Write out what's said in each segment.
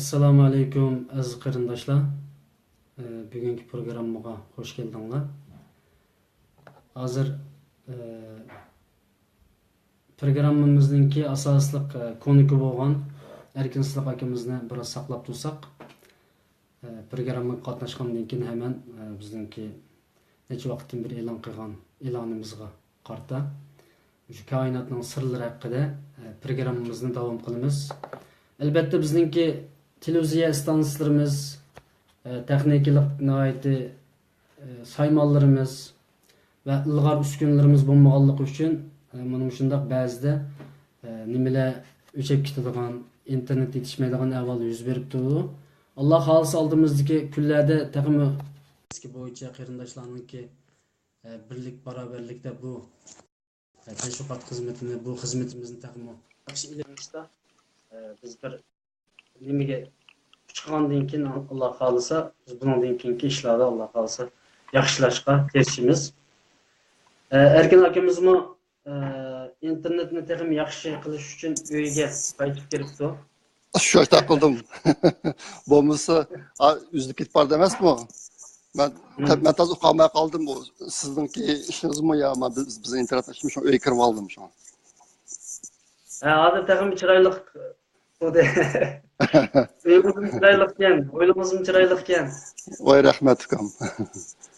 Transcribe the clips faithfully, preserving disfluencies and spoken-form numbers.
ئەسسالامۇ ئەلەيكۇم، ئەزىز قېرىنداشلار. ئە، بۈگۈنكى پروگراممىغا خوش كەلدىڭلار. ھازىر، ئە، پروگراممىمىزنىڭكى ئاساسلىق، ئە، كونىكى بولغان ئەركىن سىدىق ئاكىمىزنى بىراز ساقلاپ تۇرساق، ئە، پروگراممىغا قاتناشقاندىن كېيىن ھەمەن، ئە، بىزنىڭكى نەچچە ۋاقىتتىن بېرى ئېلان قىلغان ئېلانىمىزغا قارىتا، مۇشۇ كائىناتنىڭ سىرلىرى ھەققىدە، ئە، پروگراممىمىزنى داۋام قىلىمىز. ئەلبەتتە، بىزنىڭكى تېلېۋىزىيە ئىستانسىلىرىمىز، ئە، تېخنىكىلىق ناھايىتى، ئە، سايمانلىرىمىز ۋە ئىلغار ئۈسكۈنىلىرىمىز بولمىغانلىقى ئۈچۈن، ئە، مانا مۇشۇنداق بەزىدە، ئە، نېمىلەر ئۆچۈپ كېتىدىغان، ئىنتېرنېت يېتىشمەيدىغان ئەھۋال يۈز بېرىپ تۇرىدۇ. ئاللا خالىسا، ئالدىمىزدىكى كۈنلەردە تېخىمۇ بويىچە قېرىنداشلارنىڭكى، ئە، بىرلىك، باراۋەرلىكتە بۇ، ئە، تەشۋىقات خىزمىتىنى، بۇ خىزمىتىمىزنى تېخىمۇ ياخشى ئېلىپ بېرىشتا، ئە، بىز بىر نېمىگە كۈچ قىلغاندىن كېيىن، ئاللا خالىسا، بىز بۇنىڭدىن كېيىنكى ئىشلاردا، ئاللا خالىسا، ياخشىلاشقا تىرىشىمىز. ئە، ئەركىن ئاكىمىزمۇ، ئە، ئىنتېرنېتنى تېخىمۇ ياخشى قىلىش ئۈچۈن ئۆيىگە قايتىپ كېلىپتۇ. شۇ ئاشتا قىلدىم. بولمىسا، ئا، ئۈزۈلۈپ كېتىپ بارىدۇ ئەمەسمۇ؟ مەن، مەن تازا ئۇقالماي قالدىم. بۇ سىزنىڭكى ئىشىڭىزمۇ يا ما بىز، بىزنىڭ ئىنتېرنېت ئىشىمۇ؟ شۇ ئۆيگە كىرىپ ئالدىم شۇڭا. ھە، ھازىر تېخىمۇ چىرايلىق بولدى. ئۆيىڭىزمۇ چىرايلىقكەن، ھويلىڭىزمۇ چىرايلىقكەن. ۋاي، رەھمەت، ئۇكام.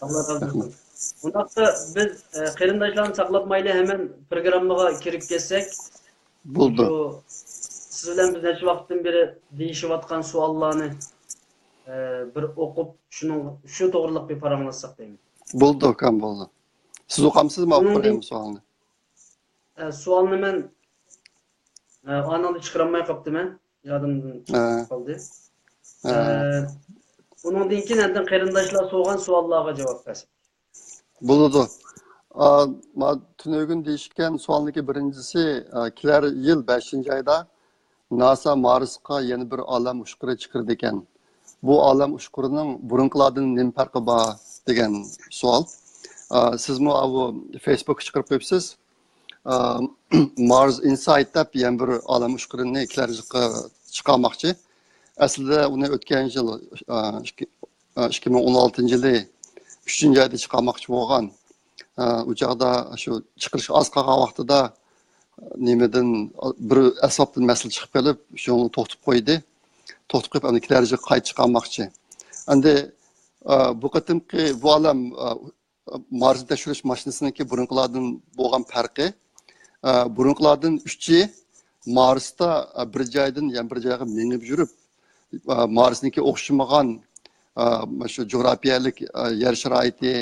ئاللا رازى بولسۇن. ئۇنداقتا بىز، ئە، قېرىنداشلارنى ساقلاتمايلى، ھەمەن پروگراممىغا كىرىپ كەتسەك. بولدى. شۇ سىز بىلەن بىز نەچچە ۋاقىتتىن بېرى دېيىشىۋاتقان سوئاللارنى، ئە، بىر ئوقۇپ، شۇنىڭ، شۇ توغرىلىق بىر پاراڭلاشساق دەيمەن. بولدى، ئۇكام، بولدى. سىز ئوقامسىز، مەن ئوقۇپ بېرەيمۇ سوئالنى؟ ئە، سوئالنى مەن، ئە، ئانىڭدا چىقىرالماي قاپتىمەن. يادىمدىن چىقىپ قالدى. ھە. ئە، ئۇنىڭدىن كېيىن ئاندىن قېرىنداشلار سورىغان سوئاللارغا جاۋاب بەرسەك. بولىدۇ. ئا، ما-، تۈنۈگۈن دېيىشكەن سوئالنىڭكى بىرىنچىسى، ئا، كېلەر يىل بەشىنچى ئايدا ناسا مارسقا يەنە بىر ئالەم ئۇچقۇرى چىقىرىدىكەن. بۇ ئالەم ئۇچقۇرىنىڭ بۇرۇنقىلاردىن نېمە پەرقى بار دېگەن سوئال. ئا، سىزمۇ ئاۋۇ فېيسبۇكقا چىقىرىپ قويۇپسىز. ئا، مارس ئىنسايت دەپ يەنە بىر ئالەم ئۇچقۇرىنى كېلەر يىلقى چىقارماقچى. ئەسلىدە ئۇنى ئۆتكەن يىل، ئا، ئىككى، ئىككى مىڭ ئون ئالتىنچى يىلى ئۈچىنچى ئايدا چىقارماقچى بولغان. ئۇ چاغدا شۇ چىقىرىشقا ئاز قالغان ۋاقتىدا نېمىدىن بىر ئەسۋابتىن مەسىلە چىقىپ قېلىپ، شۇنى توختىتىپ قويدى. توختىتىپ قويۇپ، ئەمدى كېلەر يىلى قايتا چىقارماقچى. ئەمدى، ئە، بۇ قېتىمقى بۇ ئالەم، ئە، مارسنى تەكشۈرۈش ماشىنىسىنىڭكى بۇرۇنقىلاردىن بولغان پەرقى، ئە، بۇرۇنقىلاردىن ئۈچى مارستا، ئە، بىر جايدىن يەنە بىر جايغا مېڭىپ يۈرۈپ، ئا، مارسنىڭكى ئوخشىمىغان، ئا، مۇشۇ جۇغراپىيەلىك، ئا، يەر شارائىتى،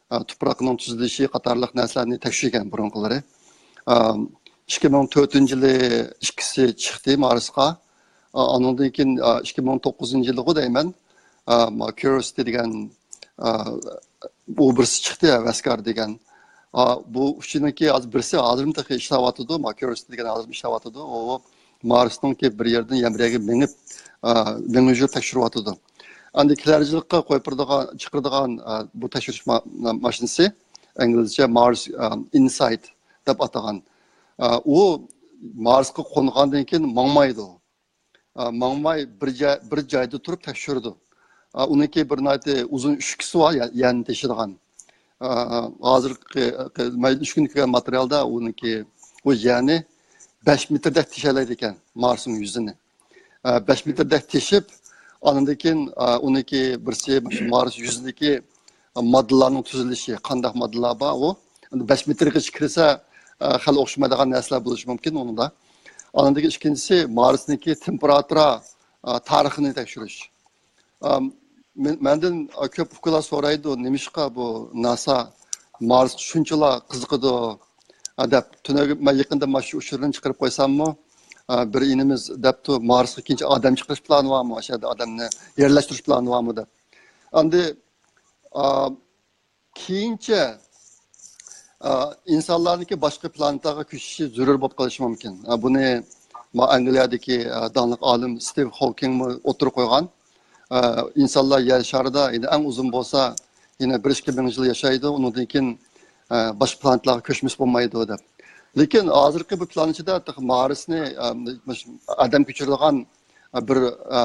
ئا، تۇپراقنىڭ تۈزۈلۈشى قاتارلىق نەرسىلەرنى تەكشۈرگەن بۇرۇنقىلىرى. ئا، ئىككى مىڭ تۆتىنچى يىلى ئىككىسى چىقتى مارسقا. ئا، ئانىڭدىن كېيىن، ئا، ئىككى مىڭ توققۇزىنچى يىلىغۇ دەيمەن، ئا، ما-، كيۇرىئوسىتى دېگەن، ئا، ئۇ بىرسى چىقتى، ھەۋەسكار دېگەن. ئا، بۇ ئۈچىنىڭكى ھازىر بىرسى ھازىرمۇ تېخى ئىشلەۋاتىدۇ، ما-، كيۇرىئوسىتى دېگەن ھازىرمۇ ئىشلەۋاتىدۇ. ئۇ مارسنىڭكى بىر يەردىن يەنە بىر يەرگە مېڭىپ، ئا، مېڭىپ يۈرۈپ تەكشۈرۈۋاتىدۇ. ئەمدى كېلەر يىلقى قويۇپ بېرىدىغان، چىقىرىدىغان، ئا، بۇ تەكشۈرۈش ما-، ماشىنىسى ئىنگلىزچە مارس، ئا، ئىنسايت دەپ ئاتىغان. ئا، ئۇ مارسقا قونغاندىن كېيىن ماڭمايدۇ. ئا، ماڭماي بىر جاي، بىر جايدا تۇرۇپ تەكشۈرىدۇ. ئا، ئۇنىڭكى بىر ناھايىتى ئۇزۇن ئۈشكىسى بار، يە-، يەرنى تېشىدىغان. ئا، ھازىرقى، مەن ئۈچ كۈن كۆرگەن ماتېرىيالدا ئۇنىڭكى ئۇ يەرنى بەش مېتىردەك تېشەلەيدىكەن، مارسنىڭ يۈزىنى. ئا، بەش مېتىردەك تېشىپ، ئاندىن كېيىن، ئا، ئۇنىڭكى بىرسى مۇشۇ مارس يۈزىدىكى ماددىلارنىڭ تۈزۈلۈشى، قانداق ماددىلار بار ئۇ؟ بەش مېتىرغىچە كىرسە، ئە، خېلى ئوخشىمايدىغان نەرسىلەر بولۇشى مۇمكىن ئۇنىڭدا. ئاندىن كېيىن ئىككىنچىسى، مارسنىڭكى تېمپېراتۇرا، ئە، تارىخىنى تەكشۈرۈش. ئە، مەن-، مەندىن، ئە، كۆپ ئۇكىلار سورايدۇ، نېمىشقا بۇ ناسا مارسقا شۇنچىلا قىزىقىدۇ، ئە، دەپ. تۈنۈگۈن مەن يېقىندا مانا شۇ ئۇچۇرنى چىقىرىپ قويساممۇ، ئە، بىر ئىنىمىز دەپتۇ، مارسقا ئىككىنچى ئادەم چىقىرىش پىلانى بارمۇ، ئاشۇ يەردە ئادەمنى يەرلەشتۈرۈش پىلانى بارمۇ دەپ. ئەمدى، ئە، كېيىنچە، ئا، ئىنسانلارنىڭكى باشقا پلانېتاغا كۆچۈشى زۆرۈر بولۇپ قېلىشى مۇمكىن. ئا، بۇنى ما ئانگلىيەدىكى، ئا، داڭلىق ئالىم ستىۋ خوكىڭمۇ ئوتتۇرىغا قويغان. ئا، ئىنسانلار يەر شارىدا يەنە ئەڭ ئۇزۇن بولسا، يەنە بىر ئىككى مىڭ يىل ياشايدۇ، ئۇنىڭدىن كېيىن، ئا، باشقا پلانېتلارغا كۆچمىسە بولمايدۇ دەپ. لېكىن ھازىرقى بۇ پلانېتىدا تېخى مارسنى، ئا، ئادەم كۆچۈرىدىغان، ئا، بىر، ئا،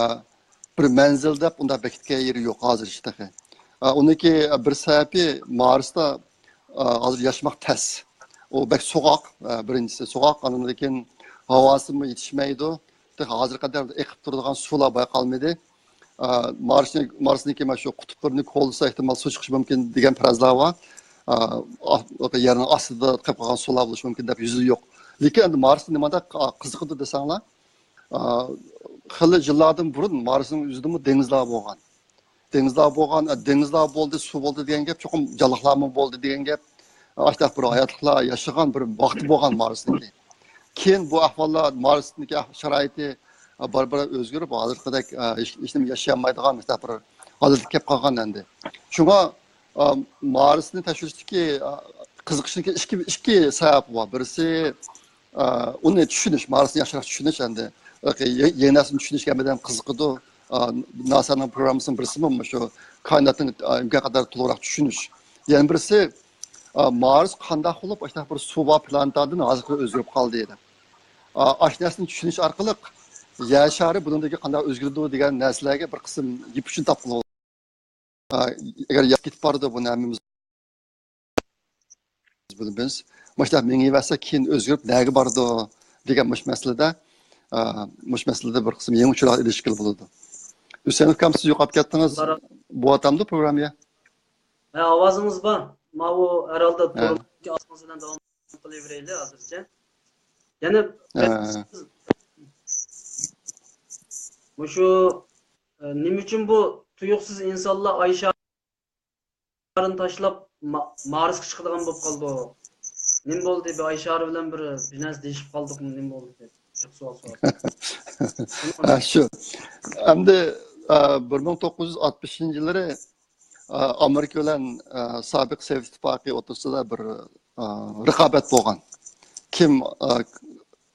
بىر مەنزىل دەپ ئۇنداق بېكىتكەن يېرى يوق ھازىرچە تېخى. ئۇنىڭكى بىر سەۋەبى مارستا ھازىر ياشىماق تەس. ئۇ بەك سوغۇق، بىرىنچىسى سوغۇق، ئاندىن كېيىن ھاۋاسىمۇ يېتىشمەيدۇ. تېخى ھازىرغا قەدەر ئېقىپ تۇرىدىغان سۇلار بايقالمىدى. مارسنى، مارسنىڭكى مانا شۇ قۇتۇپلىرىنى كولىسا ئېھتىمال سۇ چىقىشى مۇمكىن دېگەن پەرەزلەر بار. يەرنىڭ ئاستىدا قېلىپ قالغان سۇلار بولۇشى مۇمكىن دەپ يۈزى يوق. لېكىن ئەمدى مارستا نېمانداق قىزىقىدۇ دېسەڭلار، خېلى يىللاردىن بۇرۇن مارسنىڭ يۈزىدىمۇ دېڭىزلار بولغان. دېڭىزلار بولغان، دېڭىزلار بولدى، سۇ بولدى دېگەن گەپ، چوقۇم جانلىقلارمۇ بولدى دېگەن گەپ. ئاشۇنداق بىر ھاياتلىقلار ياشىغان بىر ۋاقتى بولغان مارسنىڭكى. كېيىن بۇ ئەھۋاللار، مارسنىڭكى شارائىتى بارا-بارا ئۆزگىرىپ، ھازىرقىدەك ھېچ، ھېچنېمە ياشىيالمايدىغان مۇشۇنداق بىر ھالەتكە كېلىپ قالغان ئەمدى. شۇڭا مارسنى تەكشۈرۈشتىكى قىزىقىشنىڭكى ئىككى، ئىككى سەۋەب بار. بىرسى، ئۇنى چۈشىنىش، مارسنى ياخشىراق چۈشىنىش ئەمدى. يېڭى نەرسىنى چۈشىنىشكە ھەممەيلەن قىزىقىدۇ. ناسانىڭ پروگراممىسىنىڭ بىرسىمۇ مۇشۇ كائىناتنى ئىمكان قەدەر تولۇقراق چۈشىنىش. يەنە بىرسى، مارس قانداق بولۇپ ئاشۇنداق بىر سۇ بار پلانېتادىن ھازىرغا ئۆزگىرىپ قالدى دەپ. ئاشۇ نەرسىنى چۈشىنىش ئارقىلىق يەر شارى بۇنىڭدىن كېيىن قانداق ئۆزگىرىدۇ دېگەن نەرسىلەرگە بىر قىسىم يىپ ئۇچىنى تاپقىلى بولىدۇ. ئەگەر ياق كېتىپ بارىدۇ، بۇنى ھەممىمىز بىلىمىز. مۇشۇنداق مېڭىۋەرسە كېيىن ئۆزگىرىپ نەگە بارىدۇ دېگەن مۇشۇ مەسىلىدە، مۇشۇ مەسىلىدە بىر قىسىم يېڭى ئۇچۇرلارغا ئېرىشكىلى بولىدۇ. ھۈسەن ئۇكام، سىز يوقاپ كەتتىڭىز. بولۇۋاتامدۇ پروگرامما؟ ھە، ئاۋازىڭىز بار. ماۋۇ ھەر ھالدا تورنىڭ ئاۋازىڭىز بىلەن داۋام قىلىۋېرەيلى ھازىرچە. يەنە مۇشۇ، ئە، نېمە ئۈچۈن بۇ تۇيۇقسىز ئىنسانلار ئاي شارىنى تاشلاپ ما-، مارسقا چىقىدىغان بولۇپ قالدۇق؟ نېمە بولدى؟ بىر ئاي شارى بىلەن بىر، بىر نەرسە دېيىشىپ قالدۇقمۇ؟ نېمە بولدى؟ جىق سوئال سوراپ. ھە، شۇ. ئەمدى، ئە، بىر مىڭ توققۇز يۈز ئاتمىشىنچى يىللىرى ئامېرىكا بىلەن سابىق سوۋېت ئىتتىپاقى ئوتتۇرىسىدا بىر رىقابەت بولغان. كىم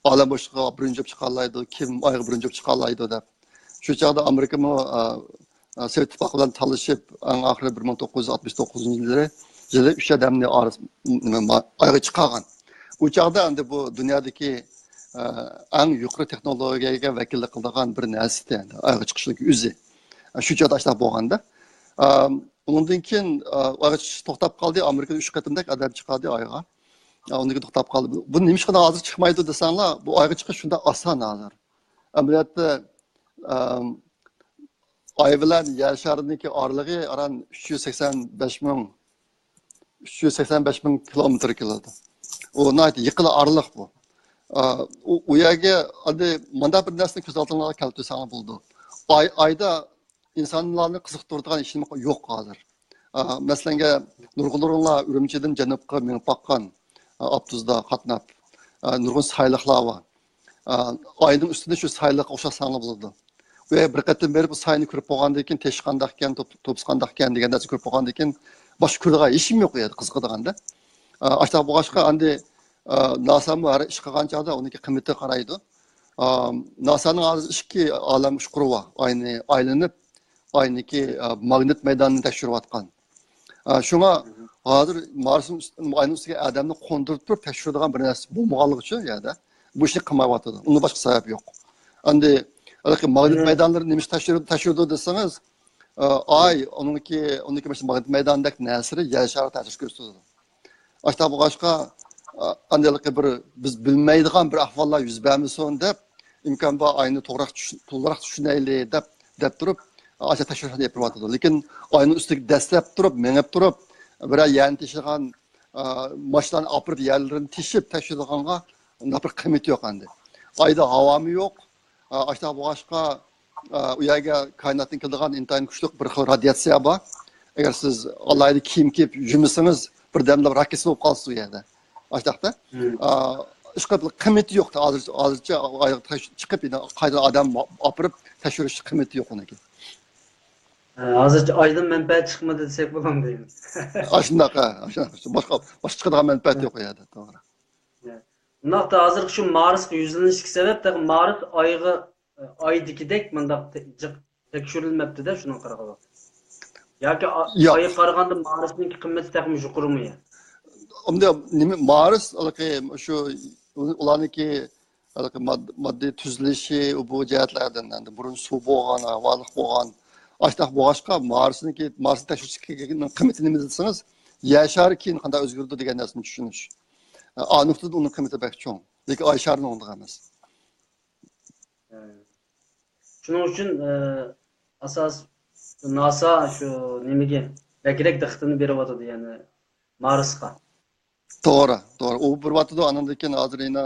ئالەم بوشلۇقىغا بىرىنچى بولۇپ چىقالايدۇ، كىم ئايغا بىرىنچى بولۇپ چىقالايدۇ دەپ. شۇ چاغدا ئامېرىكىمۇ سوۋېت ئىتتىپاقى بىلەن تالىشىپ، ئەڭ ئاخىرى بىر مىڭ توققۇز يۈز ئاتمىش توققۇزىنچى يىلى، يىلى ئۈچ ئادەمنى ئارىس-، نېمە، ئايغا چىقارغان. ئۇ چاغدا ئەمدى بۇ دۇنيادىكى ئەڭ يۇقىرى تېخنولوگىيەگە ۋەكىللىك قىلىدىغان بىر نەرسە ئىدى ئەمدى ئايغا چىقىشنىڭ ئۆزى. شۇ چاغدا ئاشۇنداق بولغاندا. ئۇنىڭدىن كېيىن ئايغا چىقىش توختاپ قالدى. ئامېرىكىدا ئۈچ قېتىمدەك ئادەم چىقاردى ئايغا. ئۇنىڭدىن كېيىن توختاپ قالدى. بۇ نېمىشقا ھازىر چىقمايدۇ دېسەڭلار، بۇ ئايغا چىقىش شۇنداق ئاسان ھازىر. ئەمەلىيەتتە، ئاي بىلەن يەر شارىنىڭكى ئارىلىقى ئاران ئۈچ يۈز سەكسەن بەش مىڭ، ئۈچ يۈز سەكسەن بەش مىڭ كىلومېتىر كېلىدۇ. ئۇ ناھايىتى يېقىن ئارىلىق بۇ. ئۇ، ئۇ يەرگە ئەمدى مۇنداق بىر نەرسىنى كۆز ئالدىڭلارغا كەلتۈرسەڭلار بولىدۇ. ئاي، ئايدا ئىنسانلارنى قىزىقتۇرىدىغان ھېچنېمە يوق ھازىر. مەسىلەنگە، نۇرغۇنلىرىڭلار ئۈرۈمچىدىن جەنۇبقا مېڭىپ باققان، ئاپتوبۇستا قاتناپ، نۇرغۇن سايلىقلار بار. ئاينىڭ ئۈستىدە شۇ سايلىققا ئوخشاتساڭلار بولىدۇ. ئۇ يەرگە بىر قېتىم بېرىپ، ئۇ ساينى كۆرۈپ بولغاندىن كېيىن، تېشى قانداقكەن، توپ-، توپىسى قانداقكەن دېگەن نەرسىنى كۆرۈپ بولغاندىن كېيىن، باشقا كۆرىدىغان ھېچنېمە يوق ئۇ يەردە قىزىقىدىغاندا. ئاشۇنداق بولغاچقا، ئەمدى ناسامۇ ھەر ئىش قىلغان چاغدا ئۇنىڭكى قىممىتىگە قارايدۇ. ناسانىڭ ھازىر ئىككى ئالەم ئۇچقۇرى بار. ئاينى ئايلىنىپ، ئاينىڭكى ماگنىت مەيدانىنى تەكشۈرۈۋاتقان. شۇڭا ھازىر مارسنىڭ ئۈست-، ئاينىڭ ئۈستىگە ئادەمنى قوندۇرۇپ تۇرۇپ تەكشۈرىدىغان بىر نەرسە بولمىغانلىقى ئۈچۈن يەردە بۇ ئىشنى قىلمايۋاتىدۇ. ئۇنىڭ باشقا سەۋەب يوق. ئەمدى ھېلىقى ماگنىت مەيدانلىرى نېمە ئىش تەكشۈرىدۇ، تەكشۈرىدۇ دېسىڭىز، ئاي، ئۇنىڭكى، ئۇنىڭكى مۇشۇ ماگنىت مەيدانىدەك نەرسىلەر يەر شارىغا تەسىر كۆرسىتىدۇ. ئاشۇنداق بولغاچقا، ئا، ئاندىلىقى بىر بىز بىلمەيدىغان بىر ئەھۋاللار يۈز بەرمىسۇن دەپ، ئىمكان بار ئاينى توغراق چۈش-، توغراق چۈشىنەيلى دەپ، دەپ تۇرۇپ، ئاشۇ تەكشۈرۈشنى ئېلىپ بېرىۋاتىدۇ. لېكىن ئاينىڭ ئۈستىگە دەسسەپ تۇرۇپ، مېڭىپ تۇرۇپ، بىرەر يەرنى تېشىغان، ئا، ماشىنىلارنى ئاپىرىپ يەرلىرىنى تېشىپ تەكشۈرىدىغانغا ئۇنداق بىر قىممىتى يوق ئەمدى. ئايدا ھاۋامۇ يوق. ئا، ئاشۇنداق بولغاچقا، ئا، ئۇ يەرگە كائىناتتىن كېلىدىغان ئىنتايىن كۈچلۈك بىر خىل رادىياتسىيە بار. ئەگەر سىز ئالاھىدە كىيىم كىيىپ يۈرمىسىڭىز، بىردەمدىلا راكېتسا بولۇپ قالىسىز ئۇ يەردە. ئاشۇنداقتا. ئا، ئىشقىلىپ قىممىتى يوق. ھازىر، ھازىرچە ئايغا تەك-، چىقىپ، يەنە قايتا ئادەم ئاپىرىپ تەكشۈرۈش قىممىتى يوق ئۇنىڭكى. ھە، ھازىرچە ئايدىن مەنپەئەت چىقمىدى دېسەك بولامدۇ؟ ئاشۇنداق، ھە، ئاشۇنداق. باشقا، باشقا چىقىدىغان مەنپەئەت يوق ئۇ يەردە، توغرا. ئۇنداقتا ھازىرقى شۇ مارسقا يۈزلىنىشتىكى سەۋەب، تېخى مارس ئايغا، ئايدىكىدەك مۇنداق تە-، جىق تەكشۈرۈلمەپتىدە، شۇنىڭغا قارىغاندا. ياكى ئا-، ياق. ئايغا قارىغاندا مارسنىڭكى قىممىتى تېخىمۇ يۇقىرىمۇ يا؟ ئەمدى نېمە، مارس ھېلىقى شۇ ئۇلارنىڭكى، ھېلىقى ماد-، ماددىي تۈزۈلۈشى، ئۇ بۇ جەھەتلەردىن، ئەمدى بۇرۇن سۇ بولغان، ھاۋالىق بولغان، ئاشتاق بولغاچقا، مارسنىڭكى، مارسنى تەكشۈرۈشتىكى قىممىتى نېمە دېسىڭىز، يەر شارى كېيىن قانداق ئۆزگىرىدۇ دېگەن نەرسىنى چۈشىنىش. ئا نۇقتىدىن ئۇنىڭ قىممىتى بەك چوڭ. لېكىن ئاي شارىنىڭ ئۇنداق ئەمەس. شۇنىڭ ئۈچۈن، ئە، ئاساس، ناسا شۇ نېمىگە بەكرەك دىققىتىنى بېرىۋاتىدۇ، يەنى مارسقا. توغرا، توغرا. ئۇ بېرىۋاتىدۇ. ئانىڭدىن كېيىن ھازىر يەنە،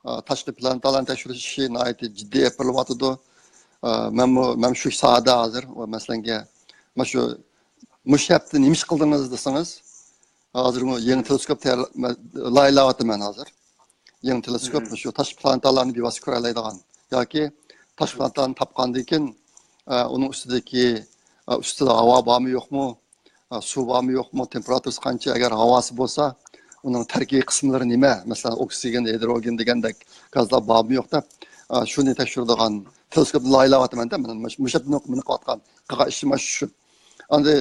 ئا، تاشقى پلانېتالارنى تەكشۈرۈش ئىشى ناھايىتى جىددىي ئېلىپ بېرىلىۋاتىدۇ. ئا، مەنمۇ، مەن شۇ ساھەدە ھازىر. ۋە مەسىلەنگە، مانا شۇ، مۇشۇ ھەپتە نېمە ئىش قىلدىڭىز دېسىڭىز، ھازىرمۇ يېڭى تېلېسكوپ تەييار-، لايىھەلەۋاتىمەن ھازىر. يېڭى تېلېسكوپ شۇ تاشقى پلانېتالارنى بىۋاسىتە كۆرەلەيدىغان ياكى تاشقى پلانېتالارنى تاپقاندىن كېيىن، ئە، ئۇنىڭ ئۈستىدىكى، ئە، ئۈستىدە ھاۋا بارمۇ يوقمۇ، ئە، سۇ بارمۇ يوقمۇ، تېمپېراتۇرىسى قانچە، ئەگەر ھاۋاسى بولسا، ئۇنىڭ تەركىبىي قىسىملىرى نېمە، مەسىلەن، ئوكسىگېن، ھىدروگېن دېگەندەك گازلار بارمۇ يوق دەپ، ئە، شۇنى تەكشۈرىدىغان تېلېسكوپنى لايىھەلەۋاتىمەن-دە، مېنىڭ مۇشۇ، مۇشۇ، مېنىڭ قىلىۋاتقان قىلغان ئىشىم شۇ. ئەمدى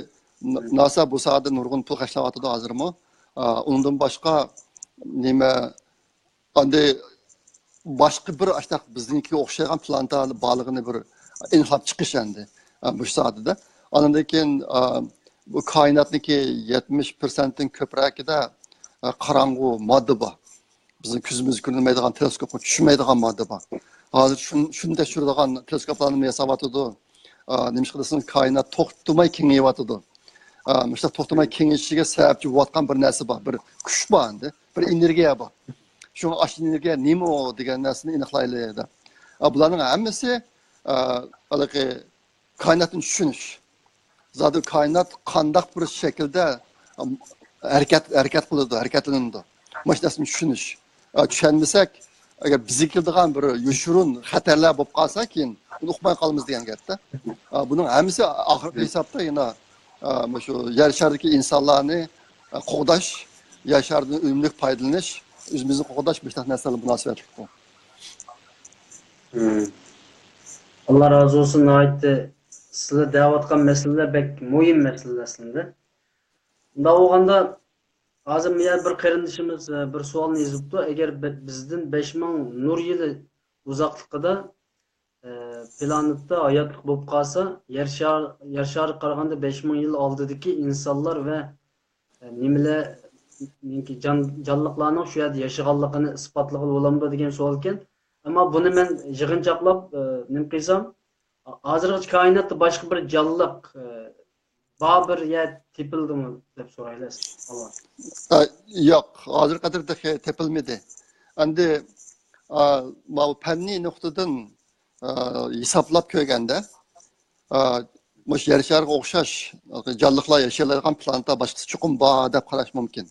ناسا بۇ ساھەدە نۇرغۇن پۇل خەجلەۋاتىدۇ ھازىرمۇ. ئا، ئۇنىڭدىن باشقا نېمە، ئەمدى باشقا بىر ئاشتاق بىزنىڭكىگە ئوخشايدىغان پلانېتا بارلىقىنى بىر ئېنىقلاپ چىقىش ئەمدى، ئا، مۇشۇ ساھەدە. ئاندىن كېيىن، ئا، بۇ كائىناتنىڭكى يەتمىش پىرسەنتتىن كۆپرەكىدە، ئا، قاراڭغۇ ماددا بار. بىزنىڭ كۆزىمىزگە كۆرۈنمەيدىغان، تېلېسكوپقا چۈشمەيدىغان ماددا بار. ھازىر شۇن-، شۇنى تەكشۈرىدىغان تېلېسكوپلارنى ياساۋاتىدۇ. ئا، نېمىشقا دېسىڭىز، كائىنات توختىماي كېڭىيىۋاتىدۇ. ئا، مۇشۇنداق توختىماي كېڭىيىشىگە سەۋەبچى بولۇۋاتقان بىر نەرسە بار، بىر كۈچ بار ئەمدى، بىر ئېنېرگىيە بار. شۇڭا ئاشۇ ئېنېرگىيە نېمە ئۇ دېگەن نەرسىنى ئېنىقلايلى دەپ. ئا، بۇلارنىڭ ھەممىسى، ئا، ھېلىقى كائىناتنى چۈشىنىش. زادى كائىنات قانداق بىر شەكىلدە، ئەم، ھەرىكەت، ھەرىكەت قىلىدۇ، ھەرىكەتلىنىدۇ. مۇشۇ نەرسىنى چۈشىنىش. ئا، چۈشەنمىسەك، ئەگەر بىزگە كېلىدىغان بىر يوشۇرۇن خەتەرلەر بولۇپ قالسا، كېيىن ئۇنى ئۇقماي قالىمىز دېگەن گەپتە. ئا، بۇنىڭ ھەممىسى ئاخىرقى ھېسابتا يەنە، ئا، مۇشۇ يەر شارىدىكى ئىنسانلارنى، ئا، قوغداش، يەر شارىدىن ئۈنۈملۈك پايدىلىنىش، ئۆزىمىزنى قوغداش، مۇشۇنداق نەرسىلەر بىلەن مۇناسىۋەتلىكتۇر. مم. ئاللا رازى بولسۇن، ناھايىتى سىلەر دەۋاتقان مەسىلىلەر بەك مۇھىم مەسىلىلەر ئەسلىدە. ئۇنداق بولغاندا، ھازىر مۇ يەردە بىر قېرىندىشىمىز، ئە، بىر سوئالنى يېزىپتۇ. ئەگەر بى-، بىزدىن بەش مىڭ نۇر يىلى ئۇزاقلىقىدا، ئە، پلانېتتا ھاياتلىق بولۇپ قالسا، يەر شار-، يەر شارىغا قارىغاندا بەش مىڭ يىل ئالدىدىكى ئىنسانلار ۋە، ئە، نېمىلەر، نېمىكى جان-، جانلىقلارنىڭ شۇ يەردە ياشىغانلىقىنى ئىسپاتلىغىلى بولامدۇ دېگەن سوئالكەن. ئەمما بۇنى مەن يىغىنچاقلاپ، ئە، نېمە قىلسام، ھازىرغىچە كائىناتتا باشقا بىر جانلىق، ئە، بار بىر يەر تېپىلدىمۇ دەپ سورايلى ئەسلى. ئاۋۋال. ئا، ياق، ھازىرغا قەدەر تېخى تېپىلمىدى. ئەمدى، ئا، ماۋۇ پەننىي نۇقتىدىن، ئا، ھېسابلاپ كۆرگەندە، ئا، مۇشۇ يەر شارىغا ئوخشاش جانلىقلار ياشايدىغان پلانېتا باشقىسى چوقۇم بار دەپ قاراش مۇمكىن.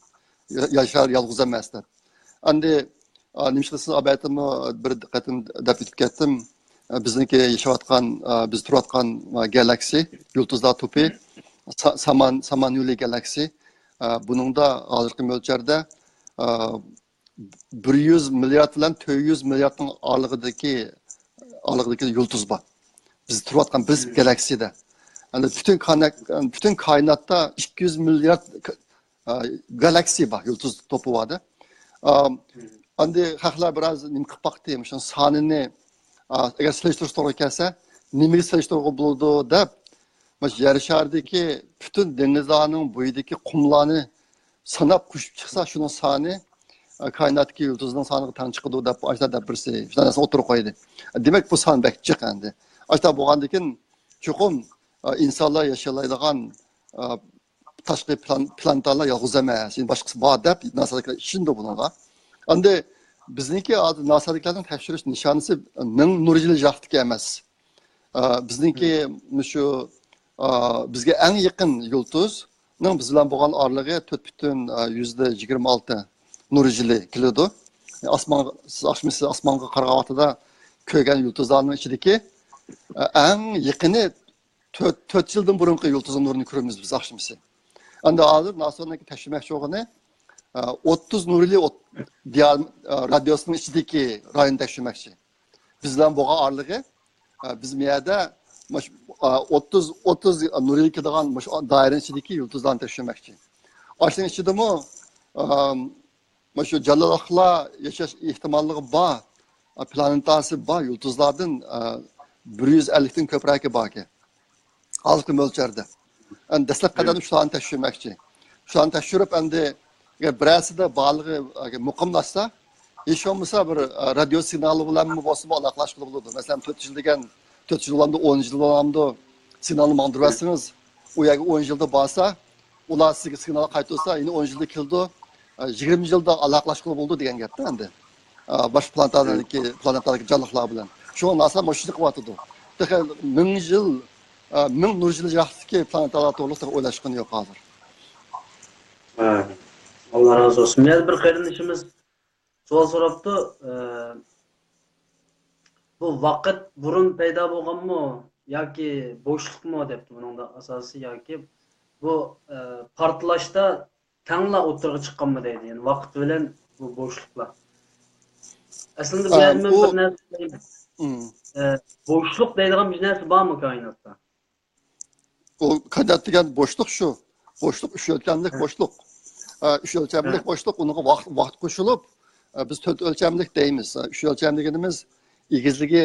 يەر شارى يالغۇز ئەمەس دەپ. ئەمدى، ئا، نېمىشقا دېسىڭىز، ئابەتىمۇ بىر قېتىم دەپ ئۆتۈپ كەتتىم. ئا، بىزنىڭكى ياشاۋاتقان، ئا، بىز تۇرۇۋاتقان، ئا، گالاكسىيە، يۇلتۇزلار توپى، سا-، سامان-، سامان يولى گالاكسىيە. ئا، بۇنىڭدا ھازىرقى مۆلچەردە، ئا، بىر يۈز مىليارد بىلەن تۆت يۈز مىلياردنىڭ ئارىلىقىدىكى، ئارىلىقىدىكى يۇلتۇز بار. بىز تۇرۇۋاتقان بىز گالاكسىيەدە. يەنى پۈتۈن كائىنات-، پۈتۈن كائىناتتا ئىككى يۈز مىليارد، ئا، گالاكسىيە بار، يۇلتۇز توپى بار-دە. ئا، ئەمدى خەقلەر بىراز نېمە قىلىپ باقتى، مۇشۇنىڭ سانىنى، ئا، ئەگەر سېلىشتۇرۇش توغرا كەلسە، نېمىگە سېلىشتۇرغىلى بولىدۇ دەپ، مۇشۇ يەر شارىدىكى پۈتۈن دېڭىزلارنىڭ بويىدىكى قۇملارنى ساناپ قوشۇپ چىقسا، شۇنىڭ سانى، ئا، كائىناتتىكى يۇلتۇزنىڭ سانىغا تەڭ چىقىدۇ دەپ، ئاشۇنداق دەپ بىرسى شۇنداق نەرسىنى ئوتتۇرىغا قويدى. دېمەك، بۇ سان بەك جىق ئەمدى. ئاشۇنداق بولغاندىكىن، چوقۇم، ئا، ئىنسانلار ياشىيالايدىغان، ئا، تاشقى پلان-، پلانېتالار يالغۇز ئەمەس، يەنە باشقىسى بار دەپ ناسادىكىلەر ئىشىنىدۇ بۇنىڭغا. ئەمدى بىزنىڭكى ھازىر ناسادىكىلەرنىڭ تەكشۈرۈش نىشانىسى مىڭ نۇر يىل يىراقتىكى ئەمەس. ئا، بىزنىڭكى مۇشۇ، ئا، بىزگە ئەڭ يېقىن يۇلتۇزنىڭ بىز بىلەن بولغان ئارىلىقى تۆت پۈتۈن، ئا، يۈزدە يىگىرمە ئالتە نۇر يىلى كېلىدۇ. ئاسمانغا، سىز ئاخشىمى سىز ئاسمانغا قارىغان ۋاقتىدا كۆرگەن يۇلتۇزلارنىڭ ئىچىدىكى، ئا، ئەڭ يېقىنى تۆت، تۆت يىلدىن بۇرۇنقى يۇلتۇزنىڭ نۇرىنى كۆرىمىز بىز ئاخشىمىسى. ئەمدى ھازىر ناسانىڭكى تەكشۈرمەكچى بولغىنى، ئا، ئوتتۇز نۇر يىلى ئوت-، دىيار-، ئا، رادىيۇسىنىڭ ئىچىدىكى رايوننى تەكشۈرمەكچى. بىز بىلەن بولغان ئارىلىقى، ئا، بىز مۇ يەردە مۇش-، ئا، ئوتتۇز، ئوتتۇز نۇر يىل كېلىدىغان مۇشۇ دائىرىنىڭ ئىچىدىكى يۇلتۇزلارنى تەكشۈرمەكچى. ئاشۇنىڭ ئىچىدىمۇ، ئام، مۇشۇ جانلىقلار ياشاش ئېھتىماللىقى بار، پلانېتاسى بار يۇلتۇزلاردىن، ئە، بىر يۈز ئەللىكتىن كۆپرەكى باركەن. ھازىرقى مۆلچەردە. ئەمدى دەسلەپكى قەدەمدە شۇلارنى تەكشۈرمەكچى. شۇلارنى تەكشۈرۈپ، ئەمدى ئەگەر بىرەرسىدە بارلىقى، ئەگەر مۇقىملاشسا، ھېچ بولمىسا بىر، ئە، رادىيو سىگنالى بىلەنمۇ بولسىمۇ ئالاقىلەشكىلى بولىدۇ. مەسىلەن، تۆت يۈز دېگەن، تۆت يۈز بولامدۇ، ئون يۈز بولامدۇ، سىگنالنى ماڭدۇرۇۋەتسىڭىز، ئۇ يەرگە ئون يىلدا بارسا، ئۇلار سىزگە سىگنال قايتۇرسا، يەنە ئون يىلدا كېلىدۇ، ئە، يىگىرمە يىلدا ئالاقىلەشكىلى بولىدۇ دېگەن گەپتە ئەمدى. ئە، باشقا پلانېتالاردىكى، پلانېتالاردىكى جانلىقلار بىلەن. شۇڭا ناسا مۇشۇنى قىلىۋاتىدۇ. تېخى مىڭ يىل، ئە، مىڭ نۇر يىل يىراقلىقتىكى پلانېتالار توغرىلىق تېخى ئويلاشقىنى يوق ھازىر. ھە. ئاللا رازى بولسۇن. يەنە بىر قېرىندىشىمىز سوئال سوراپتۇ. ئە، بۇ ۋاقىت بۇرۇن پەيدا بولغانمۇ ياكى بوشلۇقمۇ دەپتۇ بۇنىڭدا ئاساسىي ياكى بۇ، ئە، پارتلاشتا تەڭلا ئوتتۇرىغا چىققانمۇ دەيدۇ، يەنى ۋاقىت بىلەن بۇ بوشلۇقلار. ئەسلىدە بۇ يەردە مەن بىر نەرسە دەيمەن. ئە، بوشلۇق دەيدىغان بىر نەرسە بارمۇ كائىناتتا؟ ئۇ كائىنات دېگەن بوشلۇق شۇ. بوشلۇق، ئۈچ ئۆلچەملىك بوشلۇق. ئە، ئۈچ ئۆلچەملىك بوشلۇق، ئۇنىڭغا ۋاقىت، ۋاقىت قوشۇلۇپ، ئە، بىز تۆت ئۆلچەملىك دەيمىز. ئە، ئۈچ ئۆلچەم دېگىنىمىز ئېگىزلىكى،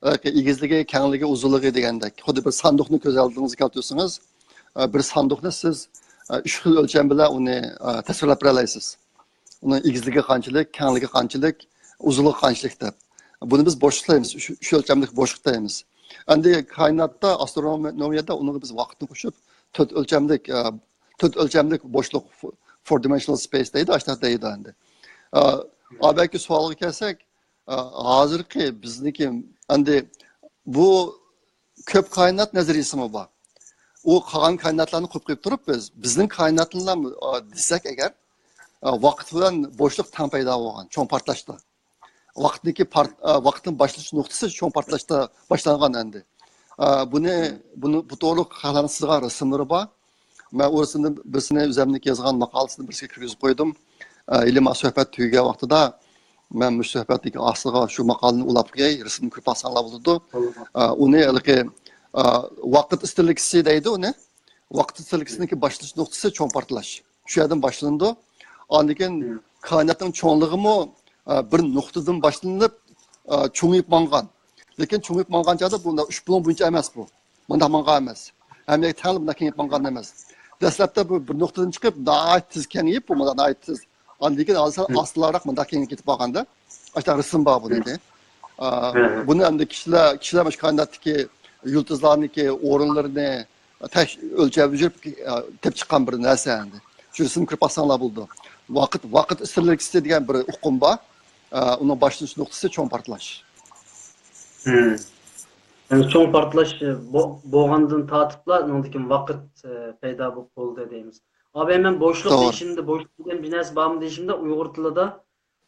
ئە، ئېگىزلىكى، كەڭلىكى، ئۇزۇنلۇقى دېگەندەك. خۇددى بىر ساندۇقنى كۆز ئالدىڭىزغا كەلتۈرسىڭىز، ئە، بىر ساندۇقنى سىز، ئە، ئۈچ خىل ئۆلچەم بىلەن ئۇنى، ئە، تەسۋىرلەپ بېرەلەيسىز. ئۇنىڭ ئېگىزلىكى قانچىلىك، كەڭلىكى قانچىلىك، ئۇزۇنلۇقى قانچىلىك دەپ. بۇنى بىز بوشلۇق دەيمىز، ئۈچ، ئۈچ ئۆلچەملىك بوشلۇق دەيمىز. ئەمدى كائىناتتا، ئاسترونومىيەدە ئۇنىڭغا بىز ۋاقىتنى قوشۇپ، تۆت ئۆلچەملىك، ئە، تۆت ئۆلچەملىك بوشلۇق، four dimensional space دەيدۇ، ئاشۇنداق دەيدۇ ئەمدى. ئە، ئەۋەلكى سوئالغا كەلسەك، ئە، ھازىرقى بىزنىڭكى ئەمدى بۇ كۆپ كائىنات نەزەرىيىسىمۇ بار. ئۇ قالغان كائىناتلارنى قويۇپ قويۇپ تۇرۇپ، بىز بىزنىڭ كائىناتنىلا، ئە، دېسەك ئەگەر، ئە، ۋاقىت بىلەن بوشلۇق تەڭ پەيدا بولغان، چوڭ پارتلاشتا. ۋاقىتنىڭكى پارت-، ئە، ۋاقىتنىڭ باشلىنىش نۇقتىسى چوڭ پارتلاشتا باشلانغان ئەمدى. ئە، بۇنى، بۇنى، بۇ توغرىلىق خەلقلەرنىڭ سىزغان رەسىملىرى بار. مەن ئۇ رەسىمدىن بىرسىنى ئۆزۈمنىڭكى يازغان ماقالىسىدىن بىرسىگە كىرگۈزۈپ قويدۇم. ئە، ھېلى مانا سۆھبەت تۈگىگەن ۋاقتىدا مەن مۇشۇ سۆھبەتتىكى ئاستىغا شۇ ماقالىنى ئۇلاپ قوياي، رەسىمنى كۆرۈپ باقساڭلار بولىدۇ. ئە، ئۇنى ھېلىقى، ئە، ۋاقىت ئىستىلىكىسى دەيدۇ ئۇنى. ۋاقىت ئىستىلىكىسىنىڭكى باشلىنىش نۇقتىسى چوڭ پارتلاش. شۇ يەردىن باشلىنىدۇ. ئاندىن كېيىن كائىناتنىڭ چوڭلۇقىمۇ، ئە، بىر نۇقتىدىن باشلىنىپ، ئە، چوڭىيىپ ماڭغان. لېكىن چوڭىيىپ ماڭغان چاغدا بۇ ئۈچ بۇلۇڭ بويىچە ئەمەس بۇ. مۇنداق ماڭغان ئەمەس. ھەممە يەرگە تەڭلا مۇنداق كېڭىيىپ ماڭغان ئەمەس. دەسلەپتە بۇ بىر نۇقتىدىن چىقىپ، ناھايىتى تېز كېڭىيىپ، بۇ مۇنداق ناھايىتى تېز. ئاندىن كېيىن ئاستا-، ئاستىلاراق مۇنداق كېڭىيىپ كېتىپ قالغاندا، ئاشۇنداق رەسىم بار بۇنىڭكى. ئا، بۇنى ئەمدى كىشىلەر، كىشىلەر مۇشۇ كائىناتتىكى يۇلتۇزلارنىڭكى ئورۇنلىرىنى تەك-، ئۆلچەپ يۈرۈپ، ئا، تېپىپ چىققان بىر نەرسە ئەمدى. شۇ رەسىمنى كۆرۈپ باقساڭلار بولىدۇ. ۋاقىت، ۋاقىت ئىستىلىكىسى دېگەن بىر ئۇقۇم بار. ئا، ئۇنىڭ باشلىنىش نۇقتىسى چوڭ پارتلاش. يەنى چوڭ پارتلاش بو-، بولغاندىن تارتىپلا ئۇنىڭدىن كېيىن ۋاقىت، ئە، پەيدا بولۇپ بولدى دەيمىز. ئاباي، مەن بوشلۇق دېيىشىمدە، بوشلۇق دېگەن بىر نەرسە بارمۇ دېيىشىمدە، ئۇيغۇر تىلىدا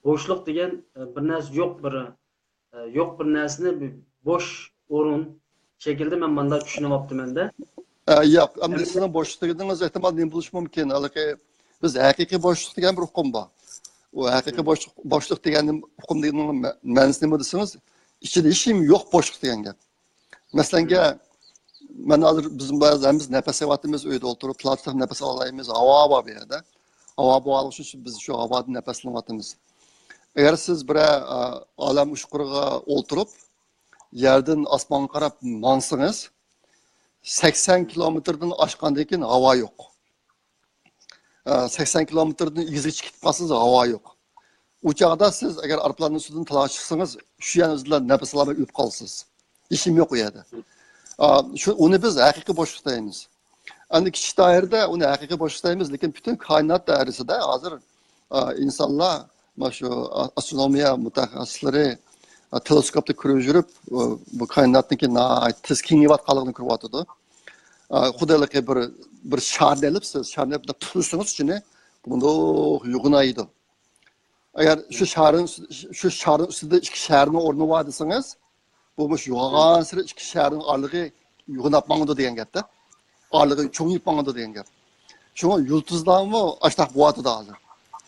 بوشلۇق دېگەن، ئە، بىر نەرسە يوق، بىر، ئە، يوق بىر نەرسىنى بىر بوش ئورۇن شەكلىدە مەن مانداق چۈشىنىۋاپتىمەن-دە. ئە، ياق، ئەمدى سىزنىڭ بوشلۇق دېگىنىڭىز ئېھتىمال نېمە بولۇشى مۇمكىن؟ ھېلىقى بىز ھەقىقىي بوشلۇق دېگەن بىر ئۇقۇم بار. ئۇ ھەقىقىي بوشلۇق، بوشلۇق دېگەن ئۇقۇم دېگەننىڭ مە-، مەنىسى نېمە دېسىڭىز، ئىچىدە ھېچنېمە يوق بوشلۇق دېگەن گەپ. مەسىلەنگە، مەن ھازىر بىز ھەممىمىز نەپەس ئېلىۋاتىمىز، ئۆيدە ئولتۇرۇپ، پىلاتىسلىق نەپەس ئالالايمىز، ھاۋا بار بۇ يەردە. ھاۋا بولغانلىقى ئۈچۈن بىز شۇ ھاۋادىن نەپەسلىنىۋاتىمىز. ئەگەر سىز بىرەر، ئا، ئالەم ئۇچقۇرىغا ئولتۇرۇپ، يەردىن ئاسمانغا قاراپ ماڭسىڭىز، سەكسەن كىلومېتىردىن ئاشقاندىن كېيىن ھاۋا يوق. ئە، سەكسەن كىلومېتىردىن ئېگىزگىچە كېتىپ قالسىڭىز، ھاۋا يوق. ئۇ چاغدا سىز ئەگەر ئايروپىلاننىڭ ئۈستىدىن تالاغا چىقسىڭىز، شۇ يەرنى ئۆزىلا نەپەس ئالالماي ئۆلۈپ قالىسىز. ھېچنېمە يوق ئۇ يەردە. ئا، شۇ، ئۇنى بىز ھەقىقىي بوشلۇق دەيمىز. ئەمدى كىچىك دائىرىدە ئۇنى ھەقىقىي بوشلۇق دەيمىز، لېكىن پۈتۈن كائىنات دائىرىسىدە ھازىر، ئا، ئىنسانلار مانا شۇ، ئا، ئاسترونومىيە مۇتەخەسسىسلىرى، ئا، تېلېسكوپتا كۆرۈپ يۈرۈپ، ئۇ، بۇ كائىناتنىڭكى ناھايىتى تېز كېڭىيىۋاتقانلىقىنى كۆرۈۋاتىدۇ. ئا، خۇددى ھېلىقى بىر، بىر شارنى ئېلىپ، سىز شارنى ئېلىپ تۇتسىڭىز ئىچىنى، مۇنداق يوغىنايدۇ. ئەگەر شۇ شارنىڭ، شۇ شارنىڭ ئۈستىدە ئىككى شارنىڭ ئورنى بار دېسىڭىز، بۇ مۇشۇ يوغانسېرى ئىككى شارنىڭ ئارىلىقى يوغىناپ ماڭىدۇ دېگەن گەپتە. ئارىلىقى چوڭىيىپ ماڭىدۇ دېگەن گەپ. شۇڭا يۇلتۇزلارمۇ ئاشتاق بولۇۋاتىدۇ ھازىر.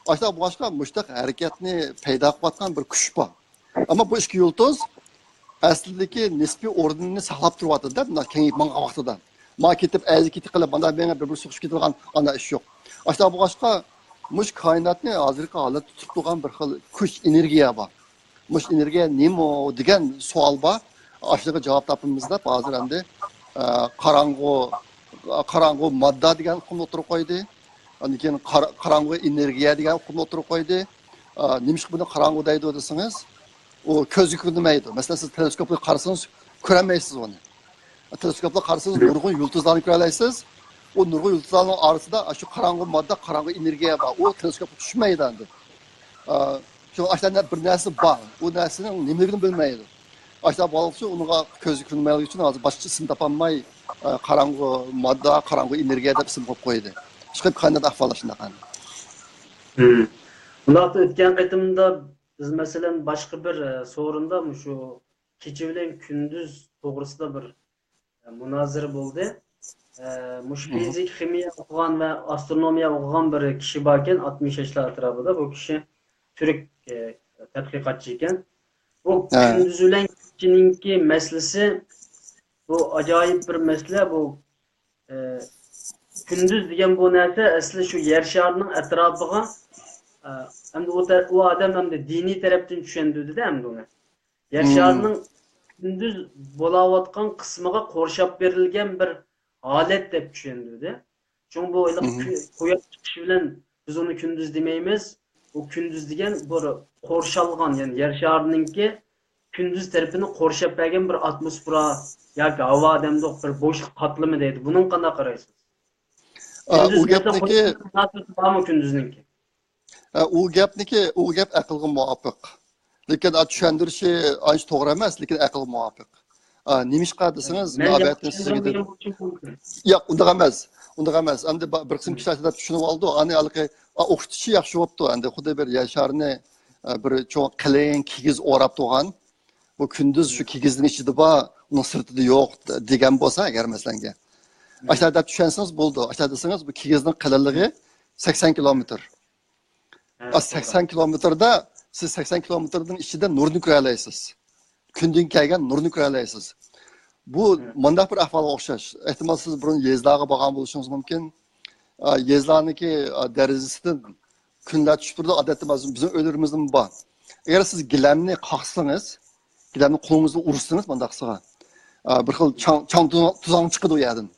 ئاشتاق بولغاچقا، مۇشتاق ھەرىكەتنى پەيدا قىلىۋاتقان بىر كۈچ بار. ئەمما بۇ ئىككى يۇلتۇز ئەسلىدىكى نىسپىي ئورنىنى ساقلاپ تۇرۇۋاتىدۇ-دە، مۇنداق كېڭىيىپ ماڭغان ۋاقتىدا. مانا كېتىپ، ئەينى كېتىپ قېلىپ، مانا مېڭىپ بىر-بىرى سوقۇشۇپ كېتىدىغان ئانداق ئىش يوق. ئاشۇنداق بولغاچقا، مۇشۇ كائىناتنى ھازىرقى ھالەتتە تۇتۇپ تۇرغان بىر خىل كۈچ، ئېنېرگىيە بار. مۇشۇ ئېنېرگىيە نېمە دېگەن سوئال بار. ئاشۇنىڭغا جاۋاب تاپىمىز دەپ ھازىر ئەمدى، ئە، قاراڭغۇ، قاراڭغۇ ماددا دېگەن ئۇقۇمنى ئوتتۇرىغا قويدى. ئاندىن كېيىن قار-، قاراڭغۇ ئېنېرگىيە دېگەن ئۇقۇمنى ئوتتۇرىغا قويدى. ئە، نېمىشقا بۇنى قاراڭغۇ دەيدۇ دېسىڭىز، ئۇ كۆزگە كۆرۈنمەيدۇ. مەسىلەن، سىز تېلېسكوپقا قارىسىڭىز، كۆرەلمەيسىز ئۇنى. تېلېسكوپقا قارىسىڭىز، نۇرغۇن يۇلتۇزلارنى كۆرەلەيسىز. ئۇ نۇرغۇن يۇلتۇزلارنىڭ ئارىسىدا شۇ قاراڭغۇ ماددا، قاراڭغۇ ئېنېرگىيە بار. ئۇ تېلېسكوپقا چۈشمەيدۇ ئەمدى. ئا، شۇ ئاشۇنداق بىر نەرسە بار. ئۇ نەرسىنىڭ نېمىلىكىنى بىلمەيدۇ. ئاشۇنداق بولغان ئۈچۈن ئۇنىڭغا كۆزگە كۆرۈنمەيدىغان ئۈچۈن ھازىر باشقىچە ئىسىم تاپالماي، ئا، قاراڭغۇ ماددا، قاراڭغۇ ئېنېرگىيە دەپ ئىسىم قويۇپ قويدى. چىقىپ كائىنات ئەھۋالى شۇنداق. مم. بۇنداقتا ئۆتكەن قېتىمدا بىز، مەسىلەن، باشقا بىر، ئە، سورۇندا مۇشۇ كېچە بىلەن كۈندۈز توغرىسىدا بىر، ئە، مۇنازىرە بولدى. ئە، مۇشۇ فىزىك، خىمىيە ئوقۇغان ۋە ئاسترونومىيە ئوقۇغان بىر كىشى باركەن، ئاتمىش ياشلار ئەتراپىدا. بۇ كىشى تۈرك، ئە، تەتقىقاتچى ئىكەن. بۇ كۈندۈز بىلەن كېچىنىڭكى مەسىلىسى، بۇ ئاجايىپ بىر مەسىلە. بۇ ئە، كۈندۈز دېگەن بۇ نەرسە ئەسلى شۇ يەر شارىنىڭ ئەتراپىغا، ئە، ئەمدى ئۇ تەر-، ئۇ ئادەم ئەمدى دىنىي تەرەپتىن چۈشەندۈردى-دە ئەمدى ئۇنى. يەر شارىنىڭ كۈندۈز بولاۋاتقان قىسمىغا قورشاپ بېرىلگەن بىر ھالەت دەپ چۈشەندۈردى. چۈنكى بۇ ھېلىقى كۈ-، قۇياش چىقىشى بىلەن بىز ئۇنى كۈندۈز دېمەيمىز. ئۇ كۈندۈز دېگەن بىر قورشالغان، يەنى يەر شارىنىڭكى كۈندۈز تەرىپىنى قورشاپ بەرگەن بىر ئاتموسفېرا ياكى ھاۋا دەمدۇق، بىر بوشلۇق قاتلىمى دەيدۇ. بۇنىڭغا قانداق قارايسىز؟ ئا، ئۇ گەپنىكى، بارمۇ كۈندۈزنىڭكى؟ ئا، ئۇ گەپنىكى، ئۇ گەپ ئەقىلگە مۇۋاپىق. لېكىن، ئا، چۈشەندۈرۈشى ئانچە توغرا ئەمەس، لېكىن ئەقىلگە مۇۋاپىق. ئا، نېمىشقا دېسىڭىز، مۇناسىۋەتنى سىزگە دېدىم. ياق، ئۇنداق ئەمەس. ئۇنداق ئەمەس. ئەمدى با-، بىر قىسىم كىشىلەر شۇنداق چۈشىنىپ ئالىدۇ. ئانا ھېلىقى، ئا، ئوخشىتىشى ياخشى بوپتۇ. ئەمدى خۇددى بىر يەر شارىنى، ئا، بىر چوڭ قېلىن كىگىز ئوراپ تۇرغان. بۇ كۈندۈز شۇ كىگىزنىڭ ئىچىدە بار، ئۇنىڭ سىرتىدا يوق دېگەن بولسا ئەگەر مەسىلەنگە. ئاشۇنداق دەپ چۈشەنسىڭىز بولىدۇ. ئاشۇنداق دېسىڭىز، بۇ كىگىزنىڭ قېلىنلىقى سەكسەن كىلومېتىر. ئا، سەكسەن كىلومېتىردا، سىز سەكسەن كىلومېتىردىن ئىچىدە نۇرنى كۆرەلەيسىز. كۈندىن كەلگەن نۇرنى كۆرەلەيسىز. بۇ مۇنداق بىر ئەھۋالغا ئوخشاش. ئېھتىمال، سىز بۇرۇن يېزىلارغا بارغان بولۇشىڭىز مۇمكىن. ئا، يېزىلارنىكى، ئا، دېرىزىسىدىن كۈنلەر چۈشۈپ تۇرىدۇ. ئادەتتە بىزنىڭ ئۆيلىرىمىزدىمۇ بار. ئەگەر سىز گىلەمنى قاقسىڭىز، گىلەمنى قولىڭىزدا ئۇرسىڭىز مۇنداق قىلسىغا، ئا، بىر خىل چاڭ، چاڭ توزاڭ، توزاڭ چىقىدۇ ئۇ يەردىن.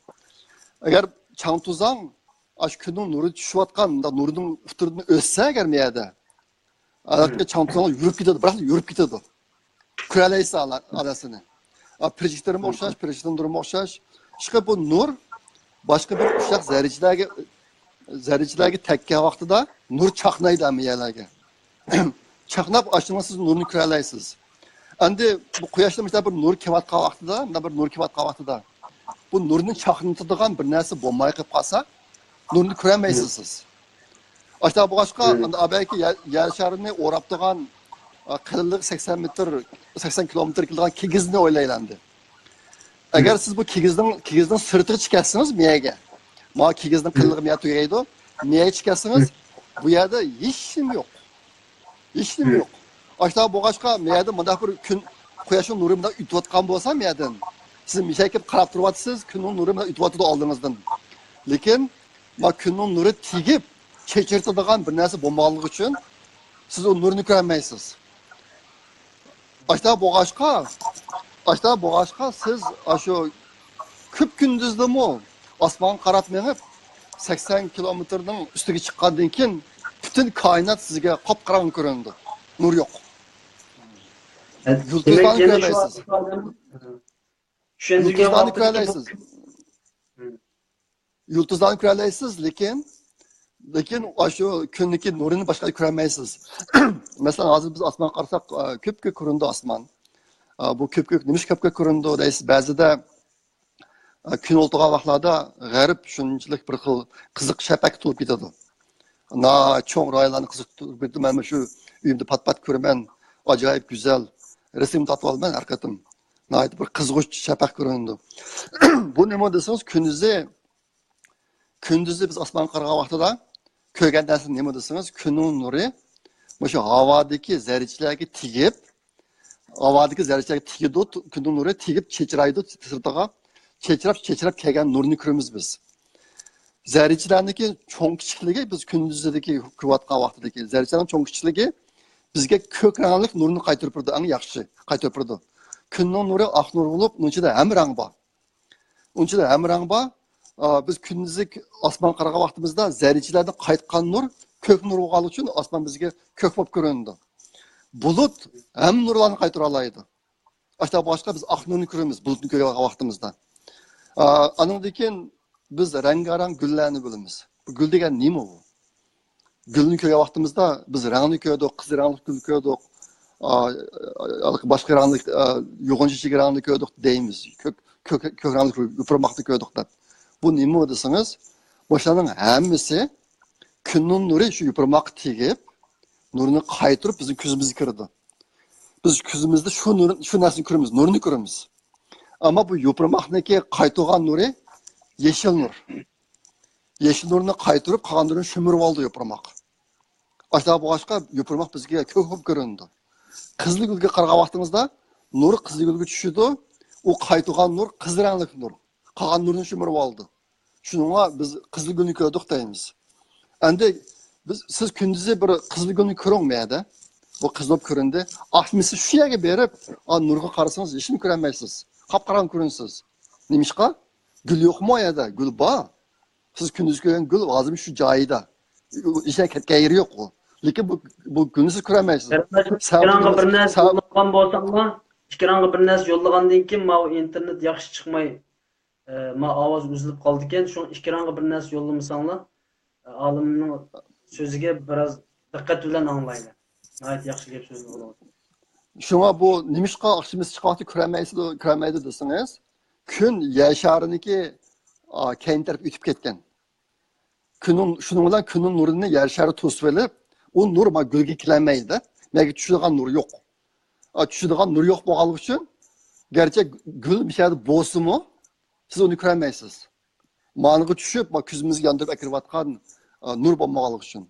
ئەگەر چاڭ توزاڭ ئاشۇ كۈننىڭ نۇرى چۈشۈۋاتقان، مۇنداق نۇرنىڭ ئۇتتۇرىدىن ئۆتسە ئەگەر مۇ يەردە، ھېلىقى چاڭ توزاڭ يۈرۈپ كېتىدۇ، بىراق يۈرۈپ كېتىدۇ. كۆرەلەيسىز ئانا-، ئانىسىنى. ئا، پىرىشتىنىمۇ ئوخشاش، پىرىشتىنىڭ نۇرىمۇ ئوخشاش. ئىشقىلىپ بۇ نۇر باشقا بىر ئۇششاق زەررىچىلەرگە، زەررىچىلەرگە تەگكەن ۋاقتىدا نۇر چاقنايدۇ ھەممە يەرلەرگە. چاقناپ ئاشۇنىڭ سىز نۇرنى كۆرەلەيسىز. ئەمدى بۇ قۇياشتىن مۇشۇنداق بىر نۇر كېلىۋاتقان ۋاقتىدا، مۇنداق بىر نۇر كېلىۋاتقان ۋاقتىدا، بۇ نۇرنى چاقنىتىدىغان بىر نەرسە بولماي قېلىپ قالسا، نۇرنى كۆرەلمەيسىز سىز. ئاشۇنداق بولغاچقا، ئەمدى ئابەكى يەر، يەر شارىنى ئوراپ تۇرغان، ئا، قېلىنلىقى سەكسەن مېتىر، سەكسەن كىلومېتىر كېلىدىغان كىگىزنى ئويلايلى ئەمدى. ئەگەر سىز بۇ كىگىزنىڭ، كىگىزنىڭ سىرتىغا چىقىپ كەتسىڭىز، مېيەگە، ما كىگىزنىڭ قېلىنلىقى مېيە تۈگەيدۇ، مېيەگە چىقىپ كەتسىڭىز، بۇ يەردە ھېچنېمە يوق. ھېچنېمە يوق. ئاشۇنداق بولغاچقا، مېيەدە مۇنداق بىر كۈن، قۇياشنىڭ نۇرى مۇنداق ئۆتۈۋاتقان بولسا، مېيەدىن سىز مىشەگە كېلىپ قاراپ تۇرۇۋاتىسىز، كۈننىڭ نۇرى مۇنداق ئۆتۈۋاتىدۇ ئالدىڭىزدىن. لېكىن ما كۈننىڭ نۇرى تېگىپ چېچىرىتىدىغان بىر نەرسە بولمىغانلىقى ئۈچۈن سىز ئۇ نۇرنى كۆرەلمەيسىز. ئاشۇنداق بولغاچقا، ئاشۇنداق بولغاچقا سىز ئاشۇ كۈپ كۈندۈزدىمۇ ئاسمانغا قاراپ مېڭىپ، سەكسەن كىلومېتىرنىڭ ئۈستىگە چىققاندىن كېيىن پۈتۈن كائىنات سىزگە قاپقاراڭغۇ كۆرۈنىدۇ. نۇر يوق. يۇلتۇزلارنى كۆرەلەيسىز. يۇلتۇزلارنى كۆرەلەيسىز. يۇلتۇزلارنى كۆرەلەيسىز، لېكىن، لېكىن ئاشۇ كۈننىڭكى نۇرىنى باشقا كۆرەلمەيسىز. مەسىلەن، ھازىر بىز ئاسمانغا قارىساق، ئا، كۆپكۆك كۆرۈنىدۇ ئاسمان. ئا، بۇ كۆپكۆك نېمىشقا كۆپكۆك كۆرۈنىدۇ دەيسىز. بەزىدە، ئا، كۈن ئولتۇرغان ۋاقىتلاردا غەرب شۇنچىلىك بىر خىل قىزىق شەپەق تولۇپ كېتىدۇ. ناھايىتى چوڭ رايونلارنى قىزىق تولۇپ كېتىدۇ. مەن مۇشۇ ئۆيۈمدە پات-پات كۆرىمەن. ئاجايىپ گۈزەل. رەسىم تارتىۋالىمەن ھەر قېتىم. ناھايىتى بىر قىزغۇچ شەپەق كۆرۈنىدۇ. بۇ نېمە دېسىڭىز، كۈندۈزى، كۈندۈزى بىز ئاسمانغا قارىغان ۋاقتىدا كۆرگەن نەرسە نېمە دېسىڭىز، كۈننىڭ نۇرى مۇشۇ ھاۋادىكى زەررىچىلەرگە تېگىپ، ھاۋادىكى زەررىچىلەرگە تېگىدۇ، كۈننىڭ نۇرى تېگىپ چېچىرايدۇ سىرتىغا. چېچىراپ، چېچىراپ كەلگەن نۇرنى كۆرىمىز بىز. زەررىچىلەرنىڭكى چوڭ كىچىكلىكى، بىز كۈندۈزدىكى كۆرۈۋاتقان ۋاقتىدىكى زەررىچىلەرنىڭ چوڭ كىچىكلىكى بىزگە كۆك رەڭلىك نۇرنى قايتۇرۇپ بېرىدۇ، ئەڭ ياخشى قايتۇرۇپ بېرىدۇ. كۈننىڭ نۇرى ئاق نۇر بولۇپ، ئۇنىڭ ئىچىدە ھەممە رەڭ بار. ئۇنىڭ ئىچىدە ھەممە رەڭ بار. ئا، بىز كۈندۈزلۈك ئاسمانغا قارىغان ۋاقتىمىزدا زەررىچىلەردىن قايتقان نۇر كۆك نۇر بولغانلىقى ئۈچۈن ئاسمان بىزگە كۆك بولۇپ كۆرۈنىدۇ. بۇلۇت ھەممە نۇرلارنى قايتۇرالايدۇ. ئاشۇنداق بولغاچقا بىز ئاق نۇرنى كۆرىمىز، بۇلۇتنى كۆرگەن ۋاقتىمىزدا. ئا، ئانىڭدىن كېيىن بىز رەڭگارەڭ گۈللەرنى بىلىمىز. بۇ گۈل دېگەن نېمە ئۇ؟ گۈلنى كۆرگەن ۋاقتىمىزدا بىز رەڭنى كۆردۇق، قىزىل رەڭلىك گۈلنى كۆردۇق، ئا، باشقا رەڭلىك، ئا، يوغان چېچىك رەڭنى كۆردۇق دەيمىز. كۆك، كۆك، كۆك رەڭلىك يوپۇرماقنى كۆردۇق دەپ. بۇ نېمە دېسىڭىز، بۇلارنىڭ ھەممىسى كۈننىڭ نۇرى شۇ يوپۇرماققا تېگىپ، نۇرنى قايتۇرۇپ بىزنىڭ كۆزىمىزگە كىرىدۇ. بىز كۆزىمىزدە شۇ نۇر، شۇ نەرسىنى كۆرىمىز، نۇرنى كۆرىمىز. ئەمما بۇ يوپۇرماقنىڭكى قايتۇرغان نۇرى يېشىل نۇر. يېشىل نۇرنى قايتۇرۇپ، قالغان نۇرنى شۈمۈرۈۋالىدۇ يوپۇرماق. ئاشۇنداق بولغاچقا، يوپۇرماق بىزگە كۆك بولۇپ كۆرۈنىدۇ. قىزىل گۈلگە قارىغان ۋاقتىمىزدا نۇر قىزىل گۈلگە چۈشىدۇ، ئۇ قايتۇرغان نۇر قىزىل رەڭلىك نۇر. قالغان نۇرنى شۈمۈرۈۋالىدۇ. شۇنىڭغا بىز قىزىل گۈلنى كۆردۇق دەيمىز. ئەمدى بىز، سىز كۈندۈزى بىر قىزىل گۈلنى كۆرۈڭ مۇ يەردە. بۇ قىزىل بولۇپ كۆرۈندى. ئاخشىمىسى شۇ يەرگە بېرىپ، ئا، نۇرغا قارىسىڭىز، ھېچنېمە كۆرەلمەيسىز. قاپقاراڭغۇ كۆرۈنىسىز. نېمىشقا؟ گۈل يوقمۇ ئۇ يەردە؟ گۈل بار. سىز كۈندۈز كۆرگەن گۈل ھازىر شۇ جايىدا. ھېچ يەرگە كەتكەن يېرى يوق ئۇ. لېكىن بۇ، بۇ گۈلنى سىز كۆرەلمەيسىز. قېرىنداش، سەۋەبى ئېكرانغا بىر نېمە؟ نەرسە سەۋەب يوللىغان بولساڭلار، ئېكرانغا بىر نەرسە يوللىغاندىن كېيىن ماۋۇ ئىنتېرنېت ياخشى چىقماي، ئە، ما ئاۋاز ئۈزۈلۈپ قالىدىكەن. شۇڭا ئېكرانغا بىر نەرسە يوللىمىساڭلار، ئالىمنىڭ سۆزىگە بىراز دىققەت بىلەن ئاڭلايلى. ناھايىتى ياخشى گەپ سۆزلىدى. شۇڭا بۇ نېمىشقا ئاخشىمىسى چىقىۋاتىدۇ، كۆرەلمەيسىز، كۆرەلمەيدۇ دېسىڭىز، كۈن يەر شارىنىڭكى، ئا، كەينى تەرەپكە ئۆتۈپ كەتكەن. كۈننىڭ، شۇنىڭ بىلەن كۈننىڭ نۇرىنى يەر شارى توسۇۋېلىپ، ئۇ نۇر ما گۈلگە كېلەلمەيدۇ. مەگە چۈشىدىغان نۇر يوق. ئا، چۈشىدىغان نۇر يوق بولغانلىقى ئۈچۈن، گەرچە گۈل مۇشۇ يەردە بولسىمۇ، سىز ئۇنى كۆرەلمەيسىز. مانىغا چۈشۈپ، ما كۆزىمىزگە ياندۇرۇپ ئەكىرىۋاتقان، ئا، نۇر بولمىغانلىقى ئۈچۈن.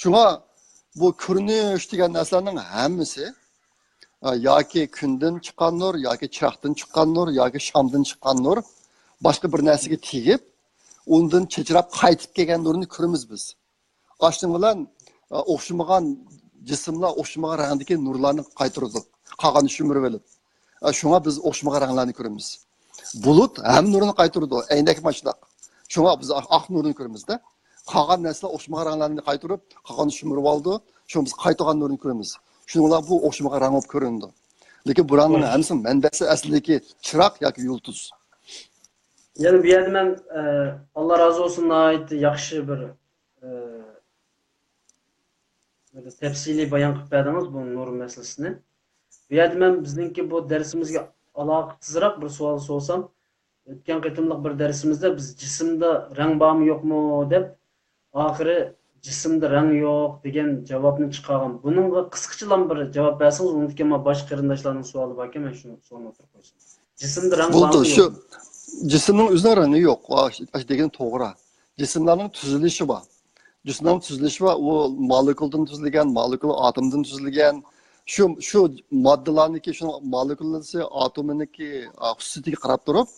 شۇڭا بۇ كۆرۈنۈش دېگەن نەرسىلەرنىڭ ھەممىسى، ئا، ياكى كۈندىن چىققان نۇر، ياكى چىراغدىن چىققان نۇر، ياكى شامدىن چىققان نۇر، باشقا بىر نەرسىگە تېگىپ، ئۇندىن چېچىراپ قايتىپ كەلگەن نۇرنى كۆرىمىز بىز. ئاشۇنىڭ بىلەن، ئا، ئوخشىمىغان جىسىملار ئوخشىمىغان رەڭدىكى نۇرلارنى قايتۇرىدۇ. قالغىنىنى شۈمۈرۈۋېلىپ. ئا، شۇڭا بىز ئوخشىمىغان رەڭلەرنى كۆرىمىز. بۇلۇت ھەممە نۇرنى قايتۇرىدۇ. ئەينەكمۇ شۇنداق. شۇڭا بىز ئاق، ئاق نۇرنى كۆرىمىز-دە. قالغان نەرسىلەر ئوخشىمىغان رەڭلەرنى قايتۇرۇپ، قالغىنىنى شۈمۈرۈۋالىدۇ. شۇڭا بىز قايتۇرغان نۇرنى كۆرىمىز. شۇنىڭ بىلەن بۇ ئوخشىمىغان رەڭ بولۇپ كۆرۈنىدۇ. لېكىن بۇلارنىڭ ھەممىسىنىڭ مەنبەسى ئەسلىدىكى چىراغ ياكى يۇلتۇز. يەنە بۇ يەردە مەن، ئە، ئاللا رازى بولسۇن، ناھايىتى ياخشى بىر، ئە، بىر تەپسىلىي بايان قىلىپ بەردىڭىز بۇ نۇر مەسىلىسىنى. بۇ يەردە مەن بىزنىڭكى بۇ دەرسىمىزگە ئالاقىدارراق بىر سوئال سورىسام، ئۆتكەن قېتىملىق بىر دەرسىمىزدە بىز جىسىمدا رەڭ بارمۇ يوقمۇ دەپ، ئاخىرى جىسىمدا رەڭ يوق دېگەن جاۋابنى چىقارغان. بۇنىڭغا قىسقىچىلا بىر جاۋاب بەرسىڭىز، ئۇنىڭدىن كېيىن مانا باشقا قېرىنداشلارنىڭ سوئالى باركەن، مەن شۇ سوئالنى ئوتتۇرىغا قويسام. جىسىمدا رەڭ بولدى، بارمۇ شۇ يوقمۇ؟ جىسىمنىڭ ئۆزىنىڭ رەڭگى يوق. ۋا، ئاش-، ئاش دېگىنى توغرا. جىسىملارنىڭ تۈزۈلۈشى بار. جىسىملارنىڭ تۈزۈلۈشى بار. ئۇ مولېكۇلدىن تۈزۈلگەن، مولېكۇل ئاتومدىن تۈزۈلگەن. شۇ، شۇ ماددىلارنىڭكى، شۇنىڭ مولېكۇلىسى، ئاتومىنىڭكى، ئا، خۇسۇسىيىتىگە قاراپ تۇرۇپ،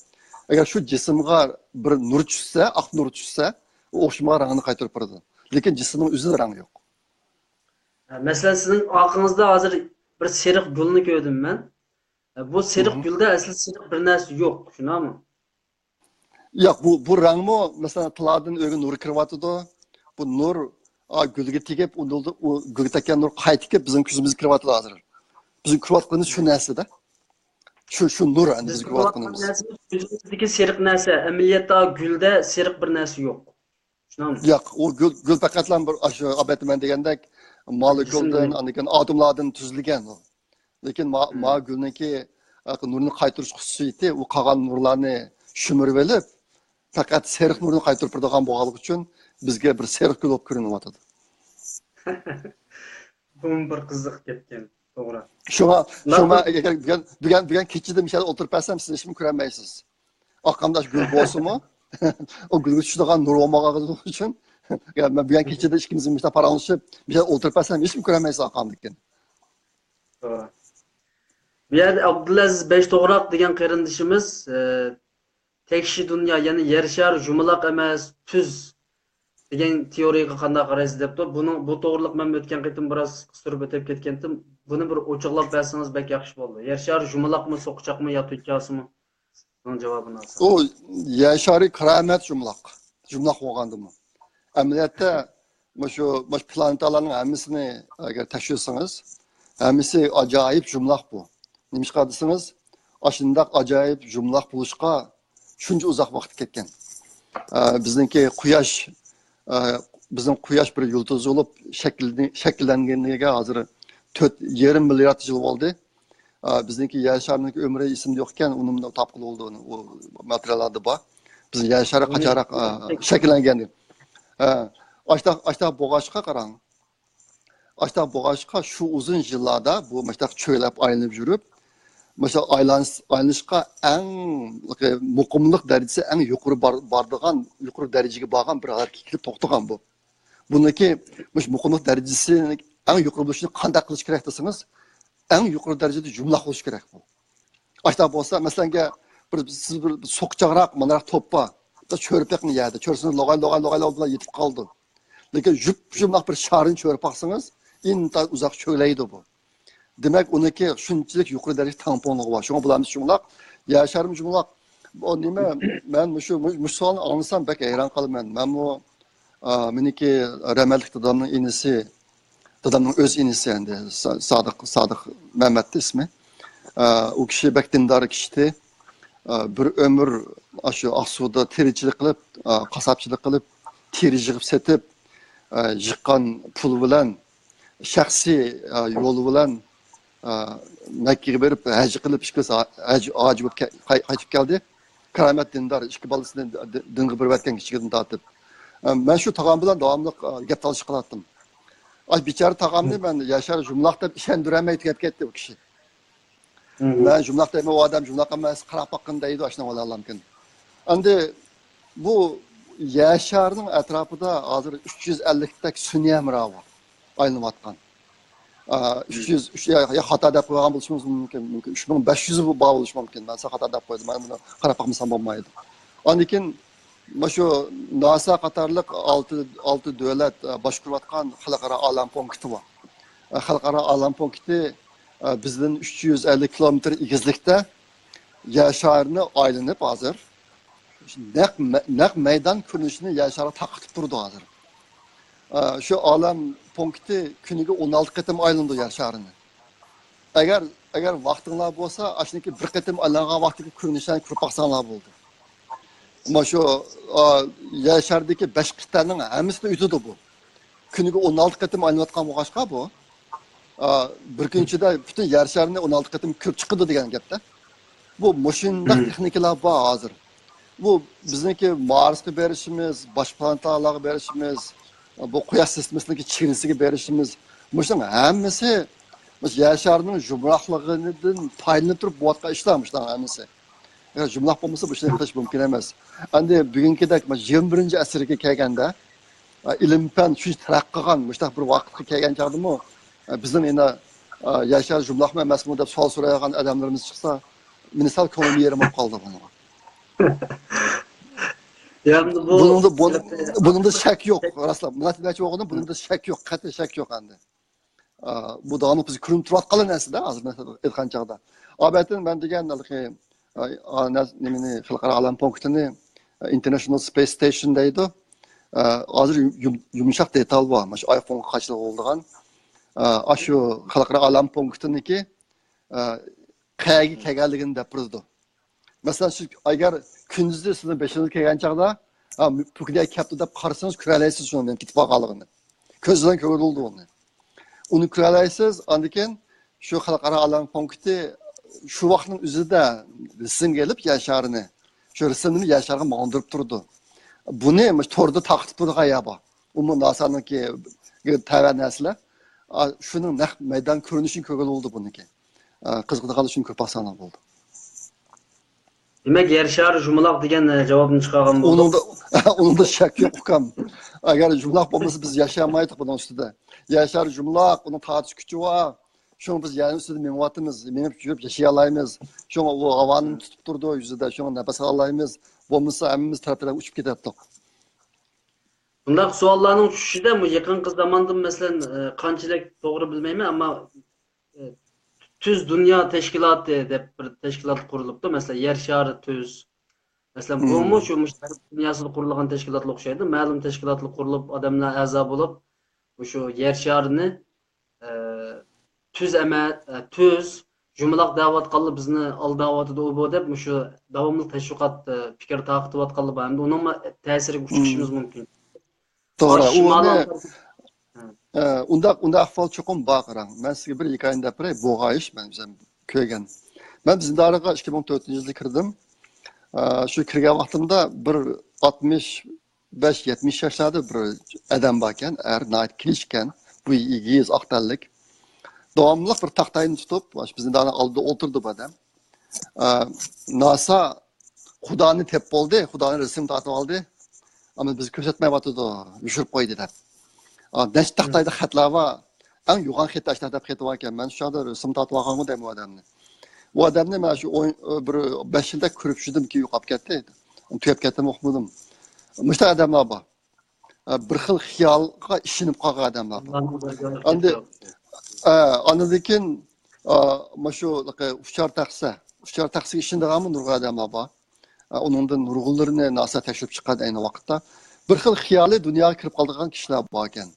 ئەگەر شۇ جىسىمغا بىر نۇر چۈشسە، ئاق نۇر چۈشسە، ئۇ ئوخشىمىغان رەڭنى قايتۇرۇپ بېرىدۇ. لېكىن جىسىمنىڭ ئۆزىدە رەڭ يوق. مەسىلەن، سىزنىڭ ئارقىڭىزدا ھازىر بىر سېرىق گۈلنى كۆردۈم مەن. بۇ سېرىق گۈلدە ئەسلى سېرىق بىر نەرسە يوق، شۇنداقمۇ؟ ياق، بۇ، بۇ رەڭمۇ، مەسىلەن، تىلادىن ئۆيگە نۇر كىرىۋاتىدۇ. بۇ نۇر، ئا، گۈلگە تېگىپ، ئۇ نۇر، ئۇ گۈلگە تەگكەن نۇر قايتىپ كېلىپ بىزنىڭ كۆزىمىزگە كىرىۋاتىدۇ ھازىر. بىزنىڭ كۆرۈۋاتقىنىمىز شۇ نەرسىدە. شۇ، شۇ نۇر، ئەمدى بىز بىز كۆرۈۋاتقىنىمىز. كۆرۈۋاتقان نەرسىمىز كۆزىمىزدىكى سېرىق نەرسە، ئەمەلىيەتتە گۈلدە سېرىق بىر نەرسە يوق. شۇنداقمۇ؟ ياق، ئۇ گۈل، گۈل پەقەتلا بىر، ئاشۇ ئابەتمەن دېگەندەك، مولېكۇلدىن، جىسىمدىن. ئاندىن كېيىن ئاتوملاردىن تۈزۈلگەن ئۇ. لېكىن ما-، ما گۈلنىڭكى، ئە، نۇرنى قايتۇرۇش خۇسۇسىيىتى، ئۇ قالغان نۇرلارنى شۈمۈرۈۋېلىپ، پەقەت سېرىق نۇرنى قايتۇرۇپ بېرىدىغان بولغانلىقى ئۈچۈن، بىزگە بىر سېرىق گۈل بولۇپ كۆرۈنۈۋاتىدۇ. بۇمۇ بىر قىزىق گەپكەن، توغرا. شۇڭا، شۇڭا ئەگەر بۈگۈن، بۈگۈن، بۈگۈن كېچىدە مۇشۇ يەردە ئولتۇرۇپ بەرسەم، سىز ھېچنېمە كۆرەلمەيسىز. ئاقامداش گۈل بولسىمۇ، ئۇ گۈلگە چۈشىدىغان نۇر بولمىغانلىقى ئۈچۈن، يا، مەن بۈگۈن كېچىدە ئىككىمىز مۇشۇنداق پاراڭلىشىپ، مۇشۇ يەردە ئولتۇرۇپ بەرسەم، ھېچنېمە كۆرەلمەيسىز ئاقامدىكىن. توغرا. بۇ يەردە ئابدۇلئەزىز بەشتوغراق دېگەن قېرىندىشىمىز، ئە، تەكشى دۇنيا، يەنى يەر شارى يۇمىلاق ئەمەس، تۈز. دېگەن تېئورىيەگە قانداق قارايسىز دەپتۇ. بۇنىڭ، بۇ توغرىلىق مەن ئۆتكەن قېتىم بىراز قىستۇرۇپ ئۆتۈپ كەتكەنتىم. بۇنى بىر ئوچۇقلاپ بەرسىڭىز بەك ياخشى بولىدۇ. يەر شارى يۇمىلاقمۇ، سوقىچاقمۇ يا تۇتچاسىمۇ؟ بۇنىڭ جاۋابىنى ئالسام. ئۇ يەر شارى كارامەت يۇمىلاق. يۇمىلاق بولغاندىمۇ. ئەمەلىيەتتە مۇشۇ، مۇشۇ پلانېتالارنىڭ ھەممىسىنى ئەگەر تەكشۈرسىڭىز، ھەممىسى ئاجايىپ يۇمىلاق بۇ. نېمىشقا دېسىڭىز، ئاشۇنداق ئاجايىپ يۇمىلاق بولۇشقا شۇنچە ئۇزاق ۋاقىت كەتكەن. ئە، بىزنىڭكى قۇياش، ئە، بىزنىڭ قۇياش بىر يۇلتۇز بولۇپ شەكىللىنى-، شەكىللەنگىنىگە ھازىر تۆت يېرىم مىليارد يىل بولدى. ئە، بىزنىڭكى يەر شارىنىڭكى ئۆمرى ئېسىمدە يوق ئىكەن، ئۇنى مۇنداق تاپقىلى بولدى، ئۇنى، ئۇ ماتېرىياللاردا بار. بىزنىڭ يەر شارى قاچانراق، ئە، شەكىللەنگەن. ئە، ئاشتاق، ئاشتاق بولغاچقا قاراڭ. ئاشتاق بولغاچقا، شۇ ئۇزۇن يىللاردا بۇ مۇشۇنداق چۆگىلەپ ئايلىنىپ يۈرۈپ، مۇشۇ ئايلانىش-، ئايلىنىشقا ئەڭ مۇقىملىق دەرىجىسى ئەڭ يۇقىرى بار-، بارىدىغان، يۇقىرى دەرىجىگە بارغان بىر ھالەتكە كېلىپ توختىغان بۇ. بۇنىڭكى مۇشۇ مۇقىملىق دەرىجىسى ئەڭ يۇقىرى بولۇشىنى قانداق قىلىش كېرەك دېسىڭىز، ئەڭ يۇقىرى دەرىجىدە يۇمىلاق بولۇشى كېرەك بۇ. ئاشۇنداق بولسا، مەسىلەنگە، بىر، سىز بىر سوقىچاقراق، ماناراق توپ بار. بىر چۆرۈپ بېقىڭ يەردە. چۆرسىڭىز، لوغاي، لوغاي، لوغاي، لوغاي بىلەن يېتىپ قالىدۇ. لېكىن يۇپ-، يۇملاق بىر شارنى چۆرۈپ باقسىڭىز، ئىنتايىن ئۇزاق چۆگىلەيدۇ بۇ. دېمەك، ئۇنىڭكى شۇنچىلىك يۇقىرى دەرىجىلىك تەڭپۇڭلۇقى بار. شۇڭا بۇلار ھەممىسى يۇملاق. يەر شارىمۇ يۇملاق. ئۇ نېمە؟ مەن مۇشۇ، مۇ-، مۇشۇ سوئالنى ئاڭلىسام بەك ھەيران قالىمەن. مەنمۇ، ئا، مېنىڭكى رەھمەتلىك دادامنىڭ ئىنىسى، دادامنىڭ ئۆز ئىنىسى ئەمدى، سا-، سادىق، سادىق مەمەتتى ئىسمى. ئا، ئۇ كىشى بەك دىندار كىشىدى. ئا، بىر ئۆمۈر ئاشۇ ئاقسۇدا تېرىچىلىك قىلىپ، ئا، قاسساپچىلىق قىلىپ، تېرە يىغىپ سېتىپ، ئا، يىغقان پۇل بىلەن شەخسىي، ئا، يول بىلەن، ئا، مەككىگە بېرىپ، ھەج قىلىپ، ئىككىسى ھەج، ھاجى بولۇپ كە-، قاي-، قايتىپ كەلدى. كارامەت دىندار، ئىككى بالىسىنى دى-، دىنغا بېرىۋەتكەن كىچىكىدىن تارتىپ. ئا، مەن شۇ تاغام بىلەن داۋاملىق، ئا، گەپ تالىشىپ قالاتتىم. ئاش بىچارە تاغامنى مەن ياشار جۇملاق دەپ ئىشەندۈرەلمەي تۈگەپ كەتتى ئۇ كىشى. مەن جۇملاق دەيمەن، ئۇ ئادەم جۇملاق ئەمەس، قاراپ باققىن دەيدۇ، ئاشۇنداق بولالامكىن. ئەمدى بۇ يەر شارىنىڭ ئەتراپىدا ھازىر ئۈچ يۈز ئەللىكتەك سۈنئىي ھەمراھ بار، ئايلىنىۋاتقان. ئا، ئۈچ يۈز، ئۈچ، يا، يا خاتا دەپ قويغان بولۇشىمىز مۇمكىن، مۇمكىن ئۈچ مىڭ بەش يۈز بار بولۇشى مۇمكىن. مەن سەل خاتا دەپ قويدۇم، مەن بۇنى قاراپ باقمىسام بولمايدۇ. ئاندىن كېيىن مۇشۇ ناسا قاتارلىق ئالتە، ئالتە دۆلەت، ئا، باشقۇرۇۋاتقان خەلقئارا ئالەم پونكىتى بار. ئا، خەلقئارا ئالەم پونكىتى، ئا، بىزدىن ئۈچ يۈز ئەللىك كىلومېتىر ئېگىزلىكتە يەر شارىنى ئايلىنىپ ھازىر نەق مە-، نەق مەيدان كۆرۈنۈشىنى يەر شارىغا تارقىتىپ تۇرىدۇ ھازىر. ئا، شۇ ئالەم پونكىتى كۈنىگە ئون ئالتە قېتىم ئايلىنىدۇ يەر شارىنى. ئەگەر، ئەگەر ۋاقتىڭلار بولسا، ئاشۇنىڭكى بىر قېتىم ئايلانغان ۋاقتىدىكى كۆرۈنۈشلەرنى كۆرۈپ باقساڭلار بولدى. مانا شۇ، ئا، يەر شارىدىكى بەش قىتئەنىڭ ھەممىسىدە ئۆتىدۇ بۇ. كۈنىگە ئون ئالتە قېتىم ئايلىنىۋاتقان بولغاچقا بۇ، ئا، بىر كۈن ئىچىدە پۈتۈن يەر شارىنى ئون ئالتە قېتىم كۆرۈپ چىقىدۇ دېگەن گەپتە. بۇ مۇشۇنداق تېخنىكىلار بار ھازىر. بۇ بىزنىڭكى مارسقا بېرىشىمىز، باشقا پلانېتالارغا بېرىشىمىز، بۇ قۇياش سىستېمىسىنىڭكى چېگرىسىگە بېرىشىمىز، مۇشۇنىڭ ھەممىسى مۇشۇ يەر شارىنىڭ يۇمراقلىقىدىن پايدىلىنىپ تۇرۇپ بولۇۋاتقان ئىشلار مۇشۇلارنىڭ ھەممىسى. ئەگەر يۇمراق بولمىسا، بۇ ئىشنى قىلىش مۇمكىن ئەمەس. ئەمدى بۈگۈنكىدەك مۇشۇ يىگىرمە بىرىنچى ئەسىرگە كەلگەندە، ئىلىم پەن شۇنچە تەرەققىي قىلغان مۇشۇنداق بىر ۋاقىتقا كەلگەن چاغدىمۇ، بىزنىڭ يەنە يەر شارى يۇمراقمۇ ئەمەسمۇ دەپ سوئال سورايدىغان ئادەملىرىمىز چىقسا، مېنى سەل كۆڭلۈم يېرىم بولۇپ قالدى بۇنىڭغا. يا، ئەمدى بۇ بۇنىڭدا، بۇ-، بۇنىڭدا شەك يوق، راستلاپ. مۇناسىۋەتچى بولغىنىدا بۇنىڭدا شەك يوق، قەتئىي شەك يوق ئەمدى. ئا، بۇ داۋاملىق بىز كۆرۈنۈپ تۇرۇۋاتقان نەرسىدە، ھازىر مەن ئېيتقان چاغدا. ئالبەتتە، مەن دېگەن ھېلىقى، ئا، ئا، نەرس-، نېمىنى، خەلقئارا ئالەم پونكىتىنى، ئا، International Space Station دەيدۇ. ئا، ھازىر يۇم-، يۇم-، يۇمشاق دېتال بار، مانا شۇ ئايفونغا قاچىلىغان بولىدىغان. ئا، ئاشۇ خەلقئارا ئالەم پونكىتىنىڭكى، ئا، قەيەرگە كەلگەنلىكىنى دەپ بېرىدۇ. مەسىلەن، سىز ئەگەر كۈندۈزى سىزنىڭ بېشىڭىزغا كەلگەن چاغدا، ھا، پۈكۈدە كەپتۇ دەپ قارىسىڭىز، كۆرەلەيسىز شۇنىڭ نېمە كېتىپ قالغانلىقىنى. كۆز بىلەن كۆرۈلىدۇ ئۇنى. ئۇنى كۆرەلەيسىز، ئاندىن كېيىن شۇ خەلقئارا ئالەم پونكىتى شۇ ۋاقىتنىڭ ئۆزىدە رەسىمگە ئېلىپ يەر شارىنى، شۇ رەسىمنى يەر شارىغا ماڭدۇرۇپ تۇرىدۇ. بۇنى مۇشۇ توردا تارقىتىپ تۇرىدىغان يەر بار. ئۇمۇ ناسانىڭكى تەۋە نەرسىلەر. ئا، شۇنىڭ نەق مەيدان كۆرۈنۈشىنى كۆرگىلى بولىدۇ بۇنىڭكى. ئا، قىزىقىدىغانلار شۇنى كۆرۈپ باقساڭلار بولدى. دېمەك، يەر شارى يۇمىلاق دېگەن، ئە، جاۋابنى چىقارغان بولدۇق. ئۇنىڭدا، ئۇنىڭدا شەك يوق، ئۇكام. ئەگەر يۇمىلاق بولمىسا، بىز ياشىيالمايتتۇق بۇنىڭ ئۈستىدە. يەر شارى يۇمىلاق، ئۇنىڭ تارتىش كۈچى بار. شۇڭا بىز يەرنىڭ ئۈستىدە مېڭىۋاتىمىز، مېڭىپ يۈرۈپ ياشىيالايمىز. شۇڭا ئۇ ھاۋانى تۇتۇپ تۇرىدۇ يۈزىدە، شۇڭا نەپەس ئالالايمىز. بولمىسا ھەممىمىز تەرەپ-تەرەپكە ئۇچۇپ كېتەتتۇق. بۇنداق سوئاللارنىڭ چۈشۈشىدە بۇ يېقىنقى زاماندا، مەسىلەن، ئە، قانچىلىك توغرا بىلمەيمەن، ئەمما، ئە، تۈز دۇنيا تەشكىلاتى دەپ بىر تەشكىلات قۇرۇلۇپتۇ. مەسىلەن، يەر شارى تۈز. مەسىلەن، بۇمۇ شۇ مۇشۇ غەرب دۇنياسىدا قۇرۇلغان تەشكىلاتقا ئوخشايدۇ. مەلۇم تەشكىلاتلار قۇرۇلۇپ، ئادەملەر ئەزا بولۇپ، مۇشۇ يەر شارىنى، ئە، تۈز ئەمە-، ئە، تۈز، يۇمىلاق دەۋاتقانلار بىزنى ئالداۋاتىدۇ، ئۇ بۇ دەپ، مۇشۇ داۋاملىق تەشۋىقات، ئە، پىكىر تارقىتىۋاتقانلار بار. ئەمدى ئۇنىڭمۇ تەسىرىگە ئۇچرىشىمىز مۇمكىن. توغرا، ئاشۇ ئۇ ئەمدى، مانا ئە، ئۇنداق، ئۇنداق ئەھۋال چوقۇم بار، قاراڭ. مەن سىزگە بىر ھېكايىنى دەپ بېرەي، بولغان ئىش، مەن ئۆزۈم كۆرگەن. مەن زىندانغا ئىككى مىڭ تۆتىنچى يىلدا كىردىم. ئە، شۇ كىرگەن ۋاقتىمدا بىر ئاتمىش بەش، يەتمىش ياشلاردا بىر ئادەم باركەن، ئەر، ناھايىتى كىچىككەن، بويى ئېگىز، ئاق تەنلىك. داۋاملىق بىر تاختاينى تۇتۇپ، مۇشۇ بىزنىڭ ئالدىدا ئولتۇردى بۇ ئادەم. ئە، ناسا خۇدانى تېپىپ بولدى، خۇدانى رەسىم تارتىپ ئالدى. ئەمما بىزگە كۆرسەتمەيۋاتىدۇ، يوشۇرۇپ قويدى دەپ. ئا، نەچچە تاختايدا خەتلەر بار. ئەڭ يوغان خەت ئاشۇنداق دەپ خېتى باركەن. مەن شۇ چاغدا رەسىم تارتىۋالغانغۇ دەيمەن ئۇ ئادەمنى. ئۇ ئادەمنى مەن شۇ ئون، بىر بەش يىلدەك كۆرۈپ يۈردۈم، كېيىن يوقاپ كەتتى. تۈگەپ كەتتىمۇ ئۇقمىدىم. مۇشۇنداق ئادەملەر بار. ئە، بىر خىل خىيالغا ئىشىنىپ قالغان ئادەملەر بار. ئەمدى، ئە، ئاندىن كېيىن، ئا، مانا شۇ ئۇچار تەخسە، ئۇچار تەخسىگە ئىشىنىدىغانمۇ نۇرغۇن ئادەملەر بار. ئە، ئۇنىڭدىن نۇرغۇنلىرىنى ناسا تەكشۈرۈپ چىققان ئەينى ۋاقىتتا. بىر خىل خىيالىي دۇنياغا كىرىپ قالىدىغان كىشىلەر بار ئىكەن.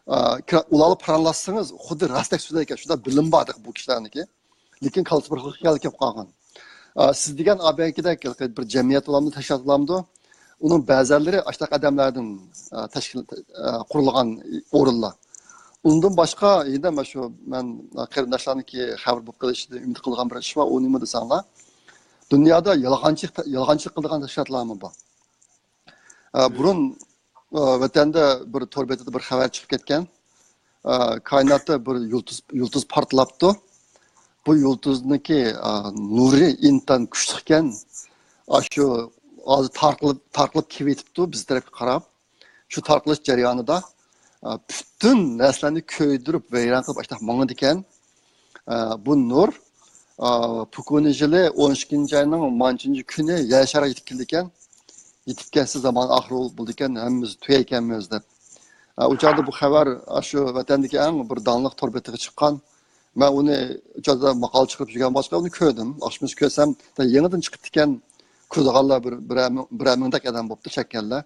ئە، كىر-، ئۇلارغا پاراڭلاشسىڭىز، خۇددى راستتەك سۆزلەيدىكەن، شۇنداق بىلىم باردەك بۇ كىشىلەرنىڭكى. لېكىن كاللىسى بىر خىل خىيال كېلىپ قالغان. ئا، سىز دېگەن ئا بەنكىدەك بىر جەمئىيەت بولامدۇ، تەشكىلات بولامدۇ؟ ئۇنىڭ بەزىلىرى ئاشۇنداق ئادەملەردىن، ئا، تەشكىل، ئا، قۇرۇلغان ئورۇنلار. ئۇندىن باشقا، يەنە مانا شۇ مەن قېرىنداشلارنىڭكى خەۋەر بولۇپ قېلىشىدىن ئۈمىد قىلغان بىر ئىش بار، ئۇ نېمە دېسەڭلار، دۇنيادا يالغانچىلىق، يالغانچىلىق قىلىدىغان تەشكىلاتلارمۇ بار. ئە، بۇرۇن، ئە، ۋەتەندە بىر تور بېتىدە بىر خەۋەر چىقىپ كەتكەن. ئە، كائىناتتا بىر يۇلتۇز، يۇلتۇز پارتلاپتۇ. بۇ يۇلتۇزنىڭكى، ئە، نۇرى ئىنتايىن كۈچلۈككەن. ئاشۇ ھازىر تارقىلىپ، تارقىلىپ كېلىۋېتىپتۇ بىز تەرەپكە قاراپ. شۇ تارقىلىش جەريانىدا، ئە، پۈتۈن نەرسىلەرنى كۆيدۈرۈپ، ۋەيران قىلىپ، ئاشۇنداق ماڭىدىكەن. ئە، بۇ نۇر، ئە، پۇكۇنى يىلى ئون ئىككىنچى ئاينىڭ مانچىنچى كۈنى يەر شارىغا يېتىپ كېلىدىكەن. يېتىپ كەلسە زامان ئاخىرى بولىدىكەن، ھەممىمىز تۈگەيكەنمىز دەپ. ئە، ئۇ چاغدا بۇ خەۋەر، ئە، شۇ ۋەتەندىكى ئەڭ بىر داڭلىق تور بېتىگە چىققان. مەن ئۇنى ئۇ چاغدا ماقالە چىقىرىپ يۈرگەن باشقا ئۇنى كۆردۈم. ئاخشىمىسى كۆرسەم، يېڭىدىن چىقىپتىكەن. كۆرىدىغانلار بىر، بىرەر مىڭ، بىرەر مىڭدەك ئادەم بوپتۇ چەككەنلەر.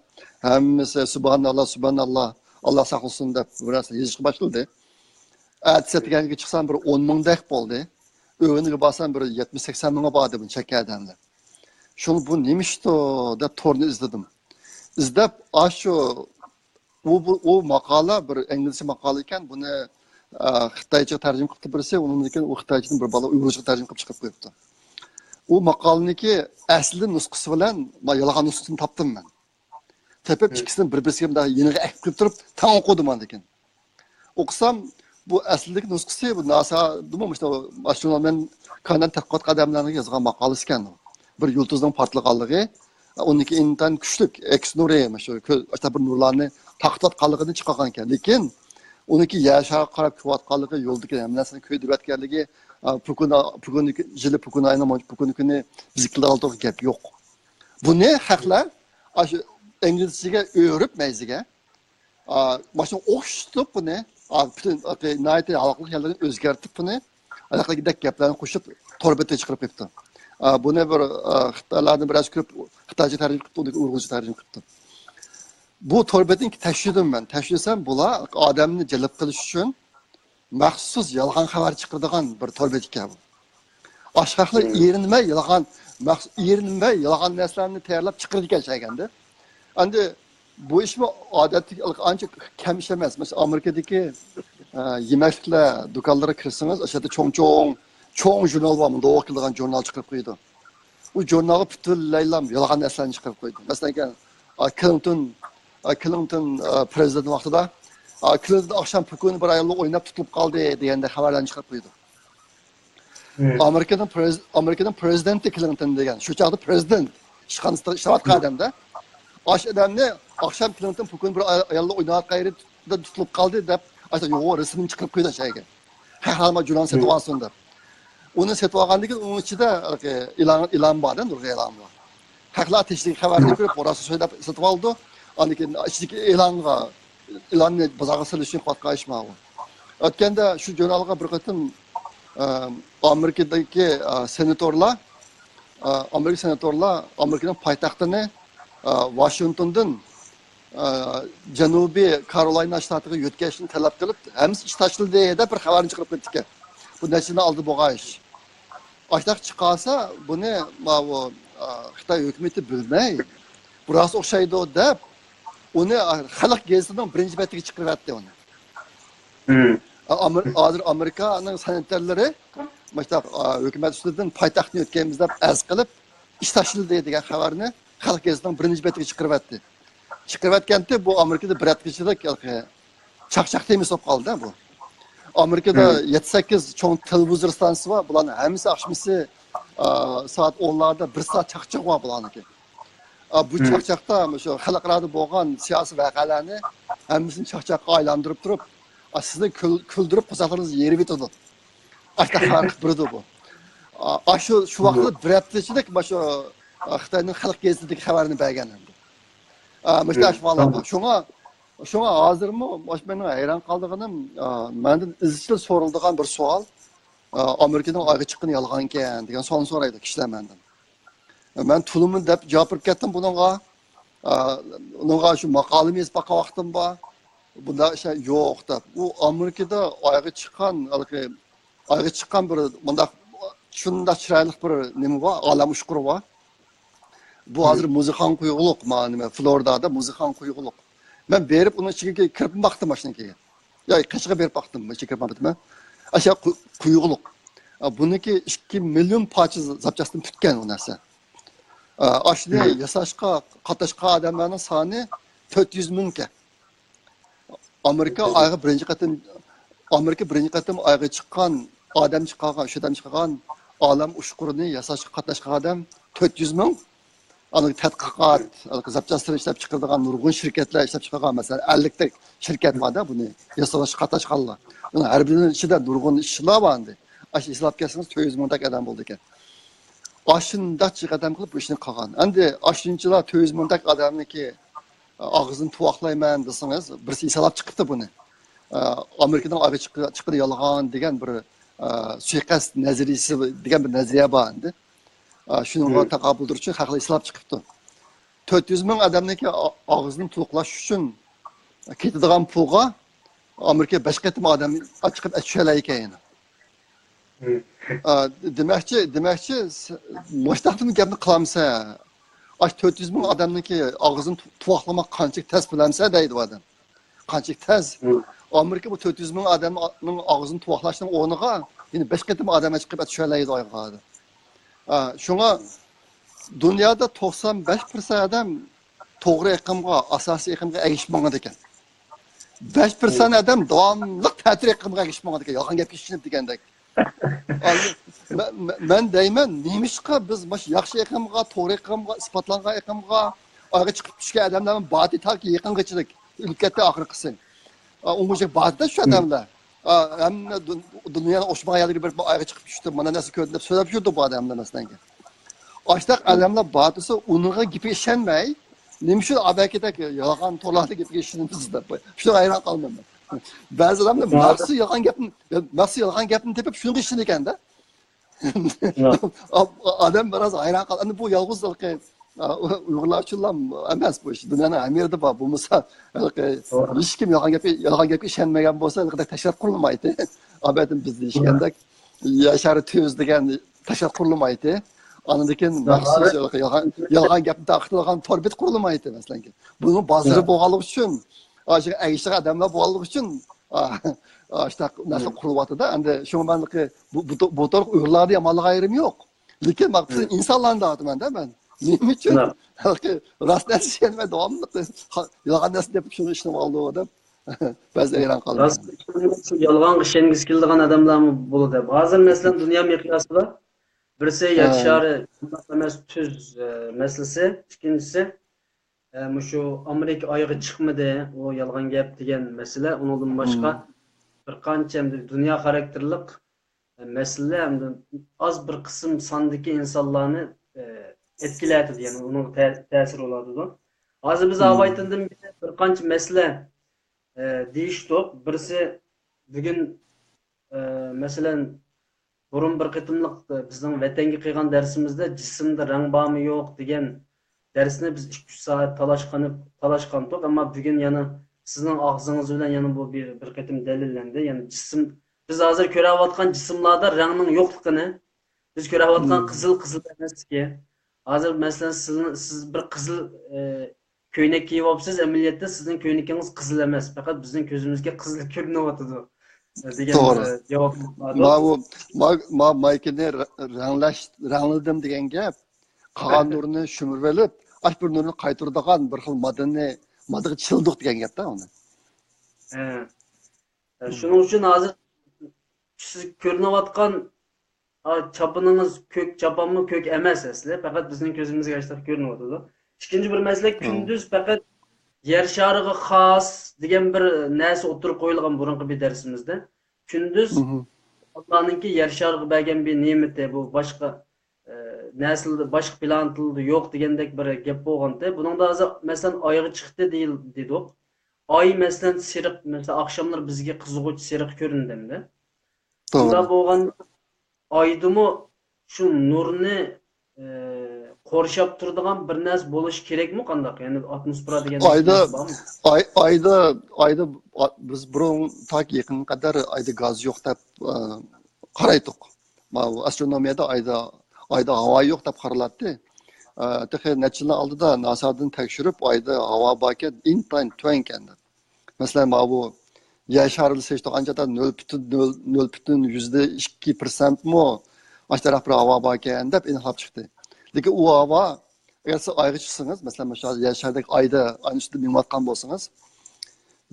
ھەممىسى «سۇبھاناللا، سۇبھاناللا، ئاللا ساقلىسۇن» دەپ بىر نەرسە يېزىشقا باشلىدى. ئەتىسى ئەتىگەنگە چىقسام، بىر ئون مىڭدەك بولدى. ئۆگۈنگە بارسام، بىر يەتمىش سەكسەن مىڭى بار ئىدى بۇنى چەككەن ئادەملەر. شۇڭا بۇ نېمە ئىشتۇ دەپ تورنى ئىزدىدىم. ئىزدەپ، ئاشۇ، ئۇ، بۇ، ئۇ ماقالە بىر ئىنگلىزچە ماقالە ئىكەن، بۇنى، ئە، خىتايچىغا تەرجىمە قىپتۇ بىرسى، ئۇنىڭدىن كېيىن ئۇ خىتايچىدىن بىر بالا ئۇيغۇرچىغا تەرجىمە قىلىپ چىقىرىپ قويۇپتۇ. ئۇ ماقالىنىڭكى ئەسلى نۇسخىسى بىلەن ما يالغان نۇسخىسىنى تاپتىم مەن. تېپىپ، ئىككىسىنى بىر-بىرسىگە مۇنداق يېنىغا ئەكىپ كېلىپ تۇرۇپ، تەڭ ئوقۇدۇم ئاندىن كېيىن. ئوقۇسام، بۇ ئەسلىدىكى نۇسخىسى، بۇ ناسادىمۇ مۇشۇ ئاشۇ مەن كائىنات تەتقىقات ئادەملەرنىڭ يازغان ماقالىسى ئىكەن. بىر يۇلتۇزنىڭ پارتلىغانلىقى، ئۇنىڭكى ئىنتايىن كۈچلۈك ئەكس نۇرى، مۇشۇ كۆ-، ئاشۇنداق بىر نۇرلارنى تارقىتىۋاتقانلىقىنى چىقارغان ئىكەن. لېكىن ئۇنىڭكى يەر شارىغا قاراپ كېلىۋاتقانلىقى، يولدىكى ھەممە نەرسىنى كۆيدۈرۈۋەتكەنلىكى، ئە، پۇكۇنا، پۇكۇنى، يىلى پۇكۇنى ئاينىڭ پۇكۇنى كۈنى بىزگە كېلىدىغانلىقىغا گەپ يوق. بۇنى خەقلەر ئاشۇ ئىنگلىزچىگە ئۆرۈپ مەيزىگە، ئا، ماشۇنى ئوخشىتىپ بۇنى، ئا، پۈتۈن، ئا، ناھايىتى ھالقىلىق يەرلەرنى ئۆزگەرتىپ بۇنى، ھېلىقىدەك گەپلەرنى قوشۇپ تور بېتىگە چىقىرىپ قويۇپتۇ. ئا، بۇنى بىر، ئا، خىتايلاردىن بىرەرسى كۆرۈپ، خىتايچە تەرجىمە قىپتۇ، ئۇنى ئۇيغۇرچە تەرجىمە قىپتۇ. بۇ تور بېتىنى تەكشۈردۈم مەن. تەكشۈرسەم، بۇلار ئادەمنى جەلپ قىلىش ئۈچۈن مەخسۇس يالغان خەۋەر چىقىرىدىغان بىر تور بېتى ئىكەن بۇ. ئاشۇ خەقلەر ئېرىنمەي يالغان، مەخسۇس ئېرىنمەي يالغان نەرسىلەرنى تەييارلاپ چىقىرىدىكەن ئىشەنگەندە. ئەمدى بۇ ئىشمۇ ئادەتتىكى ئانچە كەم ئىش ئەمەس. مەسىلەن، ئامېرىكىدىكى، ئە، يېمەكلىكلەر دۇكانلىرىغا كىرسىڭىز، ئاشۇ يەردە چوڭ-چوڭ، چوڭ ژۇرنال بار، مۇنداق ئوقۇيدىغان ژۇرنال چىقىرىپ قويىدۇ. ئۇ ژۇرنالغا پۈتۈنلەيلا يالغان نەرسىلەرنى چىقىرىپ قويدى. مەسىلەن، ئا، كلىنتون، ئا، كلىنتون، ئا، پىرېزىدېنت ۋاقتىدا، ئا، كلىنتون ئاخشام پوكۇنى بىر ئايالغا ئويناپ تۇتۇلۇپ قالدى دېگەندەك خەۋەرلەرنى چىقىرىپ قويدى. ئامېرىكىنىڭ پرېز-، ئامېرىكىنىڭ پىرېزىدېنتى كلىنتون دېگەن، شۇ چاغدا پىرېزىدېنت ئىشخانىسىدا ئىشلەۋاتقان ئادەمدە. ئاشۇ ئادەمنى ئاخشام كلىنتون پوكۇنى بىر ئاي-، ئايالغا ئويناۋاتقان يېرىدە تۇتۇلۇپ قالدى دەپ، ئاشۇ يوغان رەسىمنى چىقىرىپ قويدى ئاشۇ يەرگە. ھەر ھالما جۇلان سېتىۋالسۇن دەپ. ئۇنى سېتىۋالغاندىن كېيىن ئۇنىڭ ئىچىدە ئېلان، ئېلان بار-دە، نۇرغۇن ئېلان بار. خەقلەر تېشىدىكى خەۋەرنى كۆرۈپ، بۇ راست سۆزلەپ سېتىۋالىدۇ. ئاندىن كېيىن ئىچىدىكى ئېلانغا، ئېلاننى بازارغا سېلىش ئۈچۈن قىلىۋاتقان ئىش ماۋۇ. ئۆتكەندە شۇ ژۇرنالغا بىر قېتىم، ئە، ئامېرىكىدىكى، ئە، سېناتورلار، ئە، ئامېرىكا سېناتورلار ئامېرىكىنىڭ پايتەختىنى، ئە، ۋاشىنگتوندىن، ئە، جەنۇبىي كارولاينا شتاتىغا يۆتكەشنى تەلەپ قىلىپ، ھەممىسى ئىش تاشلىدى دەپ بىر خەۋەرنى چىقىرىپ قويۇپتىكەن. بۇ نەچچە يىلدىن ئالدى بولغان ئىش. ئاشۇنداق چىقارسا، بۇنى ماۋۇ، ئا، خىتاي ھۆكۈمىتى بىلمەي، بۇ راست ئوخشايدۇ دەپ، ئۇنى، ئا، خەلق گېزىتىنىڭ بىرىنچى بەتىگە چىقىرىۋەتتى ئۇنى. ئا، ئامېر-، ھازىر ئامېرىكانىڭ سېناتورلىرى مۇشۇنداق، ئا، ھۆكۈمەت ئۈستىدىن پايتەختنى يۆتكەيمىز دەپ ئەرز قىلىپ، ئىش تاشلىدى دېگەن خەۋەرنى خەلق گېزىتىنىڭ بىرىنچى بەتىگە چىقىرىۋەتتى. چىقىرىۋەتكەنتى بۇ ئامېرىكىدا بىر ھەپتىچىلىك ھېلىقى چاقچاق تېمىسى بولۇپ قالدى بۇ. ئامېرىكىدا يەتتە سەككىز چوڭ تېلېۋىزور ئىستانسىسى بار. بۇلارنىڭ ھەممىسى ئاخشىمىسى، ئا، سائەت ئونلاردا بىر سائەت چاقچىقى بار بۇلارنىڭكى. ئا، بۇ چاقچاقتا مۇشۇ خەلقئارادا بولغان سىياسىي ۋەقەلەرنى ھەممىسىنى چاقچاققا ئايلاندۇرۇپ تۇرۇپ، ئا، سىزنى كۈل-، كۈلدۈرۈپ قورساقلىرىڭىزنى يېرىۋېتىدۇ. ئاشۇنداق خەۋەر قىلىپ بېرىدۇ بۇ. ئا، ئاشۇ، شۇ ۋاقىتتا بىر ھەپتىچىلىك مانا شۇ، ئا، خىتاينىڭ خەلق گېزىتىدىكى خەۋەرنى بەرگەن ئەمدى. ئا، مۇشۇنداق ئەھۋاللار بار. شۇڭا، شۇڭا ھازىرمۇ مانا شۇ مېنىڭ ھەيران قالىدىغىنىم، ئا، مەندىن ئىزچىل سورىلىدىغان بىر سوئال، ئا، ئامېرىكىنىڭ ئايغا چىققىنى يالغانكەن دېگەن سوئالنى سورايدۇ كىشىلەر مەندىن. مەن تولىمۇ دەپ جاۋاب بېرىپ كەتتىم بۇنىڭغا. ئا، ئۇنىڭغا شۇ ماقالىمۇ يېزىپ باققان ۋاقتىم بار. بۇنداق ئىشلار يوق دەپ. ئۇ ئامېرىكىدا ئايغا چىققان، ھېلىقى ئايغا چىققان بىر مۇنداق، شۇنداق چىرايلىق بىر نېمە بار، ئالەم ئۇچقۇرى بار. بۇ ھازىر مۇزىخان قويغۇلۇق، مانا نېمە، فلوردادا مۇزىخان قويغۇلۇق. مەن بېرىپ ئۇنىڭ ئىچىگە كىرىپ باقتىم، ماشىنىغا كىرگەن. يا، قېشىغا بېرىپ باقتىم، ئىچىگە كىرىپ باقمىدىم مەن. ئاشۇ قۇ-، قويغۇلۇق. ئا، بۇنىڭكى ئىككى مىليون پارچە زاپچاستىن پۈتكەن ئۇ نەرسە. ئا، ئاشۇنى ياساشقا قاتناشقان ئادەملەرنىڭ سانى تۆت يۈز مىڭكەن. ئامېرىكا ئايغا بىرىنچى قېتىم، ئامېرىكا بىرىنچى قېتىم ئايغا چىققان، ئادەم چىقارغان، ئۈچ ئادەم چىقارغان ئالەم ئۇچقۇرىنى ياساشقا قاتناشقان ئادەم تۆت يۈز مىڭ. ئاندىن تەتقىقات، زاپچاستلار ئىشلەپ چىقىرىدىغان نۇرغۇن شىركەتلەر ئىشلەپ چىقارغان، مەسىلەن، ئەللىكتەك شىركەت بار-دە، بۇنى ياساشقا قاتناشقانلار. ئۇنىڭ ھەر بىرىنىڭ ئىچىدە نۇرغۇن ئىشچىلار بار ئەمدى. ئاشۇ ھېسابلاپ كەلسىڭىز، تۆت يۈز مىڭدەك ئادەم بولىدىكەن. ئاشۇنداق جىق ئادەم قىلىپ بۇ ئىشنى قىلغان. ئەمدى ئاشۇنچىلا تۆت يۈز مىڭدەك ئادەمنىڭكى ئاغزىنى تۇۋاقلايمەن دېسىڭىز، بىرسى ھېسابلاپ چىقىپتۇ بۇنى. ئامېرىكىنىڭ ئايغا چىققىنى يالغان دېگەن بىر، ئە، سۇيىقەست نەزەرىيىسى دېگەن بىر نەزەرىيە بار ئەمدى. ئە، شۇنىڭغا تاقابىل تۇرۇش ئۈچۈن خەقلەر ھېسابلاپ چىقىپتۇ. تۆت يۈز مىڭ ئادەمنىڭكى ئا-، ئاغزىنى تۇلۇقلاش ئۈچۈن كېتىدىغان پۇلغا ئامېرىكا بەش قېتىم ئادەم چىقىپ چۈشەلەيكەن يەنە. ئا، دېمەكچى، دېمەكچى، س-، مۇشتاقتىمۇ گەپنى قىلامسەن؟ ئاش تۆت يۈز مىڭ ئادەمنىڭكى ئاغزىنى تۇ-، تۇۋاقلىماق قانچىلىك تەس بىلەمسەن دەيدۇ ئادەم. قانچىلىك تەس. ئامېرىكا بۇ تۆت يۈز مىڭ ئادەمنىڭ ئاغزىنى تۇۋاقلاشنىڭ ئورنىغا يەنە بەش قېتىم ئادەم چىقىپ چۈشەلەيدۇ ئايغا. ئا، شۇڭا دۇنيادا توقسان بەش پىرسەنت ئادەم توغرا ئېقىمغا، ئاساسىي ئېقىمغا ئەگىشىپ ماڭىدىكەن. بەش پىرسەنت ئادەم داۋاملىق تەتۈر ئېقىمغا ئەگىشىپ ماڭىدىكەن. يالغان گەپكە ئىشىنىپ دېگەندەك. مەن، مەن، مەن دەيمەن، نېمىشقا بىز مۇشۇ ياخشى ئېقىمغا، توغرا ئېقىمغا، ئىسپاتلانغان ئېقىمغا، ئايغا چىقىپ چۈشكەن ئادەملەرمۇ بارتى تاكى يېقىنغىچىلىك ئۆلۈپ كەتتى ئاخىرقىسى. ئا، ئۇنىڭغىچە بارتى شۇ ئادەملەر. ئا، ھەممە دۇ-، دۇنيانىڭ ئوخشىمىغان يەرلىرىگە بېرىپ، ئايغا چىقىپ چۈشتۈم، مانا نەرسە كۆردۈم دەپ سۆزلەپ يۈردى بۇ ئادەملەر مەسىلەنكى. ئاشتاق ئادەملەر بارتىسى ئۇنىڭغا گېپىگە ئىشەنمەي، نېمە ئۈچۈن ئابەكىدەك يالغان تورلارنىڭ گېپىگە ئىشىنىمىز دەپ. شۇنىڭغا ھەيران قالىمەن مەن. بەزى ئادەملەر مەخسۇس يالغان گەپنى، مەخسۇس يالغان گەپنى تېپىپ شۇنىڭغا ئىشىنىدىكەن-دە. ئادەم بىراز ھەيران قال-، ئەمدى بۇ يالغۇز ھېلىقى، ئۇيغۇرلار ئۈچۈنلا ئەمەس بۇ ئىش. دۇنيانىڭ ھەممە يېرىدە بار. بولمىسا، ھېلىقى ھېچكىم يالغان گەپكە، يالغان گەپكە ئىشەنمىگەن بولسا، ھېلىقىدەك تەشكىلات قۇرۇلمايتتى. ئابەتتە بىز دېيىشكەندەك، ياشار تۈز دېگەن تەشكىلات قۇرۇلمايتتى. ئاندىن كېيىن مەخسۇس يالغان، يالغان گەپنى تارقىتىدىغان تور بېتى قۇرۇلمايتتى، مەسىلەن. بۇنىڭ بازىرى بولغانلىقى ئۈچۈن، ئاشۇ ئەگىشىدىغان ئادەملەر بولغانلىقى ئۈچۈن، ئا، ئاشۇنداق نەرسە قۇرۇلۇۋاتىدۇ. ئەمدى شۇڭا مەن بۇ، بۇ، بۇ، بۇ تور ئۇيغۇرلاردا يامانلىق ئايرىمى يوق. لېكىن مەن ئىنسانلارنى دەۋاتىمەن-دە مەن. نېمە ئۈچۈن؟ ھېلىقى راست نەرسە ئىشەنمەي داۋاملىق يالغان نەرسە دەپ شۇنى ئىشلەپ ئالدى دەپ بەزى ھەيران قالىمەن. راست، شۇ يالغانغا ئىشەنگۈسى كېلىدىغان ئادەملەرمۇ بولىدۇ. ھازىر مەسىلەن دۇنيا مىقياسىدا بىرسى ياشار ئەمەس تۈز، ئە، مەسىلىسى، ئىككىنچىسى، ئە، مۇشۇ ئامېرىكا ئايغا چىقمىدى، ئۇ يالغان گەپ دېگەن مەسىلە، ئۇنىڭدىن باشقا بىر قانچە ئەمدى دۇنيا خاراكتېرلىق مەسىلە ئەمدى ئاز بىر قىسىم ساندىكى ئىنسانلارنى، ئە، ئەتكىلەتىدۇ، يەنى ئۇنىڭغا تە-، تەسىر بولۇۋاتىدۇ. ھازىر بىز ئاۋايتىندىن بىر قانچە مەسىلە، ئە، دېيىشتۇق. بىرسى، بۈگۈن، ئە، مەسىلەن، بۇرۇن بىر قېتىملىق، ئە، بىزنىڭ ۋەتەنگە قىلغان دەرسىمىزدە جىسىمدا رەڭ بارمۇ يوق دېگەن دەرسنى بىز ئىككى ئۈچ سائەت تالاشقان، تالاشقانتۇق. ئەمما بۈگۈن يەنە سىزنىڭ ئاغزىڭىز بىلەن يەنە بۇ بىر، بىر قېتىم دەلىللەندى. يەنى جىسىم، بىز ھازىر كۆرۈۋاتقان جىسىملاردا رەڭنىڭ يوقلۇقىنى، بىز كۆرۈۋاتقان قىزىل، قىزىل ئەمەسلىكى. ھازىر مەسىلەن، سىز، سىز بىر قىزىل، ئە، كۆينەك كىيىۋاپسىز، ئەمەلىيەتتە سىزنىڭ كۆينىكىڭىز قىزىل ئەمەس، پەقەت بىزنىڭ كۆزىمىزگە قىزىل كۆرۈنۈۋاتىدۇ، دېگەن توغرا. بىر جاۋاب بار. ماۋۇ، ما-، ما-، مايكىنى رە-، رەڭلەش، رەڭلىدىم دېگەن گەپ، قالغان نۇرنى شۈمۈرۈۋېلىپ، ئاش بىر نۇرنى قايتۇرىدىغان بىر خىل ماددىنى، ماددىغا چىلىدۇق دېگەن گەپتە ئۇنى. ھە. ھە، شۇنىڭ ئۈچۈن ھازىر سىز كۆرۈنۈۋاتقان، ئا، چاپىنىڭىز كۆك، چاپانمۇ كۆك ئەمەس ئەسلى، پەقەت بىزنىڭ كۆزىمىزگە ئاشۇنداق كۆرۈنۈۋاتىدۇ. ئىككىنچى بىر مەسىلە، كۈندۈز پەقەت يەر شارىغا خاس دېگەن بىر نەرسە ئوتتۇرىغا قويۇلغان بۇرۇنقى بىر دەرسىمىزدە. كۈندۈز ئاللانىڭكى يەر شارىغا بەرگەن بىر نېمىتى، بۇ باشقا، ئە، نەرسىلەردە، باشقا پلانېتىلاردا يوق دېگەندەك بىر گەپ بولغانتى. بۇنىڭدا ھازىر، مەسىلەن، ئايغا چىقتى دېيىل-، دېدۇق. ئاي، مەسىلەن، سېرىق، مەسىلەن، ئاخشاملىرى بىزگە قىزغۇچ سېرىق كۆرۈندى ئەمدى. شۇنداق بولغاندا، ئايدىمۇ شۇ نۇرنى، ئى، قورشاپ تۇرىدىغان بىر نەرسە بولۇشى كېرەكمۇ قانداق؟ يەنى ئاتموسفېرا دېگەن ئايدا، نەرسە بارمۇ؟ ئاي-، ئايدا، ئايدا، ئا-، بىز بۇرۇن تاكى يېقىنغا قەدەر ئايدا گاز يوق دەپ، ئە، قارايتتۇق. ماۋۇ ئاسترونومىيەدە ئايدا، ئايدا ھاۋا يوق دەپ قارىلاتتى. ئە، تېخى نەچچە يىلنىڭ ئالدىدا ناسادىن تەكشۈرۈپ، ئايدا ھاۋا باركەن، ئىنتايىن تۆۋەنكەن دەپ. مەسىلەن، ماۋۇ يەر شارى بىلەن سېلىشتۇرغان چاغدا نۆل پۈتۈن نۆل، نۆل پۈتۈن يۈزدە ئىككى پىرسەنتمۇ ئاشۇنداق بىر ھاۋا باركەن دەپ ئېنىقلاپ چىقتى. لېكىن ئۇ ھاۋا، ئەگەر سىز ئايغا چىقسىڭىز، مەسىلەن، مۇشۇ يەر شارىدىكى ئايدا، ئاينىڭ ئۈستىدە مېڭىۋاتقان بولسىڭىز،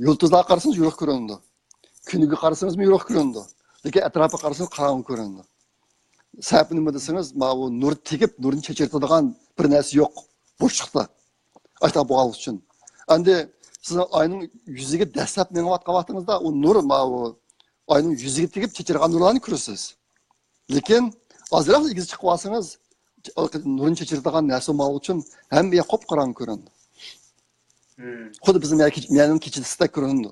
يۇلتۇزلارغا قارىسىڭىز، يورۇق كۆرۈنىدۇ. كۈنگە قارىسىڭىزمۇ يورۇق كۆرۈنىدۇ. لېكىن ئەتراپقا قارىسىڭىز قاراڭغۇ كۆرۈنىدۇ. سەۋەبى نېمە دېسىڭىز، ماۋۇ نۇر تېگىپ، نۇرنى چېچىرىتىدىغان بىر نەرسە يوق بوشلۇقتا. ئاشۇنداق بولغانلىقى ئۈچۈن. ئەمدى سىز ئاينىڭ يۈزىگە دەسسەپ مېڭىۋاتقان ۋاقتىڭىزدا، ئۇ نۇر ماۋۇ ئاينىڭ يۈزىگە تېگىپ چېچىرغان نۇرلارنى كۆرىسىز. لېكىن ئازراق ئېگىز چىقىپ ئالسىڭىز، نۇرنى چېچىرىدىغان نەرسە بولمىغانلىقى ئۈچۈن ھەممە يەر قۇپقاراڭغۇ كۆرۈنىدۇ. خۇددى بىزنىڭ مەيەنىڭ كېچىسىدەك كۆرۈنىدۇ.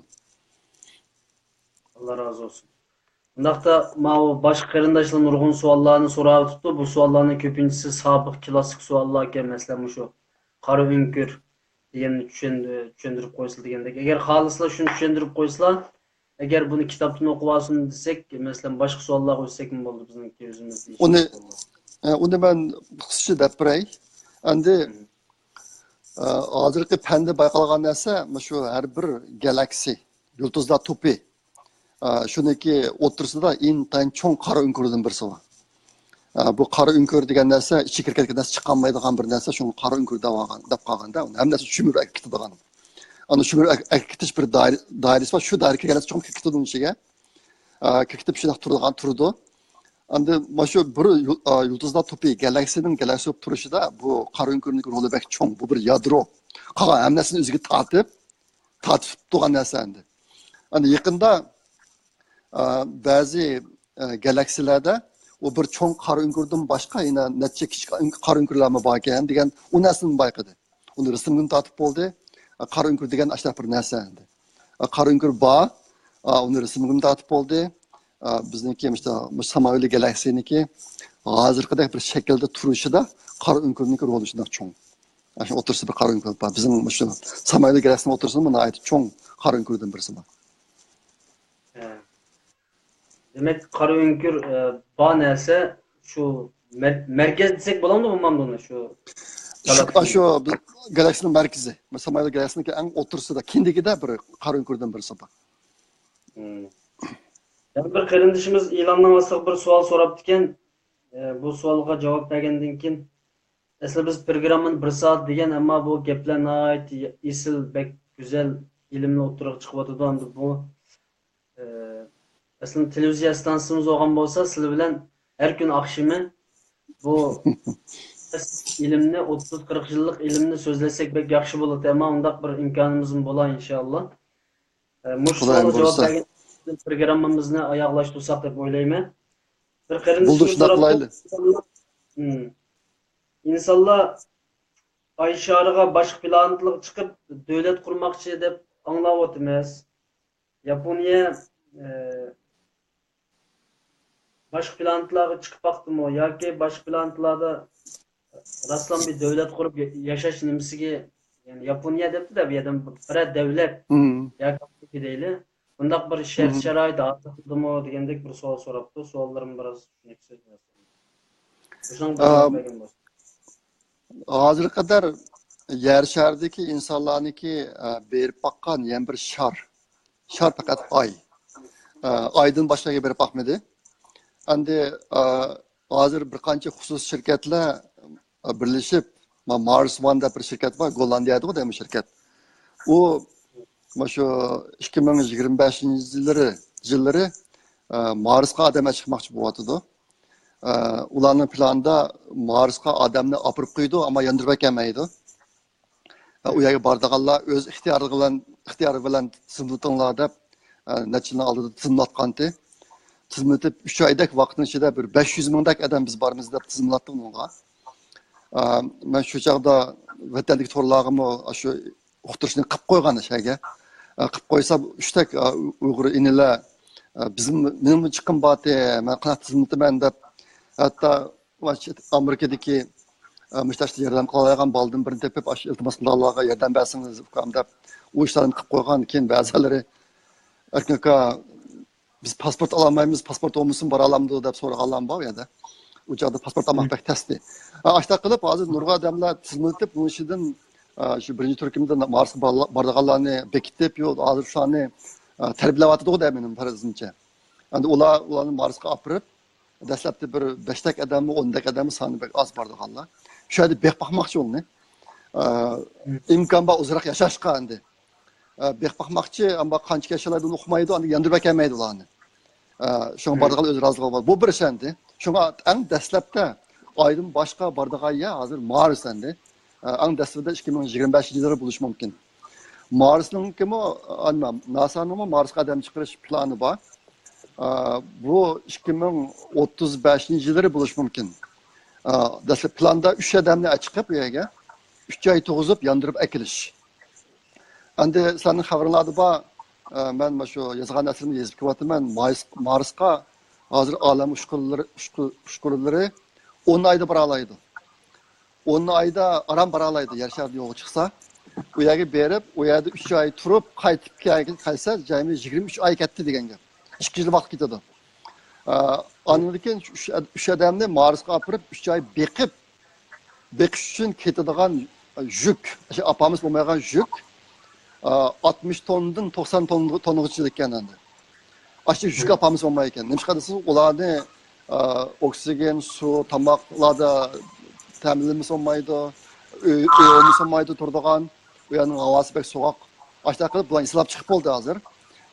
ئاللا رازى بولسۇن. ئۇنداقتا ماۋۇ باشقا قېرىنداشلار نۇرغۇن سوئاللارنى سوراۋېتىپتۇ. بۇ سوئاللارنىڭ كۆپىنچىسى سابىق كلاسسىك سوئاللاركەن، مەسىلەن، مۇشۇ قارا ئۆڭكۈر دېگەننى چۈشەن-، چۈشەندۈرۈپ قويسىلا دېگەندەك. ئەگەر خالىسىلا شۇنى چۈشەندۈرۈپ قويسىلا، ئەگەر بۇنى كىتابتىن ئوقۇۋالسۇن دېسەك، مەسىلەن، باشقا سوئاللارغا ئۆتسەكمۇ بولىدۇ بىزنىڭكى ئۆزىمىز دېيىش. ئۇنى، ئە، ئۇنى مەن قىسقىچە دەپ بېرەي. ئەمدى، ئە، ھازىرقى پەندە بايقالغان نەرسە، مۇشۇ ھەر بىر گالاكسىي، يۇلتۇزلار توپى، ئە، شۇنىڭكى ئوتتۇرىسىدا ئىنتايىن چوڭ قارا ئۆڭكۈردىن بىرسى بار. ئە، بۇ قارا ئۆڭكۈر دېگەن نەرسە، ئىچىگە كىرگەن نەرسە چىقالمايدىغان بىر نەرسە، شۇڭا قارا ئۆڭكۈر دەپ قالغان، دەپ قالغاندا، ھەممە نەرسە شۈمۈرۈپ ئەكىپ كېتىدىغان. ئانا شۈمۈرۈپ ئەك-، ئەكىپ كېتىش بىر دائىرە، دائىرىسى بار، شۇ دائىرە كىرگەن نەرسە چوڭ كىرىپ كېتىدۇ ئۇنىڭ ئىچىگە. ئە، كىرىپ كېتىپ شۇنداق تۇرىدىغان، تۇرىدۇ. ئەمدى مانا شۇ بىر يۇل-، ئا، يۇلتۇزلار توپى، گالاكسىنىڭ گالاكسىيە بولۇپ تۇرۇشىدا بۇ قارا ئۆڭكۈرنىڭ رولى بەك چوڭ. بۇ بىر يادرو. قالغان ھەممە نەرسىنى ئۆزىگە تارتىپ، تارتىپ تۇرغان نەرسە ئەمدى. ئەمدى يېقىندا، ئا، بەزى، ئا، گالاكسىيەلەردە ئۇ بىر چوڭ قارا ئۆڭكۈردىن باشقا يەنە نەچچە كىچىك ئۆڭ-، قارا ئۆڭكۈرلەرمۇ باركەن دېگەن ئۇ نەرسىنى بايقىدى. ئۇنى رەسىمگىمۇ تارتىپ بولدى. قارا ئۆڭكۈر دېگەن ئاشۇنداق بىر نەرسە ئەمدى. قارا ئۆڭكۈر بار. ئۇنى رەسىمگىمۇ تارتىپ بولدى. بىزنىڭكى مۇشۇ، مۇشۇ ساماۋىلى گالاكسىيەنىڭكى ھازىرقىدەك بىر شەكىلدە تۇرۇشىدا قارا ئۆڭكۈرنىڭكى رولى شۇنداق چوڭ. شۇ ئوتتۇرىسىدا بىر قارا ئۆڭكۈر بار. بىزنىڭ مۇشۇ ساماۋىلى گالاكسىيەنىڭ ئوتتۇرىسىدا ناھايىتى چوڭ قارا ئۆڭكۈردىن بىرسى بار. ھە. دېمەك، قارا ئۆڭكۈر، ئە، بار نەرسە شۇ مەر-، مەركەز دېسەك بولامدۇ، بولمامدۇ ئۇنى؟ شۇ شۇ، گالاكسىيە. شۇ بىز گالاكسىيەنىڭ مەركىزى. مۇشۇ ساماۋىلى گالاكسىيەنىڭكى ئەڭ ئوتتۇرىسىدا، كىندىكىدە بىر قارا ئۆڭكۈردىن بىرسى بار. مم. يەنە بىر قېرىندىشىمىز ئېلاننىڭ ئاستىغا بىر سوئال سوراپتىكەن. ئە، بۇ سوئالغا جاۋاب بەرگەندىن كېيىن، ئەسلى بىز پروگراممىنى بىر سائەت دېگەن، ئەمما بۇ گەپلەر ناھايىتى ئېسىل، بەك گۈزەل ئىلىملەر ئوتتۇرىغا چىقىۋاتىدۇ. ئەمدى بۇ ئە، ئەسلىدە تېلېۋىزىيە ئىستانسىمىز بولغان بولسا، سىلەر بىلەن ھەر كۈنى ئاخشىمى بۇ ئىلىمنى، ئوتتۇز قىرىق يىللىق ئىلىمنى سۆزلەشسەك بەك ياخشى بولاتتى، ئەمما ئۇنداق بىر ئىمكانىمىزمۇ بولا، ئىنشائاللا. ئە، مۇشۇ سوئالغا جاۋاب بەرگەن پروگراممىمىزنى ئاياغلاشتۇرساق دەپ ئويلايمەن. بىر قېرىندىشىمىز بولدى، شۇنداق قىلايلى. ئىنسانلار، مم. ئىنسانلار ئاي شارىغا باشقا پلانېتىلارغا چىقىپ دۆلەت قۇرماقچى دەپ ئاڭلاۋاتىمىز. ياپونىيە، ئە، باشقا پلانېتىلارغا چىقىپ باقتىمۇ ياكى باشقا پلانېتىلاردا راستلا بىر دۆلەت قۇرۇپ يا-، ياشاش نېمىسىگە، يەنى ياپونىيە دەپتۇ-دە، بۇ يەردە بىرەر دەۋلەت ياكى دەيلى، بۇنداق بىر شەرت-شارائىت ھازىر قىلدىمۇ دېگەندەك بىر سوئال سوراپتۇ. سوئاللىرىم بىراز چۈشىنىكسىز. شۇنىڭغا بىر جاۋاب بەرگەن بولسا. ھازىرغا قەدەر يەر شارىدىكى ئىنسانلارنىڭكى، ئە، بېرىپ باققان يەنە بىر شار. شار پەقەت ئاي. ئە، ئايدىن باشقا يەرگە بېرىپ باقمىدى. ئەمدى، ئە، ھازىر بىر قانچە خۇسۇسىي شىركەتلەر، ئە، بىرلىشىپ، ما-، مارس ۋان دەپ بىر شىركەت بار، گوللاندىيەدىغۇ دەيمەن شىركەت. ئۇ مانا شۇ ئىككى مىڭ يىگىرمە بەشىنچى يىللىرى، يىللىرى، ئە، مارسقا ئادەم چىقماقچى بولۇۋاتىدۇ. ئە، ئۇلارنىڭ پىلانىدا مارسقا ئادەمنى ئاپىرىپ قويىدۇ، ئەمما ياندۇرۇپ ئەكەلمەيدۇ. ئە، ئۇ يەرگە بارىدىغانلار ئۆز ئىختىيارى بىلەن، ئىختىيارى بىلەن تىزىملىتىڭلار دەپ، ئە، نەچچە يىلنىڭ ئالدىدا تىزىملاتقانتى. تىزىملىتىپ، ئۈچ ئايدەك ۋاقىتنىڭ ئىچىدە بىر بەش يۈز مىڭدەك ئادەم بىز بارمىز دەپ تىزىملاتتى ئۇنىڭغا. ئە، مەن شۇ چاغدا ۋەتەندىكى تورلارغىمۇ شۇ ئۇقتۇرۇشنى قىلىپ قويغان ئىش ئەگەر. ئە، قىلىپ قويسا، ئۈچتەك، ئە، ئۇيغۇر ئىنىلەر، ئە، بىزمۇ، مېنىڭمۇ چىقىم بارتى، مەن قانداق تىزىملىتىمەن دەپ، ھەتتا ئامېرىكىدىكى، ئە، مۇشۇ ياردەم قىلالايدىغان بالىدىن بىرنى تېپىپ، ئاشۇ ئىلتىماس قىلىدىغانلارغا ياردەم بەرسىڭىز، ئۇكام دەپ، ئۇ ئىشلارنى قىلىپ قويغان. كېيىن بەزىلىرى، ئەركىن ئاكا، بىز پاسپورت ئالالمايمىز، پاسپورت بولمىسىمۇ بارالامدۇ دەپ سورىغانلارمۇ بار ئۇ يەردە. ئۇ چاغدا پاسپورت ئالماق بەك تەستى. ئا، ئاشۇنداق قىلىپ، ھازىر نۇرغۇن ئادەملەر تىزىملىتىپ، بۇنىڭ ئىچىدىن، ئا، شۇ بىرىنچى تۈركۈمدە مارسقا بارلا-، بارىدىغانلارنى بېكىتىپ، يو-، ھازىر شۇلارنى، ئا، تەربىيەلەۋاتىدۇ دەيمەن، پەرەزىمچە. ئەمدى ئۇلار، ئۇلارنى مارسقا ئاپىرىپ، دەسلەپتە بىر بەشتەك ئادەممۇ، ئوندەك ئادەممۇ سانى بەك ئاز بارىدىغانلار. شۇ يەردە بېقىپ باقماقچى ئۇنى. ئا، ئىمكان بار ئۇزۇنراق ياشاشقا ئەمدى. ئە، بېقىپ باقماقچى، ئەمما قانچە ياشالايدۇ ئۇنى ئۇقمايدۇ، ئاندىن ياندۇرۇپ ئەكەلمەيدۇ ئۇلارنى. ئە، شۇڭا بارىدىغان ئۆز رازىلىقى بار. بۇ بىر ئىش ئەمدى. شۇڭا ئەڭ دەسلەپتە ئايدىن باشقا بارىدىغان يەر ھازىر مارس ئەمدى. ئە، ئەڭ دەسلىپىدە ئىككى مىڭ يىگىرمە بەشىنچى يىللىرى بولۇشى مۇمكىن. مارسنىڭكىمۇ، ئە، نېمە، ناسانىڭمۇ مارسقا ئادەم چىقىرىش پىلانى بار. ئە، بۇ ئىككى مىڭ ئوتتۇز بەشىنچى يىللىرى بولۇشى مۇمكىن. ئە، دەسلەپ پىلاندا ئۈچ ئادەمنى چىقىپ ئۇ يەرگە، ئۈچ ئاي تۇرغۇزۇپ ياندۇرۇپ ئەكېلىش. ئەمدى سىلەرنىڭ خەۋىرىڭلاردا بار، ئە، مەن مانا شۇ يازغان ئەسىرىمنى يېزىپ كېلىۋاتىمەن. مارس-، مارسقا ھازىر ئالەم ئۇچقۇرلىرى، ئۇچقۇ-، ئۇچقۇرلىرى ئون ئايدا بارالايدۇ. ئون ئايدا ئاران بارالايدۇ، يەر شارىدىن يولغا چىقسا. ئۇ يەرگە بېرىپ، ئۇ يەردە ئۈچ ئاي تۇرۇپ، قايتىپ كەل-، كەلسە، جەمئىي يىگىرمە ئۈچ ئاي كەتتى دېگەن گەپ. ئىككى يىل ۋاقىت كېتىدۇ. ئە، ئاندىن كېيىن ئۈچ، ئۈچ ئادەمنى مارسقا ئاپىرىپ، ئۈچ ئاي بېقىپ، بېقىش ئۈچۈن كېتىدىغان يۈك، ئاشۇ ئاپىرىمىز بولمايدىغان يۈك، ئاتمىش توننىدىن توقسان توننىغىچە ئىكەن ئەمدى. ئاشۇ يۈك ئاپىرىمىز بولمايدىكەن. نېمىشقا دېسىڭىز، ئۇلارنى، ئوكسىگېن، سۇ، تاماقلاردا تەمىنلىمىسە بولمايدۇ، ئۆي، ئۆي بولمىسا بولمايدۇ تۇرىدىغان، ئۇ يەرنىڭ ھاۋاسى بەك سوغۇق. ئاشۇنداق قىلىپ، بۇلار ھېسابلاپ چىقىپ بولدى ھازىر.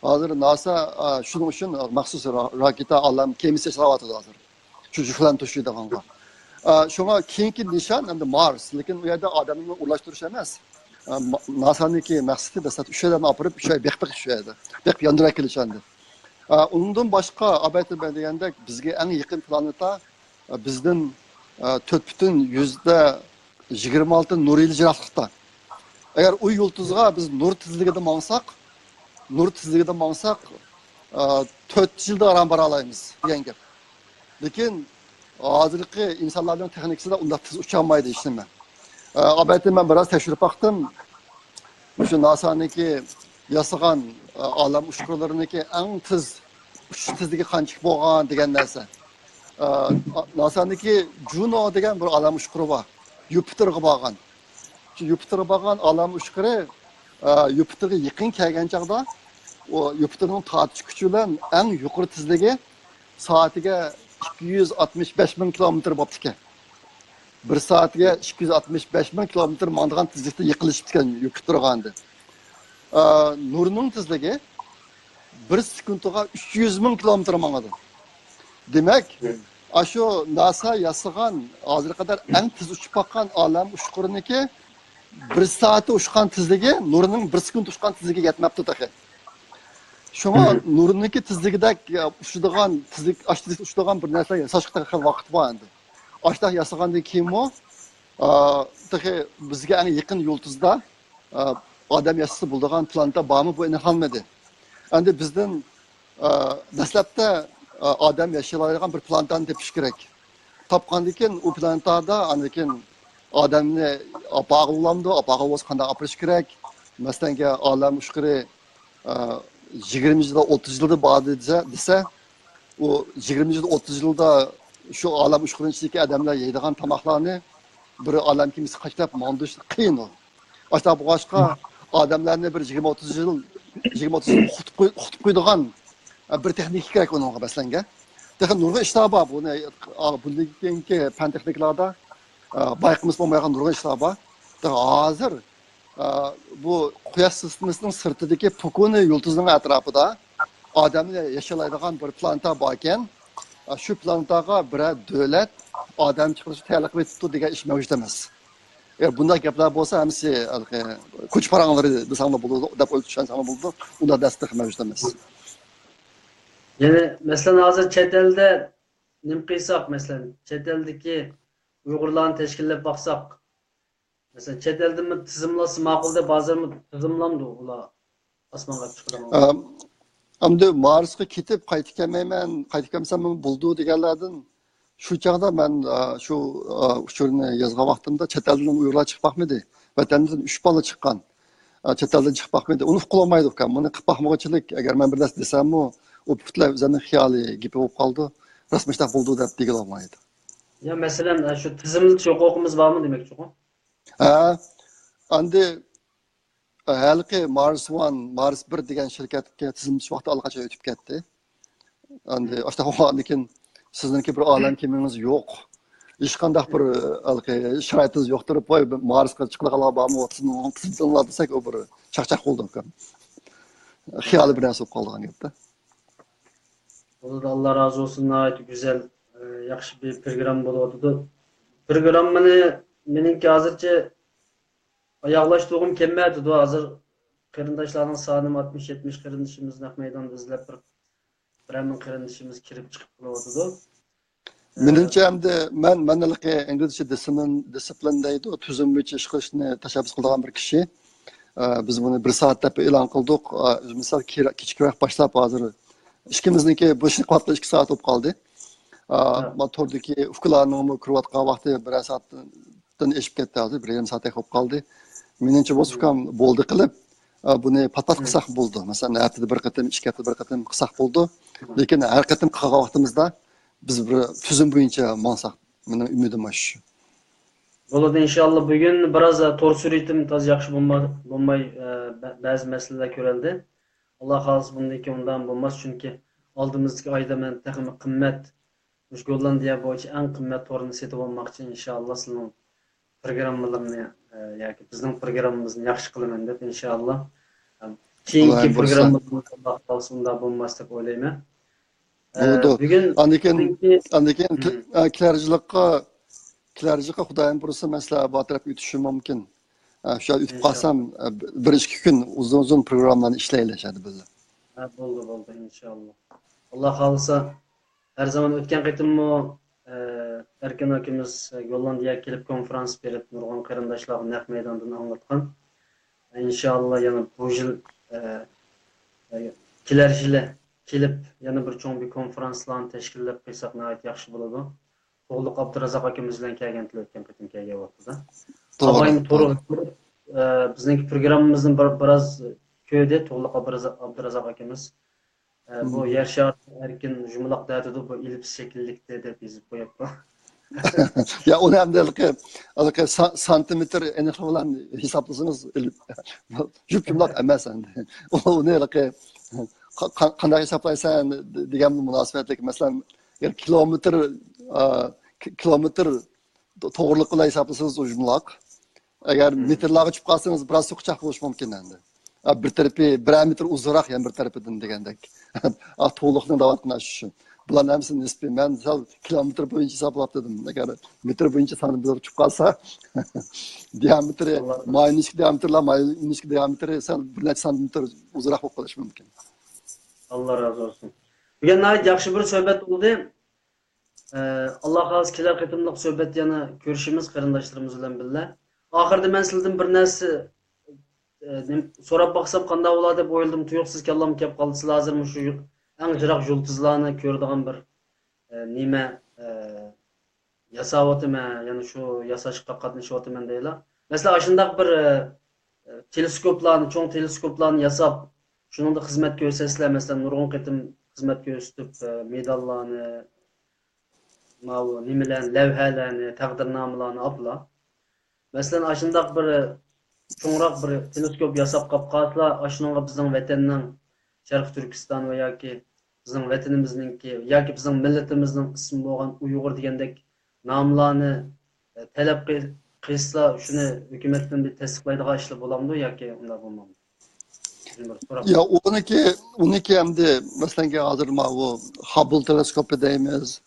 ھازىر ناسا، شۇنىڭ ئۈچۈن مەخسۇس را-، راكېتا ئالەم كېمىسى ياساۋاتىدۇ ھازىر. شۇ يۈكلەرنى توشۇيدىغانغا. ئا، شۇڭا كېيىنكى نىشان ئەمدى مارس. لېكىن ئۇ يەردە ئادەمنى ئورۇنلاشتۇرۇش ئەمەس. ئا، ما-، ناسانىڭكى مەقسىتى دەسلەپ ئۈچ ئادەمنى ئاپىرىپ، ئۈچ ئاي بېقىپ بېقىش شۇ يەردە. بېقىپ ياندۇرۇپ ئەكېلىش ئەمدى. ئا، ئۇنىڭدىن باشقا، ئابايتىن مەن دېگەندەك، بىزگە ئەڭ يېقىن پلانېتا، ئا، بىزدىن، ئا، تۆت پۈتۈن يۈزدە يىگىرمە ئالتە نۇر يىلى يىراقلىقتا. ئەگەر ئۇ يۇلتۇزغا بىز نۇر تېزلىكىدە ماڭساق، نۇر تېزلىكىدە ماڭساق، ئا، تۆت يىلدا ئاران بارالايمىز دېگەن گەپ. لېكىن ھازىرقى ئىنسانلارنىڭ تېخنىكىسىدا ئۇنداق تېز ئۇچالمايدۇ ھېچنېمە. ئا، ئابايتىن مەن بىراز تەكشۈرۈپ باقتىم. مۇشۇ ناسانىڭكى ياسىغان، ئا، ئالەم ئۇچقۇرلىرىنىڭكى ئەڭ تېز ئۇچۇش تېزلىكى قانچىلىك بولغان دېگەن نەرسە. ئا، ناسانىڭكى جۇنو دېگەن بىر ئالەم ئۇچقۇرى بار. يۇپىتېرغا بارغان. شۇ يۇپىتېرغا بارغان ئالەم ئۇچقۇرى، ئا، يۇپىتېرغا يېقىن كەلگەن چاغدا، ئۇ يۇپىتېرنىڭ تارتىش كۈچى بىلەن ئەڭ يۇقىرى تېزلىكى سائىتىگە ئىككى يۈز ئاتمىش بەش مىڭ كىلومېتىر بوپتىكەن. بىر سائەتكە ئىككى يۈز ئاتمىش بەش مىڭ كىلومېتىر ماڭىدىغان تېزلىكتە يېقىنلىشىپتىكەن يۇپىتېرغا ئەمدى. ئا، نۇرنىڭ تېزلىكى بىر سېكۇنتىغا ئۈچ يۈز مىڭ كىلومېتىر ماڭىدۇ. دېمەك، ئاشۇ ناسا ياسىغان، ھازىرغا قەدەر ئەڭ تېز ئۇچۇپ باققان ئالەم ئۇچقۇرىنىڭكى بىر سائەتتە ئۇچقان تېزلىكى نۇرنىڭ بىر سېكۇنتتا ئۇچقان تېزلىكىگە يەتمەپتۇ تېخى. شۇڭا نۇرنىڭكى تېزلىكىدەك، ئە، ئۇچىدىغان، تېزلىك، ئاشۇ تېزلىكتە ئۇچىدىغان بىر نەرسىلەر ياساشقا تېخى خېلى ۋاقىت بار ئەمدى. ئاشۇنداق ياسىغاندىن كېيىنمۇ ئا، تېخى بىزگە ئەڭ يېقىن يۇلتۇزدا، ئا، ئادەم ياشىسا بولىدىغان پلانېتا بارمۇ، بۇ ئېنىقلانمىدى. ئەمدى بىزدىن، ئا، دەسلەپتە، ئا، ئادەم ياشىيالايدىغان بىر پلانېتانى تېپىش كېرەك. تاپقاندىن كېيىن ئۇ پلانېتادا ئاندىن كېيىن ئادەمنى ئاپارغىلى بولامدۇ؟ ئاپارغىلى بولسا قانداق ئاپىرىش كېرەك؟ مەسىلەنگە، ئالەم ئۇچقۇرى، ئا، يىگىرمە يىلدا، ئوتتۇز يىلدا بار دېسە، دېسە، ئۇ يىگىرمە يىلدا، ئوتتۇز يىلدا شۇ ئالەم ئۇچقۇرىنىڭ ئىچىدىكى ئادەملەر يەيدىغان تاماقلارنى بىر ئالەم كېمىسى قاچىلاپ ماڭدۇرۇش قىيىن ئۇ. ئاشۇنداق بولغاچقا، ئادەملەرنى بىر يىگىرمە ئوتتۇز يىل، يىگىرمە ئوتتۇز يىل قۇتۇپ قوي-، قۇتۇپ قويىدىغان، ئە، بىر تېخنىكا كېرەك ئۇنىڭغا، مەسىلەنگە. تېخى نۇرغۇن ئىشلار بار. بۇنى، ئا، بۇندىن كېيىنكى پەن تېخنىكىلاردا، ئا، بايقىمىسا بولمايدىغان نۇرغۇن ئىشلار بار. تېخى ھازىر، ئا، بۇ قۇياش سىستېمىسىنىڭ سىرتىدىكى پوكۇنى يۇلتۇزنىڭ ئەتراپىدا ئادەملەر ياشالايدىغان بىر پلانېتا باركەن، ئا، شۇ پلانېتاغا بىرەر دۆلەت ئادەم چىقىرىشقا تەييارلىق قىلىۋېتىپتۇ دېگەن ئىش مەۋجۇت ئەمەس. ئەگەر بۇنداق گەپلەر بولسا، ھەممىسى ھېلىقى كوچا پاراڭلىرى دېسەڭلار بولىدۇ، دەپ ئويلاپ چۈشەنسەڭلار بولىدۇ. ئۇنداق نەرسە تېخى مەۋجۇت ئەمەس. يەنى، مەسىلەن، ھازىر چەت ئەلدە نېمە قىلساق، مەسىلەن، چەت ئەلدىكى ئۇيغۇرلارنى تەشكىللەپ باقساق، مەسىلەن، چەت ئەلدىمۇ تىزىملاتسا ماقۇل دەپ، ھازىرمۇ تىزىملامدۇ ئۇلار ئاسمانغا چىقىدىغان؟ ئەم، ئەمدى مارسقا كېتىپ قايتىپ كەلمەيمەن، قايتىپ كەلمىسەم بولىدۇ دېگەنلەردىن شۇ چاغدا مەن، ئا، شۇ، ئا، ئۇچۇرنى يازغان ۋاقتىمدا چەت ئەلدىن ئۇيغۇرلار چىقىپ باقمىدى. ۋەتەندىن ئۈچ بالا چىققان. ئا، چەت ئەلدىن چىقىپ باقمىدى. ئۇنى ئۇقۇپ بولمايدۇ ئۇكام. بۇنى قىلىپ باقمىغۇچىلىك، ئەگەر مەن بىر نەرسە دېسەممۇ، ئۇ پۈتۈنلەي ئۆزۈمنىڭ خىيالىي گېپى بولۇپ قالىدۇ. راست مۇشۇنداق بولىدۇ دەپ دېگىلى بولمايدۇ. يا، مەسىلەن، شۇ تىزىملىتىش ھوقۇقىمىز بارمۇ دېمەكچىغۇ؟ ھە، ئەمدى ھېلىقى مارس ۋان، مارس بىر دېگەن شىركەتكە تىزىملىتىش ۋاقتى ئاللىقاچان ئۆتۈپ كەتتى. ئەمدى ئاشۇنداق بولغاندىن كېيىن سىزنىڭكى بىر ئالەم كېمىڭىز يوق. ھېچقانداق بىر ھېلىقى شارائىتىڭىز يوق تۇرۇپ، ۋاي، مارسقا چىقىدىغانلار بارمۇ، سىزنىڭ تىزىملىتىڭلار دېسەك، ئۇ بىر چاقچاق بولىدۇ ئۇكام. خىيالىي بىر نەرسە بولۇپ قالىدىغان گەپتە. بولىدۇ، ئاللا رازى بولسۇن، ناھايىتى گۈزەل، ئە، ياخشى بىر پروگرامما بولۇۋاتىدۇ. پروگراممىنى مېنىڭكى ھازىرچە ئاياغلاشتۇرغۇم كەلمەيۋاتىدۇ. ھازىر قېرىنداشلارنىڭ سانىمۇ ئاتمىش، يەتمىش قېرىندىشىمىز نەق مەيداندا ئىزدەپ بىر، بىرەر مىڭ قېرىندىشىمىز كىرىپ چىقىپ قىلىۋاتىدۇ. ئە، مېنىڭچە ئەمدى مەن، مەن ھېلىقى ئىنگلىزچە دىسپلىن، دىسپلىن دەيدۇ، تۈزۈم بويىچە ئىش قىلىشنى تەشەببۇس قىلىدىغان بىر كىشى. ئە، بىز بۇنى بىر سائەت دەپ ئېلان قىلدۇق. ئە، مىسال، كېچىكرەك باشلاپ، ھازىر ئىككىمىزنىڭكى بۇ ئىشنى قىلىۋاتقىلى ئىككى سائەت بولۇپ قالدى. ئە، مانا توردىكى ئۇكىلارنىڭمۇ كىرىۋاتقان ۋاقتى بىرەر سائەتتىن ئېشىپ كەتتى، ھازىر بىر يېرىم سائەتتەك بولۇپ قالدى. مېنىڭچە بولسا ئۇكام بولدى قىلىپ، ئە، بۇنى پات-پات قىلساق بولىدۇ. مەسىلەن، ھەپتىدە بىر قېتىم، ئىككى ھەپتىدە بىر قېتىم قىلساق بولىدۇ. لېكىن ھەر قېتىم قىلغان ۋاقتىمىزدا بىز بىر تۈزۈم بويىچە ماڭساق، مېنىڭ ئۈمىدىم ئاشۇ. بولىدۇ، ئىنشاللا. بۈگۈن بىراز، ئە، تور سۈرئىتىم تازا ياخشى بولما-، بولماي، ئە، بە-، بەزى مەسىلىلەر كۆرۈلدى. ئاللا خالىسا بۇندىن كېيىن ئۇنداق بولماس، چۈنكى ئالدىمىزدىكى ئايدا مەن تېخىمۇ قىممەت، مۇشۇ گوللاندىيە بويىچە ئەڭ قىممەت تورنى سېتىۋالماقچى، ئىنشاللا سىلىنىڭ پروگراممىلىرىنى، ئە، ياكى بىزنىڭ پروگراممىمىزنى ياخشى قىلىمەن دەپ، ئىنشاللا. ئە، كېيىنكى پروگراممىلىرىمىز ئاللا خالىسا ئۇنداق بولماس دەپ ئويلايمەن. ئە، بولىدۇ. بۈگۈن ئاندىن كېيىن، ئاندىن كېيىن، ئە، كېلەر يىللىققا، كېلەر يىللىققا خۇدايىم بۇيرۇسا، مەن سىلەر بار تەرەپكە ئۆتۈشۈم مۇمكىن. ئە، شۇ يەردە ئۆتۈپ قالسام، ئە، بىر ئىككى كۈن ئۇزۇن ئۇزۇن پروگراممىلارنى ئىشلەيلى شۇ يەردە بىللە. ھە، بولدى، بولدى، ئىنشاللا. ئاللا خالىسا، ھەر زامان ئۆتكەن قېتىممۇ، ئە، ئەركىن ئاكىمىز گوللاندىيەگە كېلىپ كونفرانس بېرىپ، نۇرغۇن قېرىنداشلارغا نەق مەيداندىن ئاڭلاتقان. ئىنشاللا يەنە بۇ يىل، ئە، ئە، كېلەر يىلى كېلىپ يەنە بىر چوڭ بىر كونفرانسلارنى تەشكىللەپ قىلساق ناھايىتى ياخشى بولىدۇ. تۇغلۇق ئابدۇرازاق ئاكىمىز بىلەن كەلگەنتىلى ئۆتكەن قېتىم كەلگەن ۋاقتىدا. توغرا، ئاۋاينى توغرا. تورغا كىرىپ، ئە، بىزنىڭكى پروگراممىمىزنى بىر، بىراز كۆردى تۇغلۇق ئابدۇرازاق، ئابدۇرازاق ئاكىمىز. ئە، بۇ يەر شارىدا ئەركىن يۇمىلاق دەۋاتىدۇ، بۇ ئېلىپس شەكىللىكتە دەپ يېزىپ قويۇپتۇ. يا، ئۇنى ئەمدى ھېلىقى، ھېلىقى سا-، سانتىمېتىر ئېنىقلىقى بىلەن ھېسابلىسىڭىز، ئېلىپ-، يۇمشاق ئەمەس ئەمدى. ئۇنى ھېلىقى قا-، قا-، قانداق ھېسابلايسەن دېگەن بىلەن مۇناسىۋەتلىك. مەسىلەن، ئەگەر كىلومېتىر، ئا، ك-، كىلومېتىر توغرىلىق بىلەن ھېسابلىسىڭىز، ئۇ يۇمىلاق. ئەگەر مېتىرلارغا چۈشۈپ قالسىڭىز، بىراز سوقىچاق بولۇشى مۇمكىن ئەمدى. ئا، بىر تەرىپى بىرەر مېتىر ئۇزۇنراق يەنە بىر تەرىپىدىن دېگەندەك. ئا، توغرىلىقنىڭ دەۋاتقىنى شۇ. بۇلارنىڭ ھەممىسى نىسپىي. مەن سەل كىلومېتىر بويىچە ھېسابلاپ دېدىم. ئەگەر مېتىر بويىچە سانتىمېتىر چۈشۈپ قالسا، دىئامېتىرى، ماينىسكى دىئامېتىرلار، ماينىسكى دىئامېتىرى سەل بىر نەچچە سانتىمېتىر ئۇزۇنراق بولۇپ قېلىشى مۇمكىن. ئاللا رازى بولسۇن. بۈگۈن ناھايىتى ياخشى بىر سۆھبەت بولدى. ئە، ئاللا خالىسا كېلەر قېتىملىق سۆھبەتتە يەنە كۆرۈشىمىز قېرىنداشلىرىمىز بىلەن بىللە. ئاخىرىدا مەن سىلىدىن بىر نەرسە، ئە، نېمە، سوراپ باقسام قانداق بولار دەپ ئويلىدىم. تۇيۇقسىز كاللامغا كەپ قالدى. سىلەر ھازىر مۇشۇ يۇ-، ئەڭ يىراق يۇلتۇزلارنى كۆرىدىغان بىر، ئە، نېمە، ئە، ياساۋاتىمەن، يەنى شۇ ياساشقا قاتنىشىۋاتىمەن دەيلا. مەسىلەن، ئاشۇنداق بىر، ئە، تېلېسكوپلارنى، چوڭ تېلېسكوپلارنى ياساپ، شۇنىڭدا خىزمەت كۆرسەتسىلەر، مەسىلەن، نۇرغۇن قېتىم خىزمەت كۆرسىتىپ، ئە، مېداللارنى، ماۋۇ نېمىلەرنى، لەۋھەلەرنى، تەقدىرنامىلارنى ئاپلا. مەسىلەن، ئاشۇنداق بىر چوڭراق بىر تېلېسكوپ ياساپ قاپ قالسىلا، ئاشۇنىڭغا بىزنىڭ ۋەتەننىڭ شەرقىي تۈركىستان ۋە ياكى بىزنىڭ ۋەتىنىمىزنىڭكى ياكى بىزنىڭ مىللىتىمىزنىڭ ئىسمى بولغان ئۇيغۇر دېگەندەك ناملارنى، ئە، تەلەپ قىل-، قىلسىلا، شۇنى ھۆكۈمەتتىن بىر تەستىقلايدىغان ئىشلار بولامدۇ ياكى ئۇنداق بولمامدۇ؟ شۇنى بىر سوراپ. يا، ئۇنىڭكى، ئۇنىڭكى ئەمدى، مەسىلەنكى، ھازىر ماۋۇ خاببل تېلېسكوپى دەيمىز،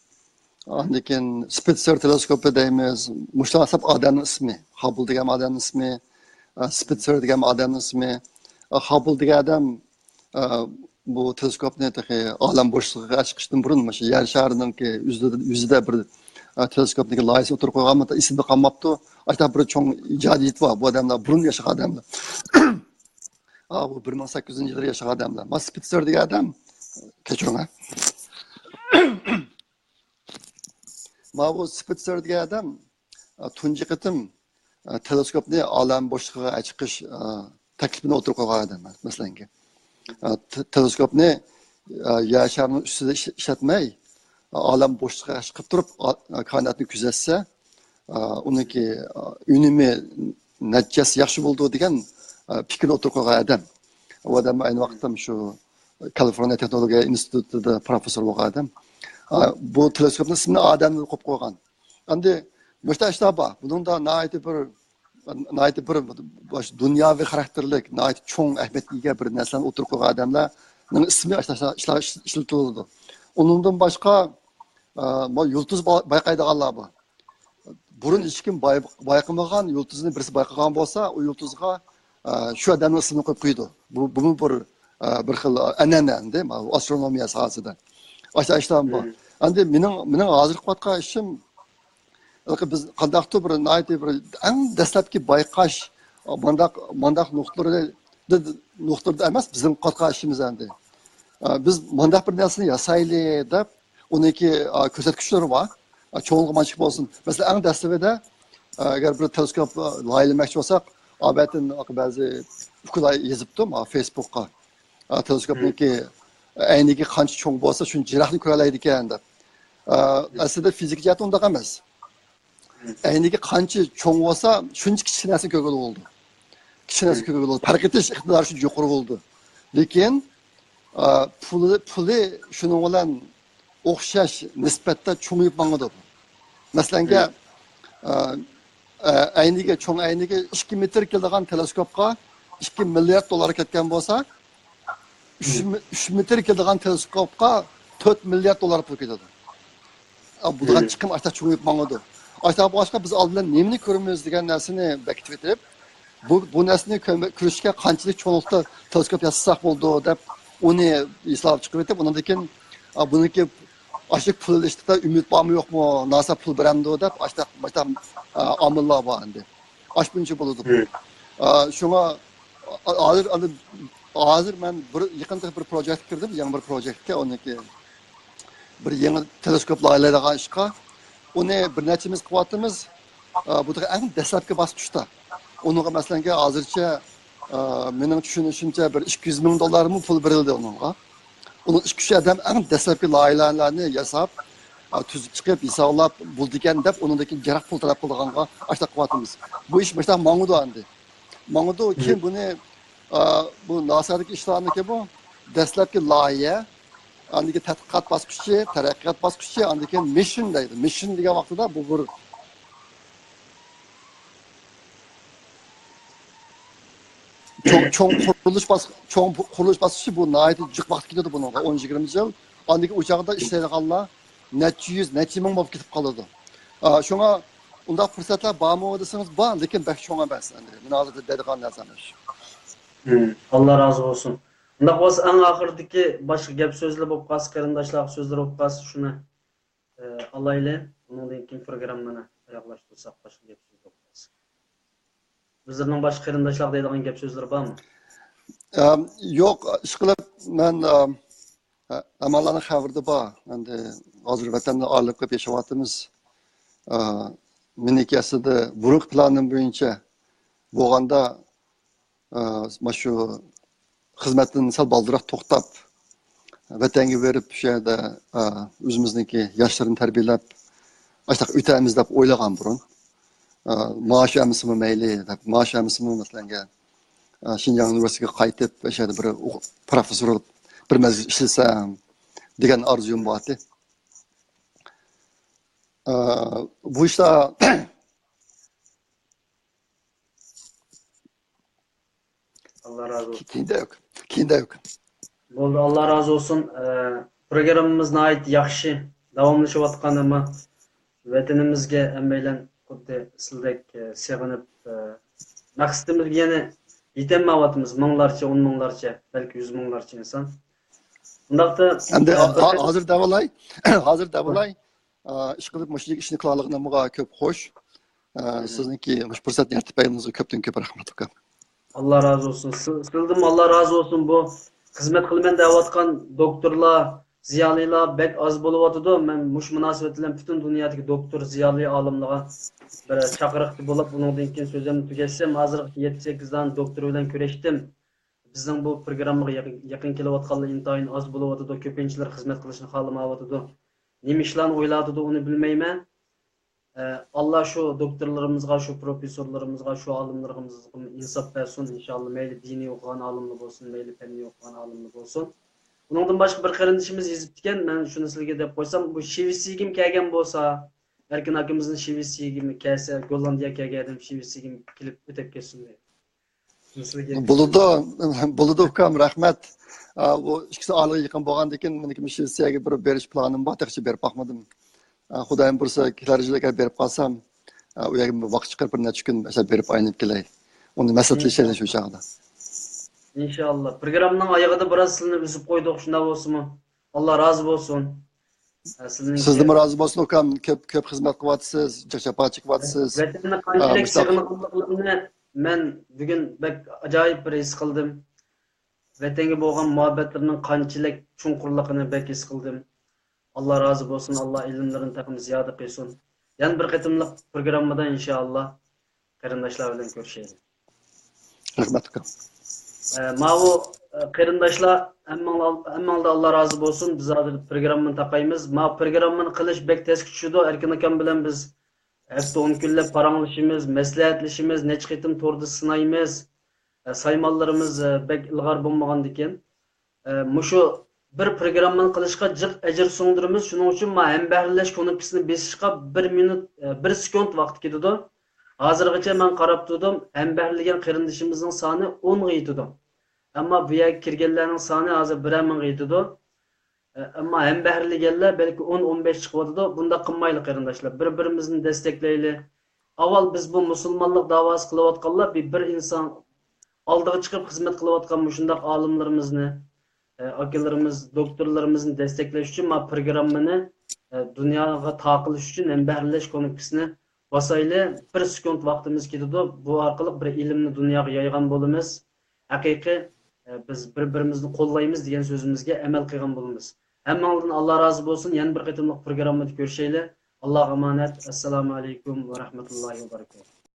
ئاندىن كېيىن سپىتسېر تېلېسكوپى دەيمىز. مۇشۇلار ھەم ئادەمنىڭ ئىسمى. خاببل دېگەن ئادەمنىڭ ئىسمى، ئە، سپىتسېر دېگەن ئادەمنىڭ ئىسمى. ئە، خاببل دېگەن ئادەم، ئە، بۇ تېلېسكوپنى تېخى ئالەم بوشلۇقىغا چىقىشتىن بۇرۇن مۇشۇ يەر شارىنىڭكى يۈزىدە، يۈزىدە بىر، ئە، تېلېسكوپنىڭكى لايىھەسىنى ئوتتۇرىغا قويغان، ئېسىمدە قالماپتۇ. ئاشۇنداق بىر چوڭ ئىجادىيىتى بار بۇ ئادەملەر، بۇرۇن ياشىغان ئادەملەر. ئا، بۇ بىر مىڭ سەككىز يۈزىنچى يىللار ياشىغان ئادەملەر. ما سپىتسېر دېگەن ئادەم، كەچۈرۈڭ، ھە. ماۋۇ سپىتسېر دېگەن ئادەم، ئا، تۇنجى قېتىم، ئا، تېلېسكوپنى ئالەم بوشلۇقىغا چىقىش، ئا، تەكلىپىنى ئوتتۇرىغا قويغان ئادەم، مەسىلەنكى. ئا، ت-، تېلېسكوپنى، ئا، يەر شارىنىڭ ئۈستىدە ئىش-، ئىشلەتمەي، ئا، ئالەم بوشلۇقىغا چىقىپ تۇرۇپ، ئا، كائىناتنى كۆزەتسە، ئا، ئۇنىڭكى، ئا، ئۈنۈمى نەچچە ھەسسە ياخشى بولىدۇ دېگەن، ئا، پىكىرنى ئوتتۇرىغا قويغان ئادەم. ئۇ ئادەم ئەينى ۋاقىتتا شۇ كالىفورنىيە تېخنولوگىيە ئىنستىتۇتىدا پروفېسسور بولغان ئادەم. ئا، بۇ تېلېسكوپنىڭ ئىسمىنى ئادەمدىن قويۇپ قويغان. ئەمدى مۇشۇنداق ئىشلار بار. بۇنىڭدا ناھايىتى بىر، ناھايىتى بىر دۇنياۋى خاراكتېرلىك، ناھايىتى چوڭ ئەھمىيەتكە ئىگە بىر نەرسىلەرنى ئوتتۇرىغا قويغان ئادەملەرنىڭ ئىسمى ئاشۇنداق ئىشلار ئىشلىتىلىدۇ. ئۇنىڭدىن باشقا، ئا، بۇ يۇلتۇز با-، بايقايدىغانلار بار. بۇرۇن ھېچكىم باي-، بايقىمىغان يۇلتۇزنى بىرسى بايقىغان بولسا، ئۇ يۇلتۇزغا، ئە، شۇ ئادەمنىڭ ئىسمىنى قويۇپ قويىدۇ. بۇ، بۇمۇ بىر، ئە، بىر خىل ئەنئەنە ئەمدى، ماۋۇ ئاسترونومىيە ساھەسىدە. ئاشۇ ئىشلار بار. ئەمدى مېنىڭ، مېنىڭ ھازىر قىلىۋاتقان ئىشىم، ھېلىقى بىز قانداقتۇر بىر ناھايىتى بىر ئەڭ دەسلەپكى بايقاش، مانداق، مانداق نۇقتىلىرى، نۇقتىلىرىدا ئەمەس، بىزنىڭ قىلىۋاتقان ئىشىمىز ئەمدى. ئە، بىز مانداق بىر نەرسىنى ياسايلى دەپ، ئۇنىڭكى، ئە، كۆرسەتكۈچلىرى بار. ئە، چوڭلۇقى مانچىلىك بولسۇن. مەسىلەن، ئەڭ دەسلىپىدە، ئە، ئەگەر بىر تېلېسكوپ، ئە، لايىھەلىمەكچى بولساق، ئابەتتىن بەزى ئۇكىلار يېزىپتۇ ماڭا فېيسبۇكقا. ئە، تېلېسكوپنىڭكى ئەينىكى قانچە چوڭ بولسا، شۇنچە يىراقنى كۆرەلەيدىكەن دەپ. ئە، ئەسلىدە فىزىكا جەھەتتە ئۇنداق ئەمەس. ئەينىكى قانچە چوڭ بولسا، شۇنچە كىچىك نەرسىنى كۆرگىلى بولىدۇ. كىچىك نەرسىنى كۆرگىلى بولىدۇ. پەرق ئېتىش ئىقتىدارى شۇنچە يۇقىرى بولىدۇ. لېكىن، ئا، پۇلى، پۇلى شۇنىڭ بىلەن ئوخشاش نىسبەتتە چوڭىيىپ ماڭىدۇ. مەسىلەنگە، ئا، ئا، ئەينىكى، چوڭ ئەينىكى ئىككى مېتىر كېلىدىغان تېلېسكوپقا ئىككى مىليارد دوللار كەتكەن بولسا، ئۈچ مې-، ئۈچ مېتىر كېلىدىغان تېلېسكوپقا تۆت مىليارد دوللار پۇل كېتىدۇ. ئا، بۇلار چىقىم ئاشتا چوڭىيىپ ماڭىدۇ. ئاشتا بولغاچقا بىز ئالدى بىلەن نېمىنى كۆرىمىز دېگەن نەرسىنى بەكىتىۋېتىپ، بۇ، بۇ نەرسىنى كۆرمە-، كۆرۈشكە قانچىلىك چوڭلۇقتا تېلېسكوپ ياسىساق بولىدۇ دەپ، ئۇنى ھېساب چىقىرىۋېتىپ، ئۇنىڭدىن كېيىن، ئا، بۇنىڭكى ئاشۇ پۇل ئېلىشتا ئۈمىد بارمۇ يوقمۇ، ناسا پۇل بېرەمدۇ دەپ، ئاشتا، ئاشتا، ئا، ئامىللار بار ئەمدى. ئاشۇنچە بولىدۇ. ئا، شۇڭا، ئا، ھازىر، ھازىر مەن بىر، يېقىندا بىر پروژېكتكە كىردىم، يېڭى بىر پروژېكتكە، ئۇنىڭكى بىر يېڭى تېلېسكوپ لايىھەلەيدىغان ئىشقا. ئۇنى بىر نەچچىمىز قىلىۋاتىمىز. ئا، بۇ تېخى ئەڭ دەسلەپكى باسقۇچتا. ئۇنىڭغا، مەسىلەنگە، ھازىرچە، ئا، مېنىڭ چۈشىنىشىمچە، بىر ئىككى يۈز مىڭ دوللارمۇ پۇل بېرىلدى ئۇنىڭغا. ئۇنىڭ ئىككى، ئۈچ ئادەم ئەڭ دەسلەپكى لايىھەلەرنى ياساپ، ئا، تۈزۈپ چىقىپ، ھېسابلاپ، بولىدىكەن دەپ، ئۇنىڭدىن كېيىن يىراق پۇل تەلەپ قىلىدىغانغا ئاشۇنداق قىلىۋاتىمىز. بۇ ئىش مۇشۇنداق ماڭىدۇ ئەمدى. ماڭىدۇ، كېيىن بۇنى، ئا، بۇ ناسادىكى ئىشلارنىكى بۇ دەسلەپكى لايىھە، ئاندىن كېيىن تەتقىقات باسقۇچى، تەرەققىيات باسقۇچى، ئاندىن كېيىن مىشن دەيدۇ. مىشن دېگەن ۋاقتىدا بۇ بىر چوڭ، چوڭ قۇرۇلۇش باس-، چوڭ قۇرۇلۇش باسقۇچى بۇ ناھايىتى جىق ۋاقىت كېتىدۇ بۇنىڭغا، ئون يىگىرمە يىل. ئاندىن كېيىن ئۇ چاغدا ئىشلەيدىغانلار نەچچە يۈز، نەچچە مىڭ بولۇپ كېتىپ قالىدۇ. ئا، شۇڭا ئۇنداق پۇرسەتلەر بارمۇ دېسىڭىز، بار، لېكىن بەك چوڭ ئەمەس ئەمدى. مەن ھازىر دەيدىغان نەرسە ئەمەس. ئاللا رازى بولسۇن. ئۇنداق بولسا، ئەڭ ئاخىرىدىكى باشقا گەپ سۆزلەر بولۇپ قالسا، قېرىنداشلارغا سۆزلەر بولۇپ قالسا، شۇنى ئالايلى. ئۇنىڭدىن كېيىن پروگراممىنى ئاياغلاشتۇرساق، باشقا گەپ سۆز يوق. ئۆزلىرىنىڭ باشقا قېرىنداشلارغا دەيدىغان گەپ سۆزلىرى بارمۇ؟ ئەم، يوق، ئىشقىلىپ مەن، ئەم، ھە، ھەممىڭلارنىڭ خەۋىرىدە بار. ئەمدى ھازىر ۋەتەندىن ئايرىلىپ قېلىپ ياشاۋاتىمىز. ئە، مېنىڭكى ئەسلىدە بۇرۇنقى پىلانىم بويىچە بولغاندا، ئە، مانا شۇ خىزمەتتىن سەل بالدۇرراق توختاپ، ۋەتەنگە بېرىپ، شۇ يەردە، ئە، ئۆزىمىزنىڭكى ياشلىرىنى تەربىيەلەپ، ئاشۇنداق ئۆتەمىز دەپ ئويلىغان بۇرۇن. ئە، مائاش ئەمىسىمۇ مەيلى دەپ، مائاش ئەمىسىمۇ، مەسىلەن، ئە، شىنجاڭ يۇنىۋېرسىتېتىغا قايتىپ، ئاشۇ يەردە بىر ئوق-، پروفېسسور بولۇپ بىر مەزگىل ئىشلىسەم دېگەن ئارزۇيۇم بار ئىدى. ئە، بۇ ئىشلار ئاللا رازى بولسۇن. كېيىندە، كېيىندە. بولدى، ئاللا رازى بولسۇن. ئە، پروگراممىمىز ناھايىتى ياخشى داۋاملىشىۋاتقان، ئەمما ۋەتىنىمىزگە ھەممەيلەن خۇددى سىلدەك، ئە، سېغىنىپ، ئە، مەقسىتىمىزگە يەنە يېتەلمەيۋاتىمىز. مىڭلارچە، ئون مىڭلارچە، بەلكى يۈز مىڭلارچە ئىنسان. ئۇنداقتا، ئەمدى ئە، بىر ھا-، ھازىر دەۋالاي، ھازىر دەۋالاي. ئىش قىلىپ مۇشۇ ئىشنى قىلالىغىنىمغا كۆپ خوش. سىزنىڭكى مۇشۇ پۇرسەتنى يارىتىپ بەرگىنىڭىزگە كۆپتىن كۆپ رەھمەت، ئۇكام. ئاللا رازى بولسۇن. سىز-، سىزدىنمۇ ئاللا رازى بولسۇن. بۇ خىزمەت قىلىمەن دەۋاتقان دوكتورلار، زىيالىيلار بەك ئاز بولۇۋاتىدۇ. مەن مۇشۇ مۇناسىۋەت بىلەن پۈتۈن دۇنيادىكى دوكتور، زىيالىي ئالىملارغا بىر چاقىرىقتا بولۇپ، ئۇنىڭدىن كېيىن سۆزۈمنى تۈگەتسەم، ھازىرغىچە يەتتە سەككىز دانە دوكتور بىلەن كۆرۈشتۈم. بىزنىڭ بۇ پروگراممىغا يېقىن، يېقىن كېلىۋاتقانلار ئىنتايىن ئاز بولۇۋاتىدۇ. كۆپىنچىلىرى خىزمەت قىلىشنى خالىمايۋاتىدۇ. نېمە ئىشلارنى ئويلاۋاتىدۇ، ئۇنى بىلمەيمەن. ئە، ئاللا شۇ دوكتورلىرىمىزغا، شۇ پروفېسسورلىرىمىزغا، شۇ ئالىملىرىمىزغا ئىنساپ بەرسۇن، ئىنشائاللا. مەيلى دىنىي ئوقۇغان ئالىملار بولسۇن، مەيلى پەننىي ئوقۇغان ئالىملار بولسۇن. ئۇنىڭدىن باشقا بىر قېرىندىشىمىز يېزىپتىكەن، مەن شۇنى سىلىگە دەپ قويسام، بۇ شىۋېتسىيىگىمۇ كەلگەن بولسا، ئەركىن ئاكىمىزنىڭ شىۋېتسىيىگىمۇ كەلسە، گوللاندىيە كەلگەن ئادەم شىۋېتسىيىگىمۇ كېلىپ ئۆتەپ كەتسۇن دەيدۇ. شۇنى سىلىگە. بولىدۇ، بولىدۇ ئۇكام، رەھمەت. ئا، بۇ ئىككىسى ئالىغا يېقىن بولغاندىن كېيىن مېنىڭكى شىۋېتسىيەگە بىر بېرىش پىلانىم بار، تېخىچە بېرىپ باقمىدىم. ئا، خۇدايىم بۇيرۇسا كېلەر يىلى ئەگەر بېرىپ قالسام، ئا، ئۇ يەرگە بىر ۋاقىت چىقىرىپ بىر نەچچە كۈن مەسىلەن بېرىپ ئايلىنىپ كېلەي. ئۇنى مەسلىھەتلىشەيلى شۇ چاغدا. ئىنشائاللا. پروگراممىنىڭ ئايىغىدا بىراز سىلىنى ئۈزۈپ قويدۇق، شۇنداق بولسىمۇ؟ ئاللا رازى بولسۇن. ئە، سىلىنىڭكى. سىزدىنمۇ رازى بولسۇن ئۇكام، كۆپ، كۆپ خىزمەت قىلىۋاتىسىز، جاپا چېكىۋاتىسىز. ۋەتەننى قانچىلىك سېغىنغانلىقلىرىنى مەن بۈگۈن بەك ئاجايىپ بىر ھېس قىلدىم. ۋەتەنگە بولغان مۇھەببەتلىرىنىڭ قانچىلىك چوڭقۇرلۇقىنى بەك ھېس قىلدىم. ئاللا رازى بولسۇن، ئاللا ئىلىملىرىنى تېخىمۇ زىيادە قىلسۇن. يەنە بىر قېتىملىق پروگراممىدا ئىنشائاللا قېرىنداشلار بىلەن كۆرۈشەيلى. رەھمەت ئۇكام. ئە، ماۋۇ، ئە، قېرىنداشلار، ھەممىڭلار، ھەممىڭلاردا ئاللا رازى بولسۇن. بىز ھازىر پروگراممىنى تاقايمىز. ماۋۇ پروگراممىنى قىلىش بەك تەسكە چۈشىدۇ. ئەركىن ئاكام بىلەن بىز ھەپتە ئون كۈنلەپ پاراڭلىشىمىز، مەسلىھەتلىشىمىز، نەچچە قېتىم توردا سىنايمىز. ئە، سايمانلىرىمىز، ئە، بەك ئىلغار بولمىغاندىكىن. ئە، مۇشۇ بىر پروگراممىنى قىلىشقا جىق ئەجىر سىڭدۈرىمىز. شۇنىڭ ئۈچۈن مانا ھەمبەھىرلەش كۇنۇپكىسىنى بېسىشقا بىر مىنۇت، ئە، بىر سېكۇنت ۋاقىت كېتىدۇ. ھازىرغىچە مەن قاراپ تۇردۇم، ھەمبەھىرلىگەن قېرىندىشىمىزنىڭ سانى ئونغا يېتىدۇ. ئەمما بۇ يەرگە كىرگەنلەرنىڭ سانى ھازىر بىرەر مىڭغا يېتىدۇ. ئە، ئەمما ھەمبەھىرلىگەنلەر بەلكى ئون، ئون بەش چىقىۋاتىدۇ. بۇنداق قىلمايلى، قېرىنداشلار. بىر-بىرىمىزنى دەستەكلەيلى. ئاۋۋال بىز بۇ مۇسۇلمانلىق داۋاسى قىلىۋاتقانلار بىر، بىر ئىنسان ئالدىغا چىقىپ خىزمەت قىلىۋاتقان مۇشۇنداق ئالىملىرىمىزنى، ئە، ئاكىلىرىمىز، دوكتورلىرىمىزنى دەستەكلەش ئۈچۈن مانا پروگراممىنى، ئە، دۇنياغا تارقىلىش ئۈچۈن ھەمبەھىرلەش كۇنۇپكىسىنى باسايلى. بىر سېكۇنت ۋاقتىمىز كېتىدۇ. بۇ ئارقىلىق بىر ئىلىمنى دۇنياغا يايغان بولىمىز. ھەقىقىي، ئە، بىز بىر-بىرىمىزنى قوللايمىز دېگەن سۆزىمىزگە ئەمەل قىلغان بولىمىز. ھەممىڭلاردىن ئاللا رازى بولسۇن. يەنە بىر قېتىملىق پروگراممىدا كۆرۈشەيلى. ئاللاغا ئامانەت. ئەسسالامۇ ئەلەيكۇم ۋە رەھمەتۇللاھى ۋە بەرىكاتۇھ.